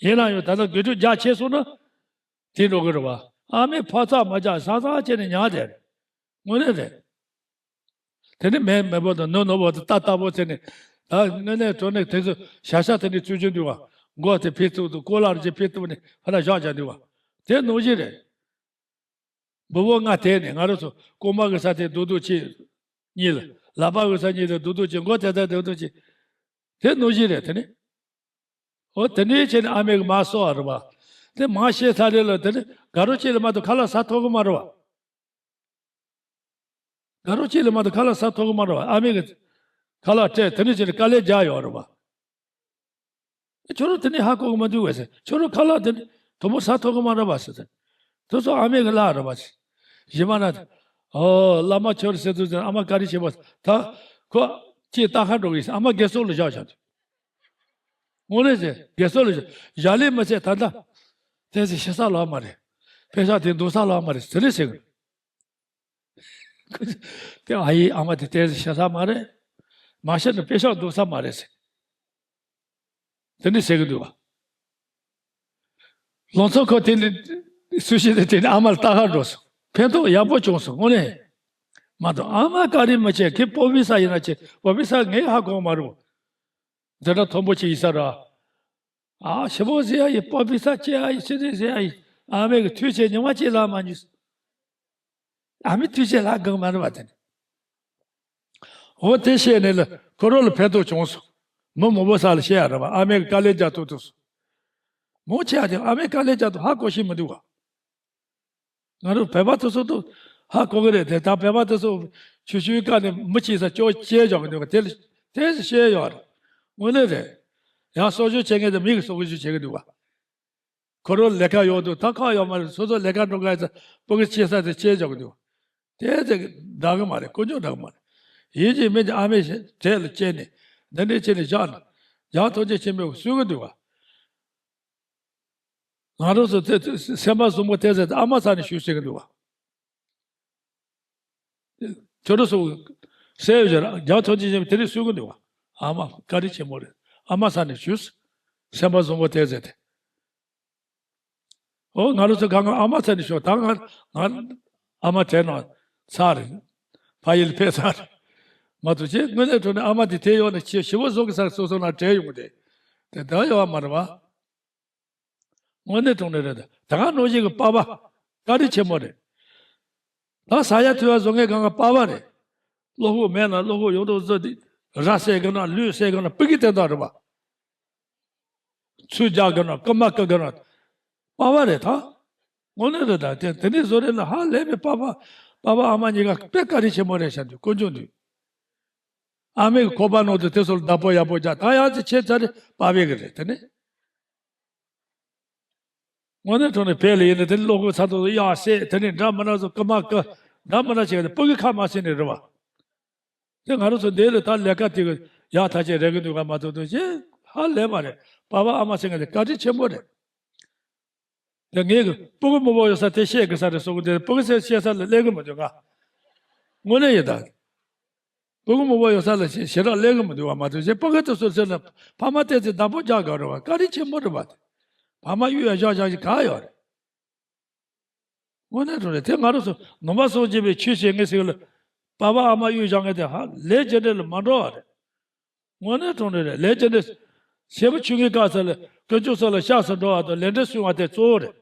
ཡིན་ན་ཡང་ད་ལྟ་དགོད་བྲོ་རྒྱག་ཆེ་སོང་ན། དེ་འགྲོ་གི་རེད་བ། ཨ་མས་ཕར་ཚག་མ་རྒྱག་ཟ་ཟ་བྱས་ནས་ཉལ་བསྡད་རེད། དངོས་གནས་རེད། དེ་ནི་མེད་མེད་པོ་དང་ནོར་ནོར་པོ་དང་རྟ་རྟ་པོ་ཟེར་ནས། ད་དངོས་གནས་དྲང་གནས་དེ་ཚོ་བྱ་བྱ་དེ་འདྲའི་ཚུལ་བྱུང་འདུག་བ། མགོ་དེ་ཕི་ཐུག་ཏུ་ཀོ་ལར་ཅིག་ཕི་ཐུག་ནས་ཕ་ལ་བཞག་བཞག་འདུག་བ། དེ་ནང་བཞིན་རེད། འབུ་བོ་ང་དེ་ནས་ང་རང་ཚོ་རྐང་པ་གི་ས་དེ་རྡོག་རྡོག་ཅིག་གཉིས་ལ། ལག་པ་གི་ས་གཉིས་ལ་རྡོག་རྡོག་ཅིག་མགོ་དེ་ཚ་རྡོག་རྡོག་ཅིག་དེ་ནང་བཞིན་རེད་དེ་ནི། འོ་དེ་འདྲའི་བྱས་ནས་ཨ་མས་གི་མར་གསོ་བ་རེད་བ། དེ་མར་བཤད་ཚར་རེད་ལ་དེ་ནི་དགའ་རོགས་གཅིག་ལ་མ་གཏོགས་ཁ་ལག་ཟ་ཐུབ་གི་མ་རེད་བ། དགའ་རོགས་གཅིག་ལ་མ་གཏོགས་ཁ་ལག་ཟ་ཐུབ་གི་མ་རེད་བ། ཨ་མས་གི་ཁ་ལག་སྤྲད་དེ་འདྲ་བྱས་ནས་དཀའ་ལས་རྒྱག་ཡོད་རེད་བ། ཁྱོད་རང་དེ་ནས་ཧ་གོ་གི་མ་འདུག་བས་ཟེར། ཁྱོད་རང་ཁ་ལག་དེ་ནི་དུམ་བུ་ཟ་ཐུབ་གི་མ་རེད་བ་ཟེར། དེ་ཚོ་ཨ་མས་གི་ལབ་རེད་བ་ཟེར། གཞན་མ་ན། ཨོ་བླ་མ་ཁྱོད་ཟེར་དུས་ཟེར། ཨ་མ་བཀའ་དྲིན་ཆེ་བ་ད་ཁོ་ཅིག་ལྟ་ཁ་འགྲོ་གི་ཟེར། ཨ་མ་དགེ་སོགས་ལ་བཞག་བཞག་དུས། དངོས་གནས་ཟེར་དགེ་སོགས་ལ་བཞག་ལས་མི་ཚད་ད་ལྟ། དེ་ཚོ་ཤི་ས་ལོག་མ་རེད། ཕེ་ཤག་དེ་འདུག་ས་ལོག་མ་རེད་ཟེར་རེད་ཟེར་གི། དེ་ཨ་ཡེ་ཨ་མ་དེ་ཏོག་ཙམ་ཤི་ས་མ་རེད། མ་ཤི་ན་དཔེ་ཤག་འདུག་ས་མ་རེད་ཟེར། དེ་འདྲ་ཟེར་གི་འདུག་བ། ལང་ཚོ་ཁོ་དེ་ནི་སུ་ཞིག་དེ་དེ་ནི་ཨ་མ་ལ་ལྟ་ག་འགྲོ་སོང་། ཕན་ཐོགས་ཡག་པོ་བྱུང་སོང་། དངོས་གནས། མ་གཏོགས་ཨ་མ་བཀའ་དྲིན་མི་ཆེ། ཁྱེད་སྤོ་བི་ས་ཡིན་ན་ཆེ། སྤོ་བི་ས་ངས་ཧ་གོ་མ་རུང་། འདི་འདྲ་མཐོན་པོ་ཆེ་ཡིན་ས་ར། ཨ་ཞེ་པོ་ཟེར་ཡ་ཡིན། སྤོ་བི་ས་ཆེ་ཡ་ཡིན། ཆེ་ནི་ཟེར་ཡ་ཡིན། ཨ་མའི་གི་ཐུགས་རྗེ་ཆེ་ཉི་མ་གཅིག་ལབ་མ་མྱོང་། ཨ་མའི་ཐུགས་རྗེ་ལབ་དགོས་མ་རེད་བ་དེ་ནི། འོ་དེ་བཤད་ནས་ལ་ཁོ་རང་ལ་ཕན་ཐོགས་བྱུང་སོང་། མི་མང་པོ་ས་ལ་བཤད་ཡ་རེད་བ། ཨ་མའི་གི་དཀའ་ལས་རྒྱག་ཐུབ་ཐུབ་སོང་། མང་ཆེ་བ་དེ་ཨ་མའི་དཀའ་ལས་རྒྱག་ཐུབ་ཧ་གོ་ཤེས་མི་འདུག་བ། ང་རང་བོད་པ་དེ་ཚོ་ད་ཧ་གོ་གི་རེད་དེ། ད་བོད་པ་དེ་ཚོ་ཆུ་ཆུའི་ཀ་ནས་མི་གཅིག་ས་ཅོག་ཅེ་བཞག་གི་འདུག་བ། དེ་ལ་དེ་བཤད་ཡོད་རེད། དངོས་གནས་རེད། ཡང་གསོ་སྐྱོང་བྱེད་མཁན་དེ་མི་གི་གསོ་སྐྱོང་བྱེད་གི་འདུག་བ། ཁོ་རང་ལས་ཀ་ཡོད་འདུག་ད་ཁག་ཡོད་མ་རེད། སོ་སོ་ལས་ཀ་འགྲོ་མཁན་ཚོ་སྤུ་གུ་སྐྱེ་ས་དེ་སྐྱེ་བཞག་གི་འདུག་དེ་ཚོ་འདྲ་གི་མ་རེད། དཀོན་མཆོག་འདྲ་གི་མ་རེད། ཡིན་གཅིག་མིན་གཅིག་ཨ་མའི་གྲས་ལ་སྐྱེས་ནས་འདི་འདྲའི་བྱས་ནས་བཞག་ན་ཡག་ཐོག་ཆེ་ཆེན་པོ་གསོས་གི་འདུག་བ། ང་རང་ཚོ་དེ་སེམས་པ་བཟང་པོ་དེ་ཚོ་ཨ་མ་ས་ནས་ཞུ་ཟེར་གི་འདུག་བ། ཁྱོད་རང་ཚོ་སེ་ཡོད་ཅེ་ར་རྒྱ་ཐོན་ཅི་ཅེ་དེ་རིང་གསུང་གི་འདུག་བ། ཨ་མ་བཀའ་དྲིན་ཆེན་པོ་རེད། ཨ་མ་ས་ནས་ཞུས། སེམས་པ་བཟང་པོ་དེ་ཟེར་ཏེ། ཨོ་ང་རང་ཚོ་གང་ག་ཨ་མ་ས་ནས་ཞུ་ད་ང་ང་ཨ་མ་དྲན་ནོ་ཚར་རེད། ཕ་ཡུལ་ཕེབས་ཚར་རེད། མ་གཏོགས་ཅེས་དངོས་གནས་དྲང་གནས་ཨ་མ་དེ་དེ་ཡོད་ནས་ཁྱེད་ཞི་བ་བཟོ་གི་ས་སོ་སོ་ན་བྲལ་ཡོང་གི་དེ་དེ་ད་ཡོད་བ་མ་རེད་བ། དངོས་གནས་དྲང་གནས་རེད། ད་ག་ནང་བཞིན་གྱི་པ་ཕ་བཀའ་དྲིན་ཆེན་པོ་རེད། ད་ས་ཡ་ཐུབ་ཡ་བཟོ་མཁན་གང་ག་པ་ཕ་རེད། བློ་ཕུགས་མེད་ན་བློ་ཕུགས་ཡོང་དུ་བཟོ་དེ་ར་བསད་གི་ན་ལུས་བསད་གི་ན་སྤུ་གི་དེ་འདྲ་རེད་བ། ཚུར་རྒྱག་གི་ན་རྐུ་མ་རྐུ་གི་ན་པ་ཕ་རེད་ད། དངོས་གནས་རེད་ད་དེ་དེ་ནས་བཟོ་རེད་ལ་ཧ་ལས་པའི་པ་ཕ་པ་ཕ་ཨ་མ་གཉིས་ཀ་དཔེ་བཀའ་དྲིན་ཆེན་པོ་རེད་ཤག་འདུག་དཀོན་མཆོག་འདུག་ཨ་མའི་ཁོག་པ་ནང་དུ་དེ་ཚོར་བདག་པོ་ཡག་པོ་རྒྱག་ད་ཡང་ཅི་ཆེ་ཚ་རེད་པ་ཕའི་གི་རེད་དེ་ནས། དངོས་གནས་དྲང་གནས་བལ་ལ་ཡིན་ན་དེ་ནི་བློ་ཁོག་ཚ་ཐོག་ཏུ་གཡག་བསད་དེ་ནི་འདྲ་མི་འདྲ་ཚོ་རྐུ་མ་རྐུ་འདྲ་མི་འདྲ་བྱས་ཏེ་སྤུ་གུ་ཁ་མ་ཟིན་ནས་རེད་བ། དེ་ང་རང་ཚོ་འདི་ལ་ད་ལས་ཀ་དེ་གི་ཡག་ཐག་ཆད་རེག་གི་འདུག་ག་མ་ཐུབ་ཐུབ་ཅེས་ཧ་ལས་པ་རེད། པ་ཕ་ཨ་མ་ཟེར་མཁན་དེ་བཀའ་དྲིན་ཆེན་པོ་རེད། དེ་ངས་གི་སྤུ་གུ་མང་པོ་ཡོད་ས་དེ་བཤད་གི་ས་རེད་སོ་གི་དེ་སྤུ་གུ་ཚོས་བཤད་ས་ལ་སླེབས་གི་མི་འདུག་ག་དངོས་གནས་ཡིན་ད། སྤུ་གུ་མང་པོ་ཡོད་ས་ལ་ཞེ་ཞེ་དྲག་སླེབས་གི་མི་འདུག་བ་མ་གཏོགས་ཞེ་སྤུ་གུ་དེ་ཚོ་ཚོ་ལ་ཕ་མ་བལྟས་ཚེ་བདག་པོ་རྒྱག་དགོས་རེད་བ། བཀའ་དྲིན་ཆེན་པོ་རེད་བ། དེ་ཕ་མ་གཡུག་ཡ་བཞག་བཞག་ཞིག་ག་ཡོད་རེད། དངོས་གནས་དྲང་གནས་དེ་ང་རང་ཚོ་ནང་པ་སངས་རྒྱས་པའི་ཆོས་བྱེད་མཁན་ཟེར་གི་ལ་པ་ཕ་ཨ་མ་གཡུག་བཞག་མཁན་དེ་ཧ་ལས་རྒྱུ་འབྲས་ལ་མ་འགྲོ་བ་རེད། དངོས་གནས་དྲང་གནས་རེད། ལས་ཀྱི་འདི། ཞེ་པོ་ཆུང་ངུའི་སྐབས་སུ་ལ་དཀོན་མཆོག་སོགས་ལ་སྐྱབས་སུ་འགྲོ་བ་དང་ལས་འབྲས་སྲུང་བ་དེ་གཙོ་བོ་རེད།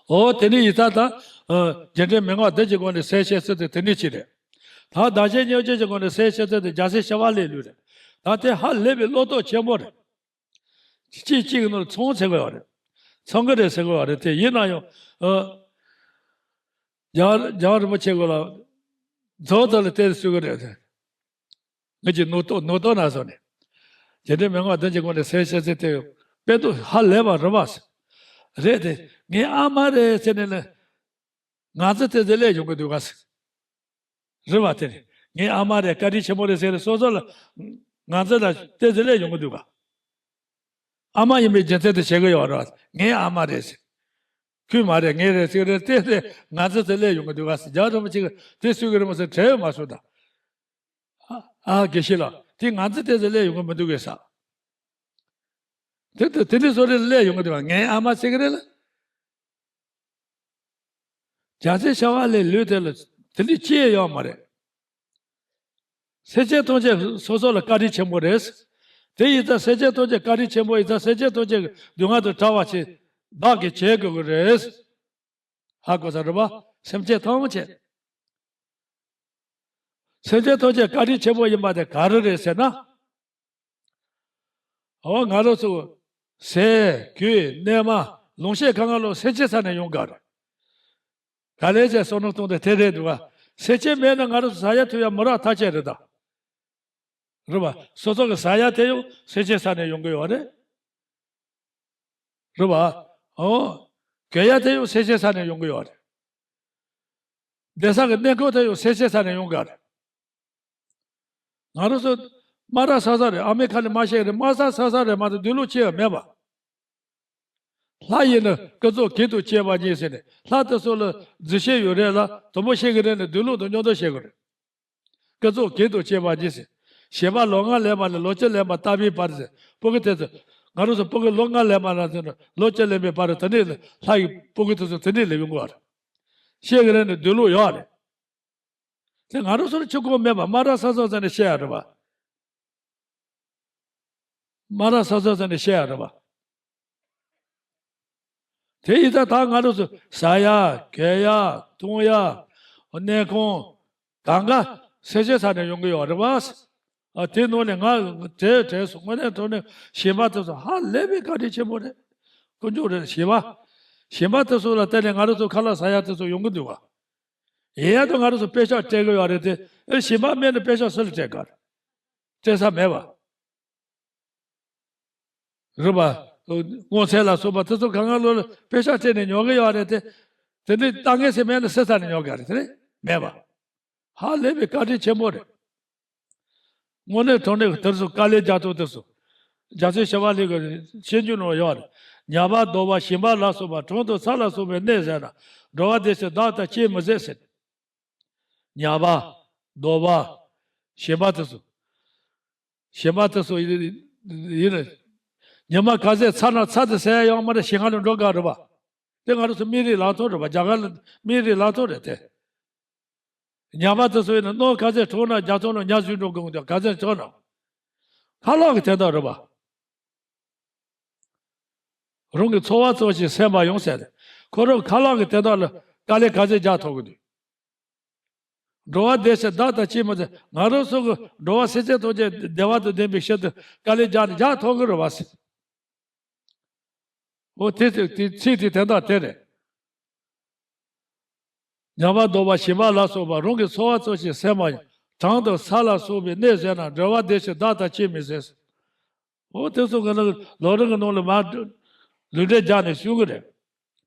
འོ་དེ་ནི་ཡིག་ཚགས་དང་། རྒྱུ་འབྲས་མན་ངག་བདུན་གྱི་སྒོ་ནས་གསལ་བཤད་ཚུལ་དེ་དེ་ནི་ཅི་རེད། ད་བདག་གཞན་མཉམ་བརྗེ་གྱི་སྒོ་ནས་གསལ་བཤད་ཚུལ་དེ་རྒྱལ་སྲས་ཞི་བ་ལྷའི་ལུགས་རེད། ད་དེ་ཧ་ལས་པའི་བློ་སྟོབས་ཆེན་པོ་རེད། གཅིག་གཅིག་གི་ནང་ལ་ཚང་ཟེར་དགོས་པ་རེད། ཚང་གི་རེད་ཟེར་དགོས་པ་རེད་དེ་ཡིན་ན་ཡང་། ཨ། རྒྱལ་རྒྱལ་བ་རིན་པོ་ཆེ་ཀུན་ལ་རྫོགས་ཚོད་ལ་བལྟས་ཟེར་གི་རེད་དེ། ངེད་ཀྱི་ནོར་ཏོ་ནོར་ཏོ་ན་སོང་ནས། རྒྱུ་འབྲས་མན་ངག་བདུན་གྱི་སྒོ་ནས་གསལ་བཤད་ཚེ་དེ་དཔེ་དུ་ཧ་ལས་པ་རེད་པ། རེད་དེ་ངའི་ཨ་མ་རེད་ཟེར་ནས་ལ། ང་ཚོ་དེ་ཚོ་སླེབས་ཡོང་གི་འདུག་ག་ཟེར། རེད་པ་དེ་ནི་ངའི་ཨ་མ་རེད་བཀའ་དྲིན་ཆེན་པོ་རེད་ཟེར་ནས་སོ་སོ་ལ། ང་ཚོ་ལ་དེ་ཚོ་སླེབས་ཡོང་གི་འདུག་ག་ཨ་མ་ཡིན་པའི་རྒྱུ་མཚན་དེ་བྱེད་གི་ཡོད་རེད་པ། ངའི་ཨ་མ་རེད་ཟེར། ཁོས་མ་རེད་ངས་རེད་ཟེར་གི་རེད་དེ་དེ་ང་ཚོ་དེ་སླེབས་ཡོང་གི་འདུག་ག་ཟེར། རྒྱལ་བ་རིན་པོ་ཆེ་གིས་དེ་གསུང་གི་རེད་མ་ཟེར་དྲན་ཡོད་མ་སོང་ད། ཨ་ཨ་དགེ་བཤེས་ལགས་དེ་ང་ཚོ་དེ་ཚོ་སླེབས་ཡོང་གི་མི་འདུག་གས་ཟེར། དེ་དེ་དེ་འདྲའི་བཟོ་རེ་སླེབས་ཡོང་གི་འདུག་ག་ངའི་ཨ་མ་ཟེར་གི་རེད་ལ། རྒྱལ་སྲས་ཞི་བ་ལྷའི་ལུགས་དེ་ལ་དེ་འདྲའི་ཅི་ཡང་ཡོད་མ་རེད། སེམས་ཅན་ཐམས་ཅད་སོ་སོ་ལ་བཀའ་དྲིན་ཆེན་པོ་རེད། དེ་ཡིན་ཙང་སེམས་ཅན་ཐམས་ཅད་བཀའ་དྲིན་ཆེན་པོ་ཡིན་ཙང་སེམས་ཅན་ཐམས་ཅད་ཀྱི་སྡུག་བསྔལ་དང་བྲལ་བ་ཞིག་བདག་གིས་བྱེད་དགོས་ཀྱི་རེད། ཧ་གོ་ས་རེད་པ། སེམས་ཅན་ཐམས་ཅད། སེམས་ཅན་ཐམས་ཅད་བཀའ་དྲིན་ཆེན་པོ་ཡིན་པ་དེ་ག་རེ་རེད་ཟེར་ན། འོ་ང་རང་ཚོ་ཟས་གོས་གནས་མལ་ལོངས་སྤྱོད་གང་ག་ལོ་སེམས་ཅན་ས་ནས་ཡོང་ག་རེད། ག་ལེ་ཅེས་བསམ་བློ་གཏོང་དེ་དེ་རེད་འདུག་ག་སེམས་ཅན་མེད་ན་ང་རང་ཚོ་ཟ་ཡ་འཐུང་ཡ་མི་རག་ཐག་ཆད་རེད་ད། རེད་པ། སོ་སོ་གི་ཟ་ཡ་དེ་ཡང་སེམས་ཅན་ས་ནས་ཡོང་གི་ཡོད་རེད། རེད་པ། འོ། གྱོན་ཡ་དེ་ཡང་སེམས་ཅན་ས་ནས་ཡོང་གི་ཡོད་རེད། བསྡད་ས་གི་གནས་སྐབས་དེ་ཡང་སེམས་ཅན་ས་ནས་ཡོང་གི་ཡོད་རེད། ང་རང་ཚོ་དམའ་ར་ས་ས་རེད། ཨ་མའི་ཁ་ནས་མར་བཤད་རེད། དམའ་ས་ས་ས་རེད་མ་གཏོགས་སྡོད་ལུགས་ཅི་ཡང་མེད་པ། ལྷ་ཡིན་ན་ཀུན་རྫོབ་གེགས་དང་བཅས་པ་ཉིད་ཟེར་ནས་ལྷ་དེ་ཚོ་ལ་རྫུ་ཤེས་ཡོད་རེད་ལ་དུམ་བུ་ཤེས་ཀྱི་རེད་ནས་སྡོད་ལུགས་དང་མཉམ་དུ་བཤད་དགོས་རེད། ཀུན་རྫོབ་གེགས་དང་བཅས་པ་ཉིད་ཟེར། བྱིས་པ་ལོ་ལྔ་ལོན་པ་ནས་ལོ་བཅུ་ལོན་པ་ལྟ་བུའི་བར་ཟེར། སྤུ་གུ་དེ་ཚོ། ང་རང་ཚོ་སྤུ་གུ་ལོ་ལྔ་ལོན་པ་ནས་ལོ་བཅུ་ལོན་པའི་བར་དེ་འདྲས་ལ་ལྷ་ཡི་སྤུ་གུ་དེ་ཚོ་དེ་འདྲས་ལ་ཡོང་གི་ཡོད་རེད། ཤེས་ཀྱི་རེད་ནས་སྡོད་ལུགས་ཡོད་རེད། དེ་ང་རང་ཚོར་ཆུ་ཁོལ་མེད་པ་དམའ་ར་ས་ས་ཟེར་ནས་བཤད་ཡ་རེད་པ། དམའ་ར་ས་ས་ཟེར་ནས་བཤད་ཡ་རེད་པ། དེ་ཡིན་ཙང་ད་ང་རང་ཚོ་ཟ་ཡ་གྱོན་ཡ་འཐུང་ཡ་གནས་ཁང་གང་ག་སེམས་ཅན་ས་ནས་ཡོང་གི་ཡོད་རེད་པ། ཨ་དེ་ནང་ནས་ང་དེ་དྲན་སོང་། དངོས་གནས་དྲང་གནས་གཞན་པ་དེ་ཚོ་ཧ་ལས་པའི་བཀའ་དྲིན་ཆེན་པོ་རེད། དཀོན་མཆོག་རེད། གཞན་པ་གཞན་པ་དེ་ཚོ་ལ་བརྟེན་ནས་ང་རང་ཚོ་ཁ་ལག་ཟ་ཡ་དེ་ཚོ་ཡོང་གི་འདུག་ག་ཡིན་ཡང་ད་ང་རང་ཚོ་པེ་ཤག་སྤྲད་གི་ཡོད་རེད་དེ། ཨེ་གཞན་པ་མེད་ན་པེ་ཤག་སུ་ལ་སྤྲད་ག་རེད། སྤྲད་ས་མེད་པ། རེད་པ། སྔོ་ཚལ་ལ་སོགས་པ་དེ་ཚོ་གང་ག་ལོ་ལ་པེ་ཤག་སྤྲད་ནས་ཉོ་གི་ཡོད་རེད་དེ། དེ་འདྲའི་ལྟ་ངན་ཟེར་མེད་ན་སུ་ས་ནས་ཉོ་ག་རེད། དེ་རེད་མེད་པ། ཧ་ལས་པའི་བཀའ་དྲིན་ཆེན་པོ་རེད། དངོས་གནས་དྲང་གནས་ཀྱི་དེར་སོ་དཀའ་ལས་རྒྱག་ཐུབ་དེར་སོ། རྒྱལ་སྲས་ཞི་བ་ལྷས་ཀྱི་སྤྱོད་འཇུག་ནང་ཡོད་རེད། ཉ་པ་གདོལ་པ་ཞིང་པ་ལ་སོགས་པ་གྲོང་དང་ས་ལ་སོགས་པའི་གནས་ཟེར་ན་འགྲོ་བ་བདེ་ཞིང་བདག་ལྟར་གཅེས་མི་ཟེར་ཟེར། ཉ་པ། གདོལ་པ། ཞིང་པ་དེ་ཚོ། ཞིང་པ་དེ་ཚོ་ཡིན་ཡིན་ན། ཉི་མ་ཁ་ཟས་ཚ་ན་ཚ་དེ་ཟ་ཡ་ཡོད་མ་རེད། ཞིང་ཁ་ལ་འགྲོ་དགའ་རེད་པ། དེ་ང་རང་ཚོ་མི་རིགས་ལག་ཐོག་རེད་པ། རྒྱ་གར་ལ་མི་རིགས་ལག་ཐོག་རེད་དེ། ཉ་པ་དེ་ཚོ་ཡིན་ན་སྣུམ་ཁ་ཟས་འཐུང་ན་རྒྱ་ཐོག་ལ་ཉ་ཟོས་འགྲོ་དགོས་འདུག་ཁ་ཟས་འཐུང་ན། ཁ་ལག་གི་དོན་དག་རེད་པ། རང་གི་འཚོ་བ་གཙོ་ཆེ་སེམས་པ་ཡོང་ཟེར་ཏེ། ཁོ་རང་ཁ་ལག་གི་དོན་དག་ལ་དཀའ་ལས་ག་ཚོད་རྒྱག་ཐུབ་ཀྱི་འདུག་འགྲོ་བ་བདེ་ཞིང་བདག་ལྟར་གཅེས་མི་ཟེར། ང་རང་ཚོ་གི་འགྲོ་བ་སེམས་ཅན་ཐམས་ཅད་བདེ་བ་དང་ལྡན་པའི་ཕྱིར་དུ་དཀའ་ལས་རྒྱག་ནས་རྒྱག་ཐུབ་ཀྱི་རེད་པ་ཟེར། འོ་དེ་དེ་དེ་ཚིག་དེ་དོན་དག་དེ་རེད། ཉ་པ་གདོལ་པ་ཞིང་པ་ལ་སོགས་པ་རང་གི་འཚོ་བ་གཙོ་ཆེ་སེམས་པ་ཡང་གྲོང་དང་ས་ལ་སོགས་པའི་གནས་ཟེར་ན་འགྲོ་བ་བདེ་ཞིང་བདག་ལྟར་གཅེས་མི་ཟེར། འོ་དེ་ཚོ་གི་ནང་ལོ་རིམ་གྱི་ནང་ལ་མར་ལུས་འབྲེལ་རྒྱག་ནས་གསུང་གི་རེད།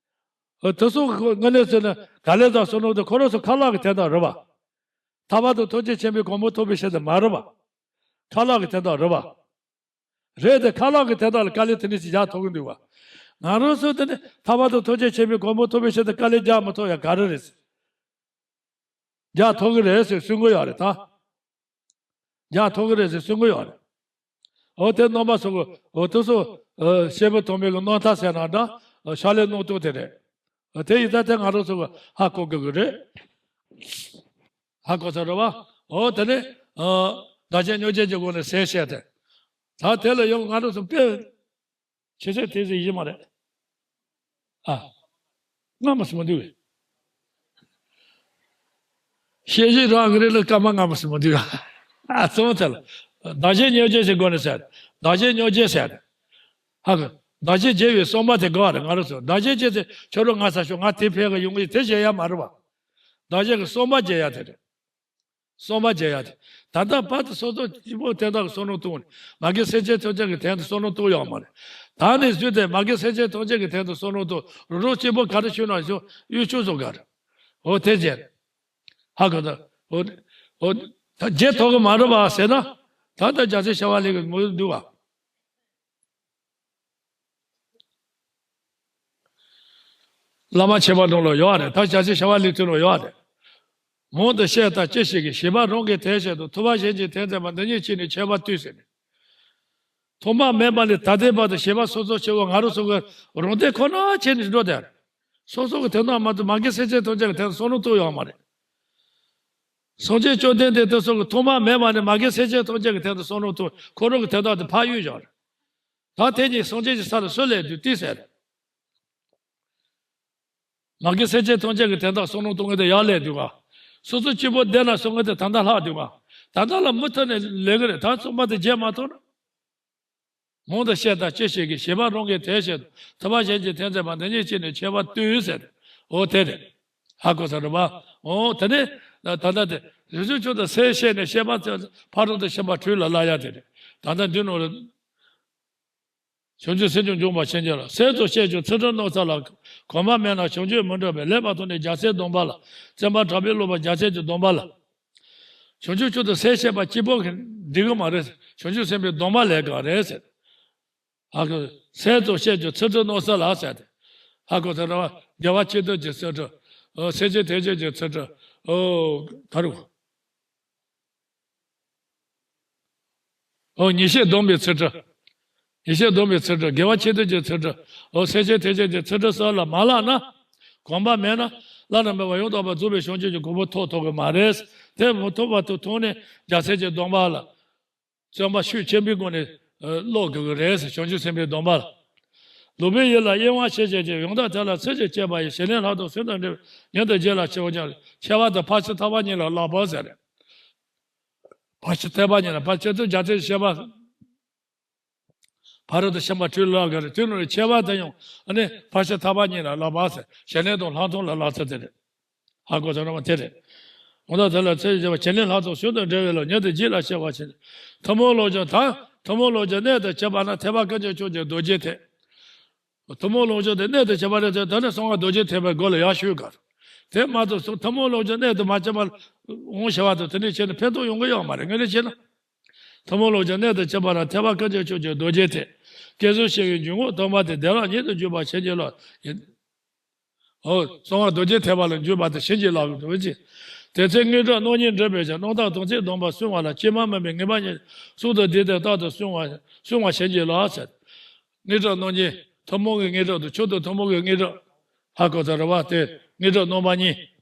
འོ་དེ་ཚོ་གི་དངོས་གནས་ཟེར་ན་ག་ལེ་དང་བསོད་ནམས་དེ་ཁོ་རང་ཚོ་ཁ་ལག་གི་དོན་དག་རེད་པ། ཐར་པ་དང་ཐམས་ཅད་མཁྱེན་པའི་གོ་འཕང་ཐོབ་པའི་ཕྱིར་དུ་མ་རེད་པ། ཁ་ལག་གི་དོན་དག་རེད་པ། རེད་དེ་ཁ་ལག་གི་དོན་དག་ལ་དཀའ་ལས་དེ་འདྲ་ཞིག་རྒྱག་ཐུབ་ཀྱི་འདུག་པ། ང་རང་ཚོ་དེ་ནི་ཐར་པ་དང་ཐམས་ཅད་མཁྱེན་པའི་གོ་འཕང་ཐོབ་པའི་ཕྱིར་དུ་དཀའ་ལས་རྒྱག་མི་ཐུབ་ཡ་ག་རེ་རེད། རྒྱག་ཐུབ་ཀྱི་རེད་ཟེར་གསུང་གི་ཡོད་རེད་ད། རྒྱག་ཐུབ་ཀྱི་རེད་ཟེར་གསུང་གི་ཡོད་རེད། འོ་དེ་རྣམ་པ་ཚོ་གི་འོ་དེ་ཚོ་ཨ་སྐྱེས་བུ་དམ་པའི་གི་རྣམ་ཐར་ཟེར་ན་འདྲ། ཕྱག་ལེན་གནང་སྟངས་དེ་རེད། འོ་དེ་ཡིན་ཙང་དེ་ང་རང་ཚོ་གི་ཧ་གོ་དགོས་ཀྱི་རེད། ཧ་གོ་ས་རེད་པ། འོ་དེ་ནས་ཨ་བདག་གཞན་མྱོང་བྱེད་ཀྱི་སྒོ་ནས་ཟེར་བཤད་དེ། ད་དེ་ལ་ཡང་ང་རང་ཚོ་དཔེ། ཆེ་ཆེ་དེ་ཟིག་ཡིན་མ་རེད། ཨ། སྔ་མ་སུ་མ་འདུག་གས། ཤེས་བཞིན་རང་གི་རེད་ལ་སྐར་མ་སྔ་མ་སུ་མ་འདུག་གས། ཨ་རྩོམ་ཐལ། བདག་གཞན་མྱོང་བྱེད་ཀྱི་སྒོ་ནས་ཟེར། བདག་གཞན་མྱོང་བྱེད་ཟེར། ཧ་གི། བདག་གཞན་བརྗེ་བའི་བསམ་པ་དེ་དགོས་པ་རེད་ང་རང་ཚོ། བདག་གཞན་བརྗེ་ཚེ་ཁྱོད་རང་ང་ས་ཤོག་ང་དེ་ཕེབས་གི་ཡོང་གི་དེ་བྱེད་ཡ་མ་རེད་པ། བདག་གཞན་གྱི་བསམ་པ་བརྗེ་ཡ་དེ་རེད། བསམ་པ་བརྗེ་ཡ་དེ། ད་ལྟ་བར་དུ་སོ་སོ་གཅིག་པོ་དོན་དག་གི་བསམ་བློ་གཏོང་ནས་མ་གི་སེམས་ཅན་ཐམས་ཅད་ཀྱི་དོན་དུ་བསམ་བློ་གཏོང་ཡོད་མ་རེད། ད་ནས་བཟུང་སྟེ་མ་གི་སེམས་ཅན་ཐམས་ཅད་ཀྱི་དོན་དུ་བསམ་བློ་གཏོང་རུ་རུ་གཅིག་པོ་ག་རེ་ཞུ་ན་ཞུ་གཡུ་ཆུ་བཟོ་ག་རེ། འོ་དེ་བྱས། ཧ་གོ་ད། འོ། འོ། ད་བརྗེད་ཐུབ་གི་མ་རེད་པ་ཟེར་ན། ད་ལྟ་རྒྱལ་སྲས་ཤ་བ་ལི་གི་མུ་འདུག་བ། བླ་མ་མཆོད་པ་ནང་ལ་ཡོད་རེད། ད་བྱ་བྱེད་བྱ་བ་ལས་མཐུན་ལ་ཡོད་རེད། མང་དུ་བཤད་དང་ཅི་ཞིག་གིས། བྱིས་པ་རང་གི་དོན་བྱེད་དོ། ཐུབ་པ་གཞན་གྱི་དོན་མཛད་པ། འདི་གཉིས་ཀྱིས་ནི་ཁྱད་པར་བསྟོད་ཟེར་ནས། ཐོག་མ་མེད་པ་ནས་ད་ལྟའི་བར་དུ་བྱིས་པ་སོ་སོ་ཆེ་བོ་ང་རང་ཚོ་གི་རང་དོན་ཁོ་ན་བྱས་ནས་འགྲོ་དེ། སོ་སོ་གི་དོན་དག་མ་གཏོགས་མ་གི་སེམས་ཅན་ཐམས་ཅད་ཀྱི་དོན་དུ་བསམ་བློ་གཏོང་ཡོད་མ་རེད། སངས་རྒྱས་བཅོམ་ལྡན་འདས་དེ་ཚོ་གི་ཐོག་མ་མེད་པ་ནས་མ་གི་སེམས་ཅན་ཐམས་ཅད་ཀྱི་དོན་དུ་བསམ་བློ་གཏོང་ཁོ་རང་གི་དོན་དག་དེ་ཕར་གཡུག་བཞག་རེད། ད་དེ་ཉིད་སངས་རྒྱས་ཀྱི་ས་ལ་སུ་སླེབས་འདུག་དེ་ཟེར། མ་གི་སེམས་ཅན་ཐམས་ཅད་ཀྱི་དོན་དག་བསམ་བློ་གཏོང་མཁན་དེ་ཡར་སླེབས་འདུག་ག། སོ་སོ་གཅིག་པོ་བསྡད་ན་བསམ་མཁན་དེ་ད་ལྟ་ལྷག་འདུག་ག། ད་ལྟ་ལ་མུ་མཐུད་ནས་ལས་ཀྱི་རེད། ད་བསམ་པ་དེ་བརྗེད་མ་ཐུབ་ན། མང་དུ་བཤད་དང་ཅི་ཞིག་གིས། བྱིས་པ་རང་གི་དོན་བྱེད་དོ། ཐུབ་པ་གཞན་གྱི་དོན་མཛད་པ། འདི་གཉིས་ཀྱིས་ནི་ཁྱད་པར་བསྟོད་ཟེར། འོ་དེ་རེད། ཧ་གོ་ས་རེད་པ། འོ་དེ་ནས་ད་ལྟ་དེ་རི་སུལ་ཆུང་དུ་ཟས་བཤད་ནས། བཤད་པ་ཕ་རོལ་ཏུ་ཕྱིན་པ་དྲུག་ལ་སླར་ཡང་དེ་རེད། ད་ལྟ་འདི་ནང་ལ། བྱང་ཆུབ་སེམས་མཆོག་འབྱོངས་པར་བྱིན་གྱིས་བརླབ། ཟས་དང་བཅས་ཀྱང་ཚིག་དྲུག་སྣང་ས་ལ། གོམས་པ་མེད་ན་བྱང་ཆུབ་མི་འགྲུབ་པས། ལེགས་པར་མཐོང་ནས་རྒྱལ་སྲས་གདམས་པ་ལ། བཙུན་པ་གྲགས་པས་བསླབ་པ་རྒྱལ་སྲས་ཀྱི་གདམས་པ་ལ། བྱང་ཆུབ་མཆོག་ཏུ་ཟས་བཤད་པ་གཅིག་པོ་གིས་འགྲིག་གི་མ་རེད། བྱང་ཆུབ་སེམས་དཔའི་གདམས་པ་ལས་ཀ་རེད་ཟེར། ཧ་གོ། ཟས་དང་བཅས་ཀྱང་ཚིག་དྲུག་སྣང་ས་ལ་ཟེར་ཏེ། ཧ་གོ་ཟེར་བ། དགེ་བ་ཆེ་འདོད་ཀྱི་ཚིག་དྲུག། འོ་སེམས་ཅན་ཐམས་ཅད་ཀྱི་ཚིག་དྲུག། འོ་ག་རེ། འོ་ཉེས་བཤད་སྡོམ་པའི་ཚིག་དྲུག། ཉེས་བཤད་སྡོམ་པའི་ཚིག་དྲུག། དགེ་བ་ཆེ་འདོད་ཀྱི་ཚིག་དྲུག། འོ་སེམས་ཅན་ཐམས་ཅད་ཀྱི་ཚིག་དྲུག་སོགས་ལ་མ་བསླབས་ན། གོམས་པ་མེད་ན། བླ་ན་མེད་པ་ཡང་དག་པར་རྫོགས་པའི་བྱང་ཆུབ་ཀྱི་གོ་འཕང་ཐོབ་ཐུབ་ཀྱི་མ་རེད། དེ་མི་ཐུབ་པ་དེ་མཐོང་ནས་རྒྱལ་སྲས་ཀྱི་གདམས་པ་ལ། བརྩོན་པ་ཤུགས་ཆེན་པོའི་སྒོ་ནས་ཨ་ཀློག་དགོས་ཀྱི་རེད་ཟེར། བྱང་ཆུབ་སེམས་དཔའི་གདམས་པ་ལ། ལུག་པའི་ཡུལ་ལ་གཡེང་བ་ཞེས་བྱ་ཞིང་། ཡང་དག་དེ་ལ་ཚིག་གཅིག་སྐྱེས་པ་ཡིས། ཞི་ལྷག་ལྷག་ཏུ་བསོད་དུ་འགྲེལ་བས། མྱུར་དུ་རྒྱུད་ལ་སྐྱེ་བར་འགྱུར། ཁྱད་པར་དུ་ཕར་ཕྱིན་ཐར་པ་གཉིས་ལ་བསླབ་པ་ཟེར། ཕར་ཕྱིན་ཐར་པ་གཉིས་ལ་ཕར་ཕྱིན་དུ་རྒྱལ་སྲས་ཀྱི་བཤད་པ། ཕ་རོལ་ཏུ་ཕྱིན་པ་དྲུག་ལ་བསླབ་དགོས་རེད། དེ་ནང་ནས་ཁྱད་པར་དུ་ཡང་ཨ་ནི་ཕར་ཕྱིན་ཐར་པ་གཉིས་ལ་བསླབ་པ་ཟེར། ཞི་ལྷག་དང་ལྷག་མཐོང་ལ་བསླབ་ཚུལ་དེ་རེད། ཧ་གོ་ཚར་བ་དེ་རེད། འོ་ད་དེ་ལ་ཚིག་གཅིག་སྐྱེས་པ། ཞི་ལྷག་ལྷག་ཏུ་བསོད་དུ་འགྲེལ་བས་བསླབ། མྱུར་དུ་རྒྱུད་ལ་སྐྱེ་བར་བྱེད། ཐུན་མོང་བསླབ་བྱ་དང་། ཐུན་མོང་བསླབ་བྱ་གནད་དུ་ཆེ་བ་ན། ཐེག་པ་དཀོན་མཆོག་མཆོག་གི་རྡོ་རྗེ་ཐེག། ཐུན་མོང་བསླབ་བྱ་དེ་གནད་དུ་ཆེ་བ་རེད་དེ། ད་ནི་གསང་སྔགས་རྡོ་རྗེ་ཐེག་པའི་སྒོ་ལ་ཡར་ཞུགས་དགོས། དེ་མ་གཏོགས་སུ་ཐུན་མོང་བསླབ་བྱ་གནད་དུ་མ་ཆེ་བ་འོང་ཞེས་པ་དང་། དེ་འདྲ་བྱས་ན་ཕན་ཐོགས་ཡོང་གི་ཡོད་མ་རེད། ངས་རེ་བྱས་ན། ཐུན་མོང་བསླབ་བྱ་གནད་དུ་ཆེ་བ་ན། ཐེག་པ་དཀོན་མཆོག་མཆོག་གི་རྡོ་རྗེ་ཐེག། སྐྱེ་ཚུལ་ཤེས་པའི་འཇུག་ངོགས་སྟོང་པ་དེ་བདེ་བླག་ཉིད་དུ་འཇུག་པར་བྱིན་གྱིས་རློབས། ཨོ། གསང་སྔགས་རྡོ་རྗེ་ཐེག་པ་ལ་འཇུག་པ་དེ་བྱིན་གྱིས་བརླབ་ཏུ་བཅུག། དེ་ཚེ་དངོས་གྲུབ་གནང་ཉིད་འགྲུབ་པའི་ཕྱིར། རྣམ་དག་དམ་ཚིག་སྡོམ་པ་སྲུང་བ་ལ། སྐྱེས་མ་མིན་པའི་ངེས་པ་རྙེད། གསུང་དང་འདི་ལྟར་རྟག་ཏུ་བསྲུང་བ། བསྲུང་བར་བྱིན་གྱིས་རློབས་ཟེར། དངོས་གྲུབ་གནང་ཉིད་ཐུན་མོང་གི་དངོས་གྲུབ་དང་མཆོག་ཏུ་ཐུན་མོང་གི་དངོས་གྲུབ། ཧ་གོ་ཚར་རེད་བ། དེ་དངོས་གྲུབ་གནང་བ་གཉིས།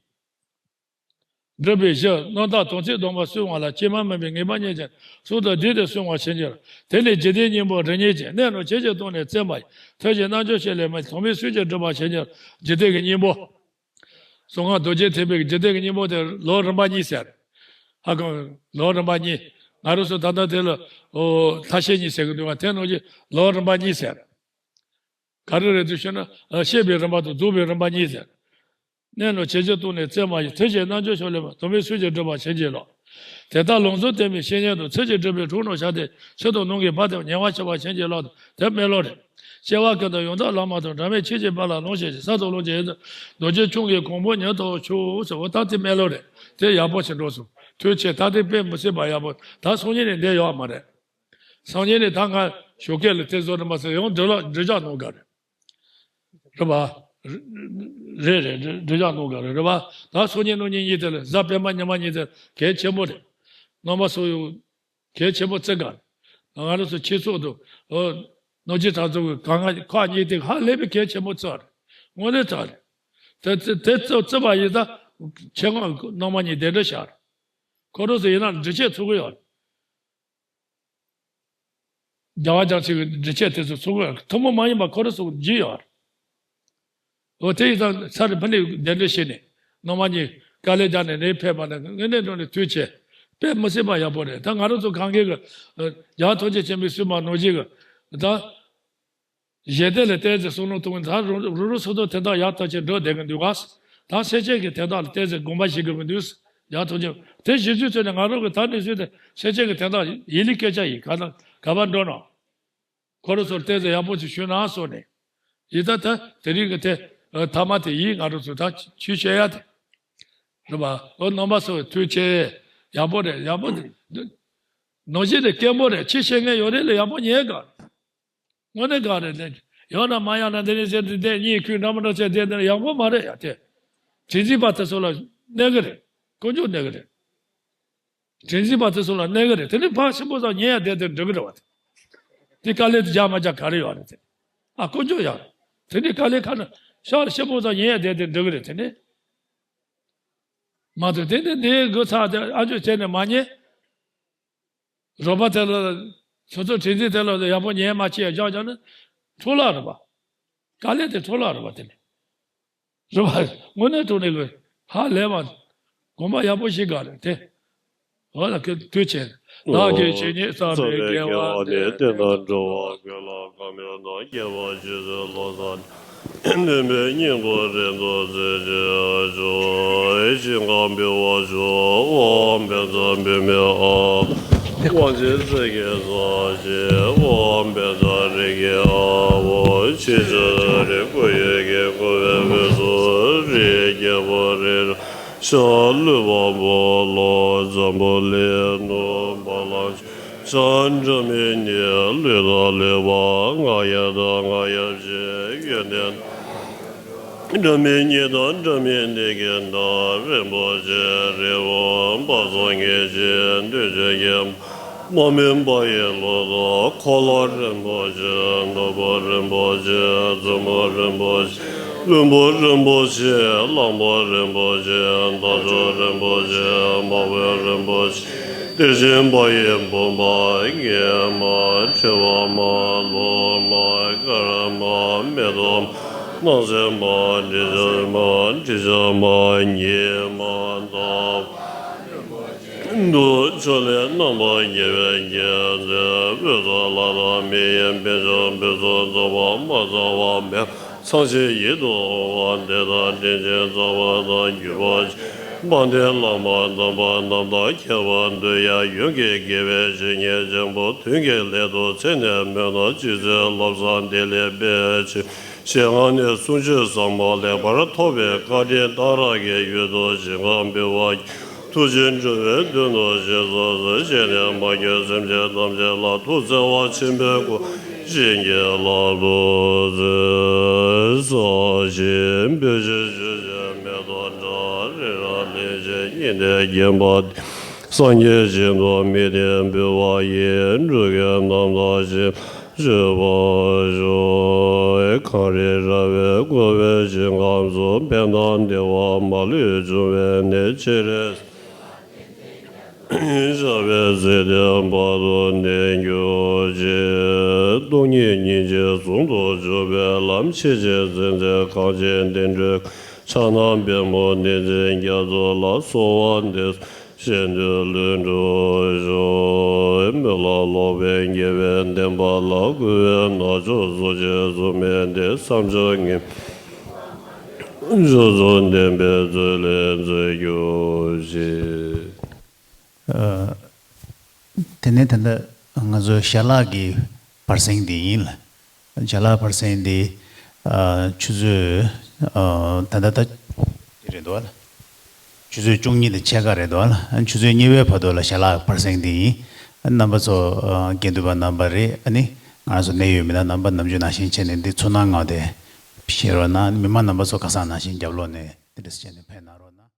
འགྲུབ་པའི་ཕྱིར། རྣམ་དག་དམ་ཚིག་སྡོམ་པ་སྲུང་བ་ལ། སྐྱེས་མ་མིན་པའི་ངེས་པ་རྙེད་ཅིང་། གསུང་དང་འདི་ལྟར་བསྲུང་བར་བྱིན་གྱིས། དེ་ལས་འཇིག་རྟེན་གཉེན་པོ་རིམ་གཉིས་ཀྱིས། གནས་རྣམས་ཇི་བཞིན་སྟོང་ནས་བཙེམ་པ་ཡི། ཐུགས་ཀྱི་རྣལ་འབྱོར་ཆེ་ལས་མ་ཡིན། དམ་པའི་ཚུལ་གྱིས་སྒྲུབ་པར་བྱིན་གྱིས། འཇིག་རྟེན་གྱི་གཉེན་པོ། གསང་སྔགས་རྡོ་རྗེ་ཐེག་པའི་འཇིག་རྟེན་གྱི་གཉེན་པོ་དེ་ལོ་རིམ་པ་གཉིས་ཟེར། ཧ་གོ། ལོ་རིམ་པ་གཉིས། ང་རང་ཚོ་ད་ལྟ་དེ་ལ། ཨོ། ལྷ་བཤེས་གཉེན་ཟེར་གྱི་འདུག་ག་དེ་ནང་བཞིན་ལོ་རིམ་པ་གཉིས་ཟེར། ག་རེ་རེད་འདུག་ཞུ་ན། ཨ། བཤད་པའི་རིམ་པ་དང་རྫོགས་པའི་རིམ་པ་གཉིས་ཟེར། གནས་རྣམས་ཇི་བཞིན་སྟོང་ནས་བཙེམ་པ་ཡི། ཐུགས་ཀྱི་རྣལ་འབྱོར་ཆེ་ལས་མ་ཡིན། དམ་པའི་ཚུལ་གྱིས་སྒྲུབ་པར་བྱིན་གྱིས་རློབས། དེ་ལྟར་ལམ་ཟབ་བརྟན་པའི་བཤེས་གཉེན་དང་། ཚུལ་གྱིས་སྒྲུབ་པའི་གྲོགས་རྣམས་བྱ་སྟེ། ཕྱིར་དང་ནང་གི་བར་དུ་ཉེ་བར་ཞི་བར་བྱིན་གྱིས་རློབས་དང་། དེ་སྨོན་ལམ་རེད། སྐྱེ་བ་ཀུན་ཏུ་ཡང་དག་བླ་མ་དང་། འབྲལ་མེད་ཆོས་ཀྱི་དཔལ་ལ་ལོངས་སྤྱོད་ཅིང་། ས་དང་ལམ་གྱི་ཡོན་ཏན། རྡོ་རྗེ་འཆང་གི་གོ་འཕང་ཉིད་ཐོབ་ཤོག་ཟེར། འོ་ད་དེ་སྨོན་ལམ་རེད། དེ་ཡག་པོ་ཞིག་འགྲོ་སོང་། ཐུགས་རྗེ་ཆེ། ད་དེ་དཔེ་མི་སྲིད་པ་ཡག་པོ། ད་སང་ཉིན་ནས་འདི་ཡོད་མ་རེད། སང་ཉིན་ནས་ད་ང་ཞོགས་ཀས་ལ་དེ་བཟོ་རིམ་པ་ཟེར་ཡང་འགྲིག་ལ་འགྲིག་ཆགས་གནང་ག་རེད། རེད་པ། རེད་རེད། འགྲིག་ཆགས་གནང་ག་རེད། རེད་པ། ད་སང་ཉིན་གནངས་ཉིན་གཉིས་དེ་ལ་གཟའ་སྤེན་པ་ཉི་མ་གཉིས་དེ་གལ་ཆེན་པོ་རེད། རྣམ་པ་ཚོ་ཡང་གལ་ཆེན་པོ་བརྩི་ག་རེད། ང་རང་ཚོ་ཆོས་ཚོགས་དང་། ཨོ། ནང་ཆོས་གྲྭ་ཚང་གི་གང་ང་ཁག་གཉིས་དེ་ཧ་ལས་པའི་གལ་ཆེན་པོ་བརྩི་བ་རེད། དངོས་གནས་དྲང་རེད། དེ་དེ་དེ་བརྩི་བརྩི་བ་ཡིན་ད། ཆེད་མངགས་རྣམ་པ་གཉིས་གདན་འདྲེན་བྱ་རེད། ཁོ་རང་ཚོ་ཡིན་ན་འགྲེལ་བཤད་ཚུགས་ཀྱི་ཡོད་རེད། རྒྱལ་བ་རྒྱལ་བྱེད་ཀྱི་འགྲེལ་བཤད་དེ་ཚོ་ཚུགས་ཀྱི་ཡོད་རེད། ཐུན་མོང་མ་ཡིན་པ་ཁོ་རང་ཚོ་བརྒྱུད་ཡོད་རེད། འོ་དེ་ཡིན་ཙང་ཚར་རེ་ཕ་ནས་གདན་འདྲེན་བྱས་ནས་རྣམ་པ་གཉིས་དཀའ་ལས་རྒྱག་ནས་ནས་ཕེབས་པ་ནི་དངོས་གནས་དྲང་གནས་ཐུགས་རྗེ་ཆེ། དཔེ་མི་སྲིད་པ་ཡག་པོ་རེད། ད་ང་རང་ཚོ་གང་གའི་གི་རྒྱལ་བ་ཐམས་ཅད་མཁྱེན་པའི་བསུ་མ་ནང་བཞིན་གི་ད། ཞི་བདེ་ལ་བལྟས་ཚེ་བསམ་བློ་གཏོང་གི། ད་རུ་རུ་རུ་སོ་སོ་དོན་དག་ཡག་ཐག་ཆོད་འགྲོ་བསྡད་ཀྱི་འདུག་ག་ད་སེམས་ཅན་གྱི་དོན་དག་ལ་བལྟས་ཚེ་དགོངས་པ་བཞེས་དགོས་ཀྱི་འདུག་ཡག་ཐག་ཆོད་དེ་གཞི་བཅུ་ཚོད་ནས་ང་རང་གི་ད་ནས་བཟུང་སྟེ་སེམས་ཅན་གྱི་དོན་དག་ཡིད་ལ་སྐད་ཆ་ཡིན། ག་ན་ག་པར་འགྲོ་ན་ཁོ་རང་ཚོར་བལྟས་ཚེ་ཡག་པོ་ཅིག་ཞུས་ན་སོགས་ནས་ཡིན། ད་ད་དེ་རིང་གི་དེ་མཐའ་མ་དེ་ཡིན། ང་རང་ཚོ་ད་ཆོས་བཤད་ཡ་དེ་རེད་པ། འོ་རྣམ་པ་ཚོ་ཐུགས་རྗེ་ཆེ། ཡག་པོ་རེད། ཡག་པོ་རེད། ནང་བཞིན་རེད། སྐད་མོ་རེད། ཆོས་བཤད་མཁན་ཡོད་རེད་ལ་ཡག་པོ་ཉན་ག་དངོས་གནས་ག་རེ་ལས་ཡོད་ན་མ་ཡོད་ན་འདི་ནས་ཟེར་ཏེ་བསྡད་གཉིས་ཁུལ་འདྲ་མི་འདྲ་བྱས་བསྡད་ན་ཡག་པོ་མ་རེད་ཡ། དེ་དྲིན་ཅན་པ་དེ་ཚོ་ལ་གནོད་གི་རེད། དཀོན་མཆོག་གནོད་གི་རེད། དྲིན་ཅན་པ་དེ་ཚོ་ལ་གནོད་གི་རེད། དེ་ནི་ཕར་ཤི་པོ་ཚོ་ཉན་ཡ་བསྡད་དེ་འགྲིག་གི་རེད་བ། དེ་དེ་དཀའ་ལས་དེ་རྒྱག་མ་རྒྱག་ག་རེ་ཡོད་རེད། དེ་ཨ་དཀོན་མཆོག་ཡ། དེ་ནི་དཀའ་ལས་ཁ་ན་ཤར་ཤི་པོ་ཚོ་ཉན་ཡ་བསྡད་དེ་འགྲིག་གི་རེད། དེ་ནི་མ་གཏོགས་དེ་ནི་འདི་དགོས་ཚར་དེ་ཨ་ཅོ་བྱས་ནས་མ་ཉན། རོགས་པ་དེ་ལ་སོ་སོ་དྲིན་ཅན་དེ་ལ་ཡག་པོ་ཉན་མ་བྱས་བཞག་བཞག་ན་འཕྲོ་བརླག་རེད་པ། དཀའ་ལས་དེ་འཕྲོ་བརླག་རེད་པ། དེ་ནི་རེད་པ། དངོས་གནས་དྲང་གནས་ཀྱི་ཧ་ལས་པ། དགོངས་པ་ཡག་པོ་ཞིག་དགའ་རེད་དེ། འོ་ལ་ཁྱོད་དུས་ཆེན་བདག་གིས་ཇི་སྙེད་བསགས་པའི་དགེ་བ་ནི། བསྟན་དང་འགྲོ་བ་ཀུན་ལ་གང་ཕན་དང་། སྐྱེ་བ་ཕྱི་མའི་ལོ་ཟླ་ནི། ནུས་མེད་སྙིང་ཁོང་རེ་དོགས་ཚེ་ཅིག་ཆོག་ཞིང་ཁམས་འབུལ་བ་མཆོག་འོ་བན་ཚ་བུད་མེད་ཨ། དབང་ཆེན་སྲས་ཀྱི་ས་གཞི་འོ་བན་ཚ་རིགས་ཀྱི་ཨ་བོ། ཆེ་ཆུང་རིགས་སྐུ་ཡོད་ཀྱི་སྐུ་བའི་བུ་སོགས་རིགས་རྒྱལ་པོ་རིགས་ཤ་ཀླུ་འབའ་འབུམ་ལོ་འཛམ་བུ་གླིང་ནུབ་བ་ལང་ཤ་འདྲ་མིན་ནི་ལུས་དང་ལུས་པ་ང་ཡབ་དང་ང་ཡབ་ཆེ་ཡོན་ཏན་འདྲ་མིན་ཉིད་དང་འདྲ་མིན་ནི་གི་ན་རིན་པོ་ཆེ་རི་བོ་དཔག་བསམ་ངེས་ཤེས་འདུས་བྱས་ཀྱི་མ་སྨིན་པ་ཡི་ལོ་ཏོག་འཁོར་ལོ་རིན་པོ་ཆེ་ནོར་བུ་རིན་པོ་ཆེ་བཙུན་མོ་རིན་པོ་ཆེ་བློན་པོ་རིན་པོ་ཆེ་གླང་པོ་རིན་པོ་ཆེ་དར་ཕྱུག་རིན་པོ་ཆེ་དམག་དཔོན་རིན་པོ་ཆེ་གཏེར་ཆེན་པ་ཡི་བུམ་པ་ངེས་མ་ཁྲི་པ་མ་ལོ་མ་དཀར་མ་མེ་ཏོག་མ་སྣང་གསལ་མ་དྲི་ཆབ་མ་དྲི་ཆབ་མ་ཉི་མ་ཟླ་བ་དུས་ཕྱོགས་ལས་རྣམ་པར་རྒྱལ་བའི་རྒྱལ་མཚན་དབུས་སུ་ལྷ་དང་མི་ཡི་དཔལ་འབྱོར་འབུལ་ཚུལ་རྫོགས་པ་མ་རྫོགས་པ་མེད་པ་ཚངས་ཞིང་ཡིད་དུ་འོང་བ་བདེ་དང་ལྡན་ཅིང་རྩ་བ་དང་བརྒྱུད་པ་ཅན་དཔལ་ལྡན་བླ་མ་དམ་པ་རྣམས་དང་ཁྱད་པར་དུ་ཡང་ཡུམ་གྱི་དགེ་བའི་བཤེས་གཉེན་ཆེན་པོ་དོན་གྱི་སླད་དུ་ཚེ་ནས་སྨོན་ལམ་ཅི་བསྩལ་བློ་བཟང་བདེ་ལེགས་དཔལ་ཆེན་ཞལ་སྔ་ནས་གསུང་ཆོས་ཟབ་མོ་ལེགས་པར་ཐོབ་པའི་བཀའ་དྲིན་གཏང་རག་གི་ཡུལ་དུ་ཞིང་ཁམས་འབུལ་བ་ཐུགས་རྗེ་འགྲོ་བའི་དོན་དུ་གཤེགས་སོ། བཞེས་ནས་མ་གྱུར་སེམས་ཅན་ཐམས་ཅད་ལ་ཐུགས་བརྩེ་བ་ཆེན་པོའི་སྒོ་ བྱིན་གྱིས་བརླབ་ཏུ་གསོལ། ས་གཞི་སྤོས་ཀྱིས་བྱུགས་ཤིང་མེ་ཏོག་བཀྲ་རི་རབ་ལེགས་བྱས་སྙིང་གའི་བརྒྱན་པ། སངས་རྒྱས་ཞིང་དུ་དམིགས་ཏེ་འབུལ་བ་ཡིས། འགྲོ་ཀུན་རྣམ་དག་ཞིང་སྤྱོད་པར་ཤོག་གངས་རི་ར་བས་བསྐོར་བའི་ཞིང་ཁམས་སུ། ཕན་དང་བདེ་བ་མ་ལུས་འབྱུང་བའི་གནས། སྤྱན་རས་གཟིགས་ཞབས་པད་སྲིད་མཐའི་བར་དུ་བརྟན་གྱུར་ཅིག་སྟོང་ཉིད་སྙིང་རྗེ་ཟུང་དུ་འཇུག་པའི་ལམ། ཆེས་ཆེར་གཟིགས་མཛད་གངས་ཅན་བསྟན་འགྲོའི་ཕྱག་ན་པདྨོ་གདན་འཛིན་རྒྱ་མཚོ་ལ། གསོལ་བ་འདེབས་ཤིན་ཏུ་ལྷུན་གྲུབ་ཤོག་སྨོན་ལམ་ལོག་པའི་དགེ་བའི་བདེན་པ་ལ། གུས་པས་ནག་ཕྱོགས་སུ་ཆས་སུ་མེད་དེ། བསམ་བྱ་ངན་ཕྱོགས་སུ་འདེབས་པའི་མཛོད་ལས་མཛོད་གྱུར་ཅིག་ཨ། དེ་ནས་ད་ལྟ་ང་ཚོའི་ཞལ་ལག་གི་བར་གསེང་འདི་ཡིན་ལ། ཞལ་ལག་བར་གསེང་འདི། ཨ། ཆུ་ཚོད། ཨ། ད་ལྟ་ད། འདི་རེད་འདུག་ལ། ཆུ་ཚོད་བཅུ་གཉིས་དང་ཕྱེད་ཀ་རེད་འདུག་ལ། ཆུ་ཚོད་གཉིས་པའི་བར་དུ་ལ་ཞལ་ལག་བར་གསེང་འདི་ཡིན། རྣམ་པ་ཚོ། ཨ། དགེ་འདུན་པ་རྣམ་པ་རེད། ཨ་ནི་ང་རང་ཚོ་གནད་ཡོད་མི་སྣ་རྣམ་པ་ནམ་རྒྱུན་ནང་བཞིན་བྱས་ནས་འདི་ཚུར་སྣང་ངང་དེ་བཤད་རོགས་གནང་། མི་མང་རྣམ་པ་ཚོ་ཁ་སང་ནང་བཞིན་རྒྱབ་ལོགས་ནས་འདི་འདྲ་བྱས་ནས་ཕེབས་གནང་རོགས་གནང་།